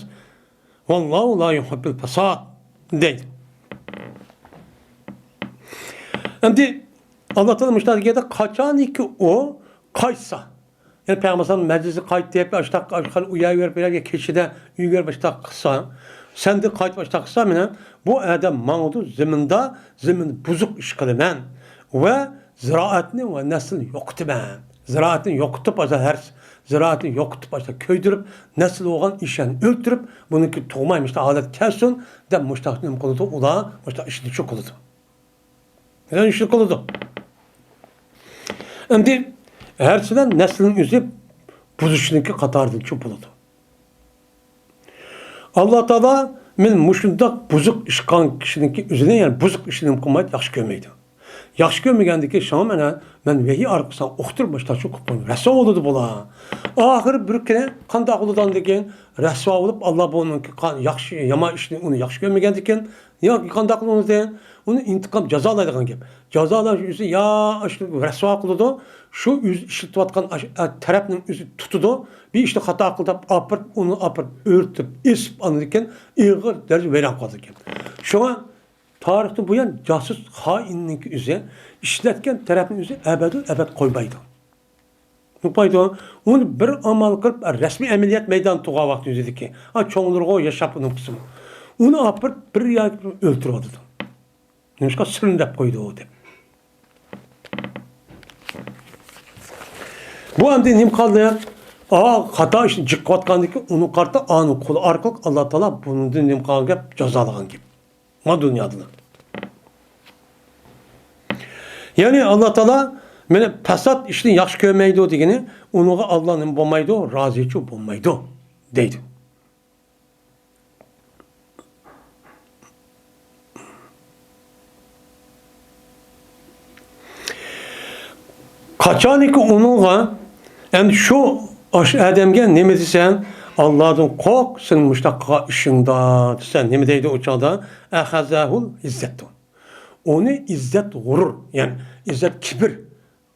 ۋەللاھۇ لا يۇھىببۇل فەساد دەيدۇ. ئەمدى ئاللا تائالا مۇشۇنداق دېگەندە، قاچانكى ئۇ قايتسا، يەنى پەيغەمبەر ئەلەيھىسسالام مەجلىسىگە قايتىپ، ئاشتاق ئاشقان ئۇ يەرگە بېرىپ، بېرىپ، كېچىدە ئۆيگە بېرىپ ئاشتاق قىلسا، سەندە قايتىپ ئاشتاق قىلسا، مېنىڭ بۇ ئادەم ماڭىدۇ، زېمىندا، زېمىندا بۇزۇق ئىش قىلىمەن ۋە زىرائەتنى ۋە نەسلىنى يوقىتىمەن. زىرائەتنى يوقىتىپ، ئاشتا ھەر زىرائەتنى يوقىتىپ، ئاشتا كۆيدۈرۈپ، نەسلى بولغان ئېشەكنى ئۆلتۈرۈپ، بۇنىڭكى تۇغماي مۇشۇنداق ھالەت كەلسۇن دەپ مۇشۇنداق نېمە قىلىدۇ، ئۇلار مۇشۇنداق ئىشنى شۇ قىلىدۇ. يەنە شۇ قىلىدۇ. ئەمدى ھەرسىدە نەسلىنىڭ ئۆزى بۇزۇشنىڭكى قاتارىدىن چوڭ بولىدۇ. ئاللا تائالا مەن مۇشۇنداق بۇزۇق ئىش قىلغان كىشىنىڭكى ئۆزىنى، يەنى بۇزۇق ئىشنى نېمە قىلمايدۇ، ياخشى كۆرمەيدۇ. ياخشى كۆرمىگەندىكى شۇڭا مانا مەن ۋەھىي ئارقىسىغا ئۇقتۇرۇپ مۇشۇنداق چوڭ قىلىپ قويدۇم. رەسۋا بولىدۇ بۇلار. ئاخىرى بىر كۈنى قانداق بولىدۇ ئاندىن كېيىن؟ رەسۋا بولۇپ، ئاللا بۇنىڭكى قا-، ياخشى، يامان ئىشنى ئۇنى ياخشى كۆرمىگەندىكىن، ياكى قانداق قىلىدۇ؟ ئۇنى ئىنتىقام جازالايدىغان گەپ. جازالاش ئۆزى يا ئاشۇ رەسۋا قىلىدۇ، شۇ ئۆزى ئىشلىتىۋاتقان ئاش-، ئە، تەرەپنىڭ ئۆزى تۇتىدۇ، بىر ئىشنى خاتا قىلدى دەپ ئاپىرىپ، ئۇنى ئاپىرىپ ئۆلتۈرۈپ، ئېسىپ، ئاندىن كېيىن ئېغىر دەرىجىدە ۋەيران قىلىدىكەن. شۇڭا تارىختىن بۇيان جاسۇس خائىننىڭكى ئۆزى ئىشلەتكەن تەرەپنى ئۆزى ئەبەدۇ ئەبەد قويمايدۇ. ئۇقمايدۇ. ئۇنى بىر ئامال قىلىپ، رەسمىي ئەمەلىيەت مەيدانى تۇرغان ۋاقىت يۈزىدىكى، ئا، چوڭلىرىغۇ ياشاپ ئۇنىڭ قىسمى. ئۇنى ئاپىرىپ بىر ياكى ئۆلتۈرۈۋاتىدۇ. نېمىشقا سىرنى دەپ قويدى دەپ. بۇ ئەمدى نېمە قالدى؟ ئا، خاتا ئىشنى جىق قىلىۋاتقاندىكى ئۇنى قارىتا ئانىڭ قولى ئارقىلىق ئاللا تائالا بۇنىڭدىن نېمە قىلغان گەپ؟ جازالىغان گەپ. ما دۇنيادىلا. يەنى ئاللا تائالا مېنى پەسات ئىشنى ياخشى كۆرمەيدۇ دېگىنى، ئۇنىڭغا ئاللا نېمە بولمايدۇ؟ رازىچۇ بولمايدۇ دەيدۇ. قاچانكى ئۇنىڭغا، ئەمدى شۇ ئاشۇ ئادەمگە نېمە دېسەڭ، ئاللادىن قورق، سېنىڭ مۇشۇنداق قىلغان ئىشىڭدا دېسە، نېمە دەيدۇ ئۇ چاغدا؟ ئەخەزەھۇل ئىززەتۇ. ئۇنى ئىززەت، غۇرۇر، يەنى ئىززەت، كىبىر،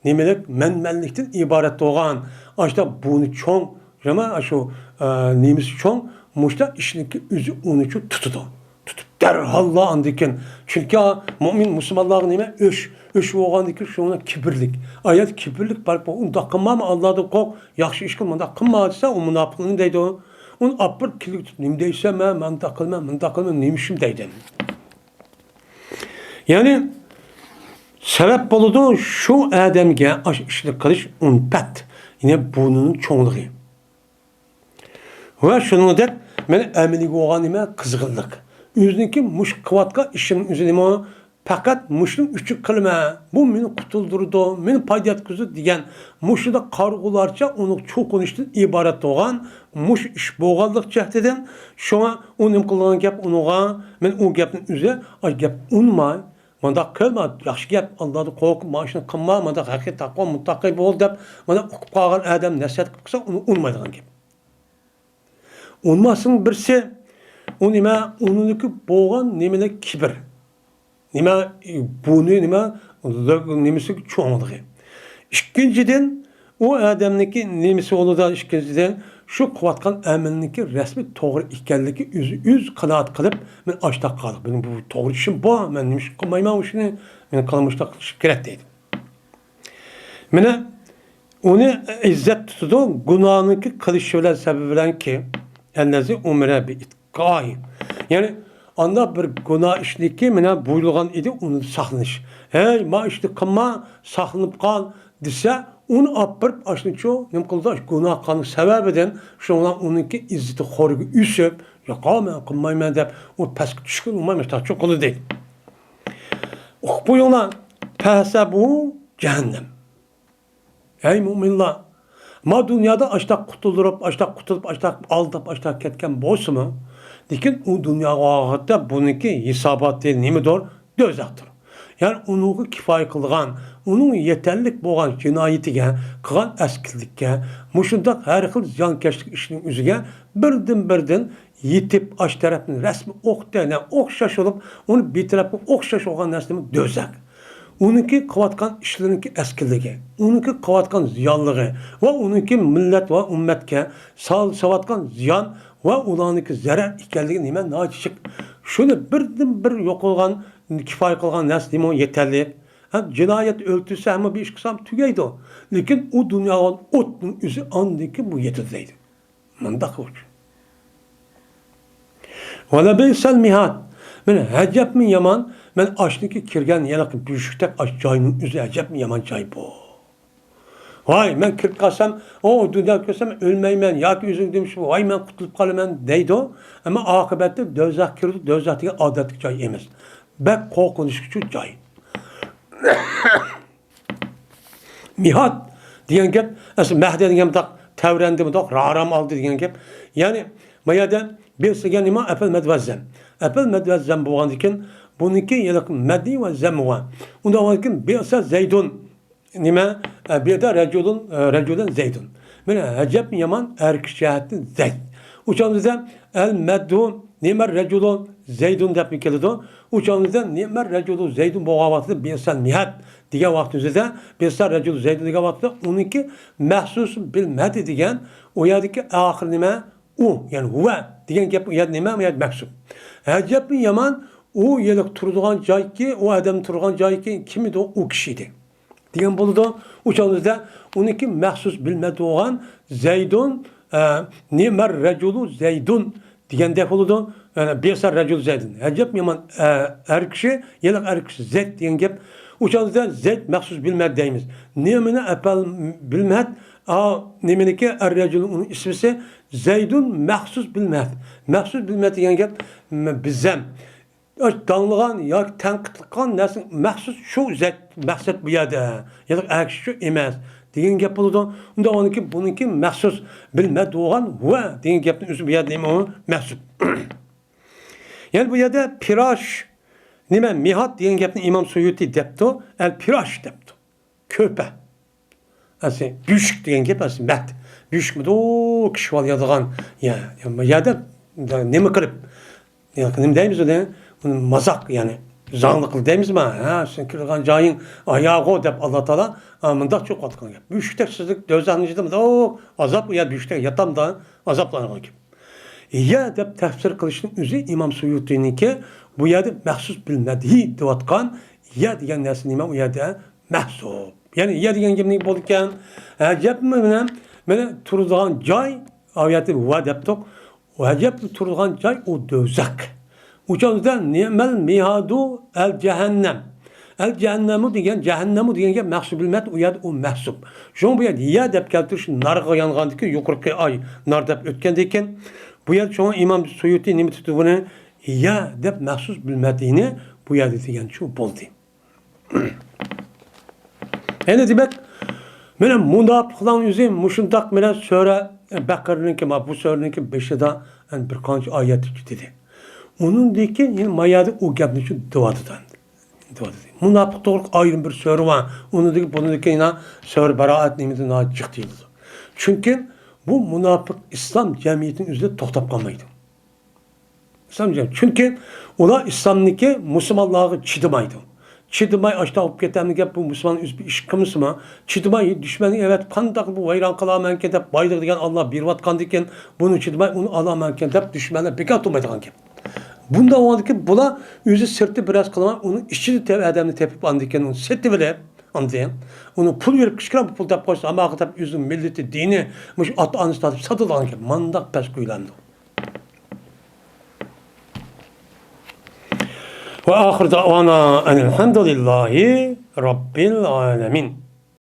نېمىلىك، مەنمەنلىكتىن ئىبارەت بولغان، ئاشۇنداق بۇنى چوڭ، نېمە، ئاشۇ، ئە، نېمىسى چوڭ، مۇشۇنداق ئىشنىڭكى ئۆزى ئۇنى چوڭ تۇتىدۇ. تۇتۇپ دەرھاللا ئاندىن كېيىن، چۈنكى مۇئمىن مۇسۇلمانلارغا نېمە؟ ئۆچ، ئۆچ بولغاندىن كېيىن شۇنىڭ كىبىرلىك. ئايەت كىبىرلىك بار، ئۇنداق قىلماما، ئاللادىن قورق، ياخشى ئىش قىل، مۇنداق قىلما دېسە، ئۇ مۇناپىق نېمە دەيدۇ؟ ئۇنى ئاپىرىپ كىلىگە تۇتۇپ، نېمە دەيسەن، مەن مۇنداق قىلىمەن، مۇنداق قىلىمەن، نېمە ئىشىم دەيدۇ. يەنى سەۋەب بولىدۇ شۇ ئادەمگە ئاشۇ ئىشنى قىلىش ئۈلپەت، يەنى بۇنىڭ چوڭلۇقى. ۋە شۇنىڭدەك مەن ئەمىلىگە بولغان نېمە؟ قىزغىنلىق. ئۆزىنىڭكى مۇشۇ قىلىۋاتقان ئىشىنىڭ ئۆزى نېمە؟ پەقەت مۇشۇنىڭ ئۈچۈن قىلىمەن، بۇ مېنى قۇتۇلدۇرىدۇ، مېنى پايدا يەتكۈزىدۇ دېگەن مۇشۇنداق قارىغۇلارچە ئۇنىڭ چوقۇنۇشتىن ئىبارەت بولغان مۇشۇ ئىش بولغانلىق جەھىتىدىن، شۇڭا ئۇ نېمە قىلغان گەپ ئۇنىڭغا، مەن ئۇ گەپنى ئۆزى، ئاي گەپ ئۇنىماي، مانداق قىلما، ياخشى گەپ، ئاللادىن قورقۇپ، مانا شۇنى قىلما، مانداق ھەقىقىي تەقۋا، مۇتتەقىي بول دەپ، مانا ئۇقۇپ قالغان ئادەم نەسىھەت قىلىپ قىلسا، ئۇنى ئۇنىمايدىغان گەپ. ئۇنىماسنىڭ بىرسى، ئۇ نېمە، ئۇنىڭدىكى بولغان نېمىلىك كىبىر. نېمە، بۇنى نېمە، نېمىسى چوڭلۇقى. ئىككىنچىدىن، ئۇ ئادەمنىڭكى نېمىسى بولىدۇ، ئىككىنچىدىن، شۇ قىلىۋاتقان ئەمىلىنىڭكى رەسمىي توغرا ئىكەنلىكى ئۆزى ئۆز قانائەت قىلىپ، مەن ئاشتاق قالدىق. مېنىڭ بۇ توغرا ئىشىم بار، مەن نېمىشقا قىلمايمەن ئۇ ئىشنى؟ مېنىڭ قىلمىشتاق قىلىشىم كېرەك دەيدۇ. مانا ئۇنى ئىززەت تۇتىدۇ، گۇناھنىڭكى قىلىشى بىلەن، سەۋەبى بىلەنكى، ئەللەزى ئۇمرە بىئىتقاي. يەنى ئانداق بىر گۇناھ ئىشنىكى مانا بۇيرۇلغان ئىدى، ئۇنى ساقلىنىش. ھەي، ما ئىشنى قىلما، ساقلىنىپ قال، دېسە، ئۇنى ئاپىرىپ، ئاشۇنچۇ نېمە قىلىدۇ؟ ئاشۇ گۇناھ قىلغان سەۋەبىدىن، شۇنىڭ بىلەن ئۇنىڭكى ئىززىتى خورىگە ئۆسۈپ، ياق، مەن قىلمايمەن دەپ، ئۇ پەسكە چۈشكىلى ئۇنىماي، مۇشۇنداقچۇ قىلىدۇ. ئۇقۇپ قويۇڭلار، پەھسەبۇ جەھەننەم. ئەي مۆمىنلار، ما دۇنيادا ئاشتاق قۇتۇلدۇرۇپ، ئاشتاق قۇتۇلۇپ، ئاشتاق ئالداپ، ئاشتاق كەتكەن بولسىمۇ، لېكىن ئۇ دۇنياغا ئاخىرەتتە بۇنىڭكى ھېساباتى نېمىدۇر؟ دوزاختۇر. يەنى ئۇنىڭغا كىپايە قىلىدىغان، ئۇنىڭ يېتەرلىك بولغان جىنايىتىگە، قىلغان ئەسكىلىككە، مۇشۇنداق ھەر خىل زىيانكەشلىك ئىشنىڭ ئۆزىگە بىردىن-بىردىن يېتىپ، ئاش تەرەپنى رەسمىي ئوق دېگەن ئوخشاش بولۇپ، ئۇنى بىر تەرەپكە ئوخشاش بولغان نەرسىنىمۇ دوزاك. ئۇنىڭكى قىلىۋاتقان ئىشلىرىنىڭكى ئەسكىلىكى، ئۇنىڭكى قىلىۋاتقان زىيانلىقى ۋە ئۇنىڭكى مىللەت ۋە ئۈممەتكە سال-، سالىۋاتقان زىيان ۋە ئۇلارنىڭكى زەرەر ئىكەنلىكى نېمە ناچىشىق. شۇنى بىردىن بىر يوقالغان، كىپايە قىلغان نەرسە نېمە يېتەرلىك. ھە، جىنايەت ئۆلتۈرسە ھەممە بىر ئىش قىلسام تۈگەيدۇ. لېكىن ئۇ دۇنياغا ئوتنىڭ ئۆزى ئاندىن كېيىن بۇ يېتىدۇ دەيدۇ. مۇنداق ئۇچۇر. ۋەلەبىئسەل مىھاد. مەن ئەجەبمۇ يامان، مەن ئاشنىكى كىرگەن يەنە بۆشۈكتەك ئاش جاينىڭ ئۆزى ئەجەبمۇ يامان جاي بۇ. ۋاي، مەن كىرىپ قالسام، ئۇ دۇنيا كۆرسەم ئۆلمەيمەن ياكى ئۆزۈم دېمىش، ۋاي، مەن قۇتۇلۇپ قالىمەن دەيدۇ. ئەمما ئاقىبەتتە دوزاخ كىرىدۇ، دوزاخ دېگەن ئادەتتىكى جاي ئەمەس. بەك قورقۇنچلۇق جاي. مىھاد دېگەن گەپ، ئەسلى مەھدە دېگەن مۇنداق تەۋرەندى، مۇنداق رارام ئالدى دېگەن گەپ. يەنى ما يەردە بىئس دېگەن نېمە؟ ئەپەل مەد ۋە زەم. ئەپەل مەد ۋە زەم بولغاندىن كېيىن بۇنىڭكى ھېلىقى مەددى ۋە زەممى بار. ئۇنداق بولغاندىن كېيىن بىئسە زەيدۇن. نېمە؟ ئە، بۇ يەردە رەجۇلۇن، ئە، رەجۇلەن زەيدۇن. مانا ئەجەب يامان ئەر كىشى جەھەتتىن زەيد. ئۇ چاغدا ئەل مەددۇ نېمە رەجۇلۇن زەيدۇن دەپمۇ كېلىدۇ. ئۇ چاغدا نېمە رەجۇلۇ زەيدۇن بولغان ۋاقتىدا بىئسەل مىھاد دېگەن ۋاقتىمىزدا، بىئسەل رەجۇلۇ زەيدۇن دېگەن ۋاقتىدا ئۇنىڭكى مەخسۇس بىل مەددى دېگەن ئۇ يەردىكى ئاخىر نېمە؟ ئۇ، يەنى ھۇۋە دېگەن گەپ ئۇ يەردە نېمە؟ ئۇ يەردە مەھسۇپ. ئەجەبمۇ يامان، ئۇ ھېلىقى تۇرىدىغان جايكى، ئۇ ئادەم تۇرغان جايكى كىم ئىدى؟ ئۇ كىشى ئىدى. دېگەن بولىدۇ. ئۇ چاغدا ئۇنىڭكى مەخسۇس بىل مەددى بولغان زەيدۇن، ئە، نېمەر رەجۇلۇ زەيدۇن دېگەندەك بولىدۇ. يەنى بىئسەر رەجۇلۇ زەيدۇن. ئەجەب يامان، ئە، ئەر كىشى، ھېلىقى ئەر كىشى زەيد دېگەن گەپ. ئۇ چاغدا زەيد مەخسۇس بىل مەددى دەيمىز. نېمىنى ئەپەل بىل مەد، ئا، نېمىنىكى ئەر رەجۇلۇ ئۇنىڭ ئىسمىسى زەيدۇن مەخسۇس بىل مەد. مەخسۇس بىل مەد دېگەن گەپ، م-، بىزەم. داڭلىغان ياكى تەنقىد قىلغان نەرسە مەخسۇس شۇ زەيد مەقسەت بۇ يەردە. يەنى ئەر كىشى شۇ ئەمەس دېگەن گەپ بولىدۇ. ئۇنداق ئۇنىڭكى، بۇنىڭكى مەخسۇس بىل مەد بولغان ھۇۋە دېگەن گەپنىڭ ئۆزى بۇ يەردە نېمە ئۇ؟ مەھسۇپ. يەنى بۇ يەردە پىراش، نېمە، مىھاد دېگەن گەپنى ئىمام سۇيۇتى دەپتۇ، ئەل پىراش دەپتۇ. كۆرپە. ئەسلى بۆشۈك دېگەن گەپ ئەسلى مەھد. بۆشۈكمىدۇ، كىشى بالىيىدىغان. يا، يا، يا دەپ، نېمە قىلىپ، يا، نېمە دەيمىز ئۇنى؟ ئۇنى مازاق، يەنى زاڭلىق قىلىپ دەيمىزما؟ ھە، سېنىڭ كىرىدىغان جايىڭ ئاياغۇ دەپ ئاللا تائالا، ئا، مۇنداق چوقۇۋاتقان گەپ. بۆشۈكتەك سىزلىك دوزاخنىڭ ئىچىدە مۇنداق ئازاب، ئۇ يەردە بۆشۈكتەك ياتامدا ئازابلانغان گەپ. يا دەپ تەپسىر قىلىشنىڭ ئۆزى ئىمام سۇيۇتىنىڭكى بۇ يەردە مەخسۇس بىل مەدھى دەۋاتقان يا دېگەن نەرسە نېمە ئۇ يەردە؟ مەھسۇپ. يەنى يا دېگەن گەپ نېمە بولىدىكەن؟ ئەجەبمۇ مانا، مانا تۇرىدىغان جاي، ئايەتتە ۋە دەپتۇق. ئەجەب تۇرىدىغان جاي ئۇ دوزاخ. ئۇ چاغدا نېمەل مىھادۇ ئەل جەھەننەم. ئەل جەھەننەمۇ دېگەن، جەھەننەمۇ دېگەن گەپ مەخسۇس بىل مەد، ئۇ يەردە ئۇ مەھسۇپ. شۇڭا بۇ يەردە يا دەپ كەلتۈرۈش نارغا يانغاندىكى يۇقىرىقى ئاي، نار دەپ ئۆتكەندىكىن، بۇ يەردە شۇڭا ئىمام سۇيۇتى نېمە تۇتتى بۇنى؟ يا دەپ مەخسۇس بىل مەدھىنى بۇ يەردە دېگەنچۇ بولدى. يەنى دېمەك، مانا مۇناپىقلارنىڭ ئۆزى مۇشۇنداق مانا سۈرە بەقەرىنىڭكى، ما بۇ سۈرىنىڭكى بېشىدا بىر قانچە ئايەت دېدى. ئۇنىڭدىن كېيىن يەنە ما يەردە ئۇ گەپنى شۇ دەۋاتىدۇ ئەمدى. دەۋاتىدۇ. مۇناپىق توغرىلىق ئايرىم بىر سۈرە بار. ئۇنىڭدىن، بۇنىڭدىن كېيىن يەنە سۈرە بارائەت نېمىدە ناھايىتى جىق دېيىلىدۇ. چۈنكى بۇ مۇناپىق ئىسلام جەمئىيىتىنىڭ ئۆزىدە توختاپ قالمايدۇ. ئىسلام جەم-، چۈنكى ئۇلار ئىسلامنىڭكى مۇسۇلمانلارغا چىدىمايدۇ. چىدىماي ئاشتاق بولۇپ كېتەمدىكەن، بۇ مۇسۇلمان ئۆزى بىر ئىش قىلمىسىمۇ، چىدىماي دۈشمەننى ئەۋەتىپ، قانداق بۇ ۋەيران قىلامەنكەن دەپ، بايلىق دېگەن ئاللا بېرىۋاتقاندىكىن، بۇنى چىدىماي ئۇنى ئالامەنكەن دەپ، دۈشمەنلەر بىكار تۇرمايدىغان گەپ. بۇنداق بولغاندىكىن، بۇلار ئۆزى سىرتى بىر ئەرز قىلماي، ئۇنىڭ ئىچىدە تەۋە ئادەمنى تېپىپ، ئاندىكىن ئۇنى سېتىۋېلىپ، ئاندىن ئۇنى پۇل بېرىپ، كىچىككىنە بىر پۇل تېپىپ قويسا، ئاماقا دەپ ئۆزىنىڭ مىللىتى، دىنى، مۇشۇ ئاتا-ئانىسى تارتىپ ساتىدىغان گەپ. مانداق پەس كۆيلەمدۇ. وآخر دعوانا أن الحمد لله رب العالمين.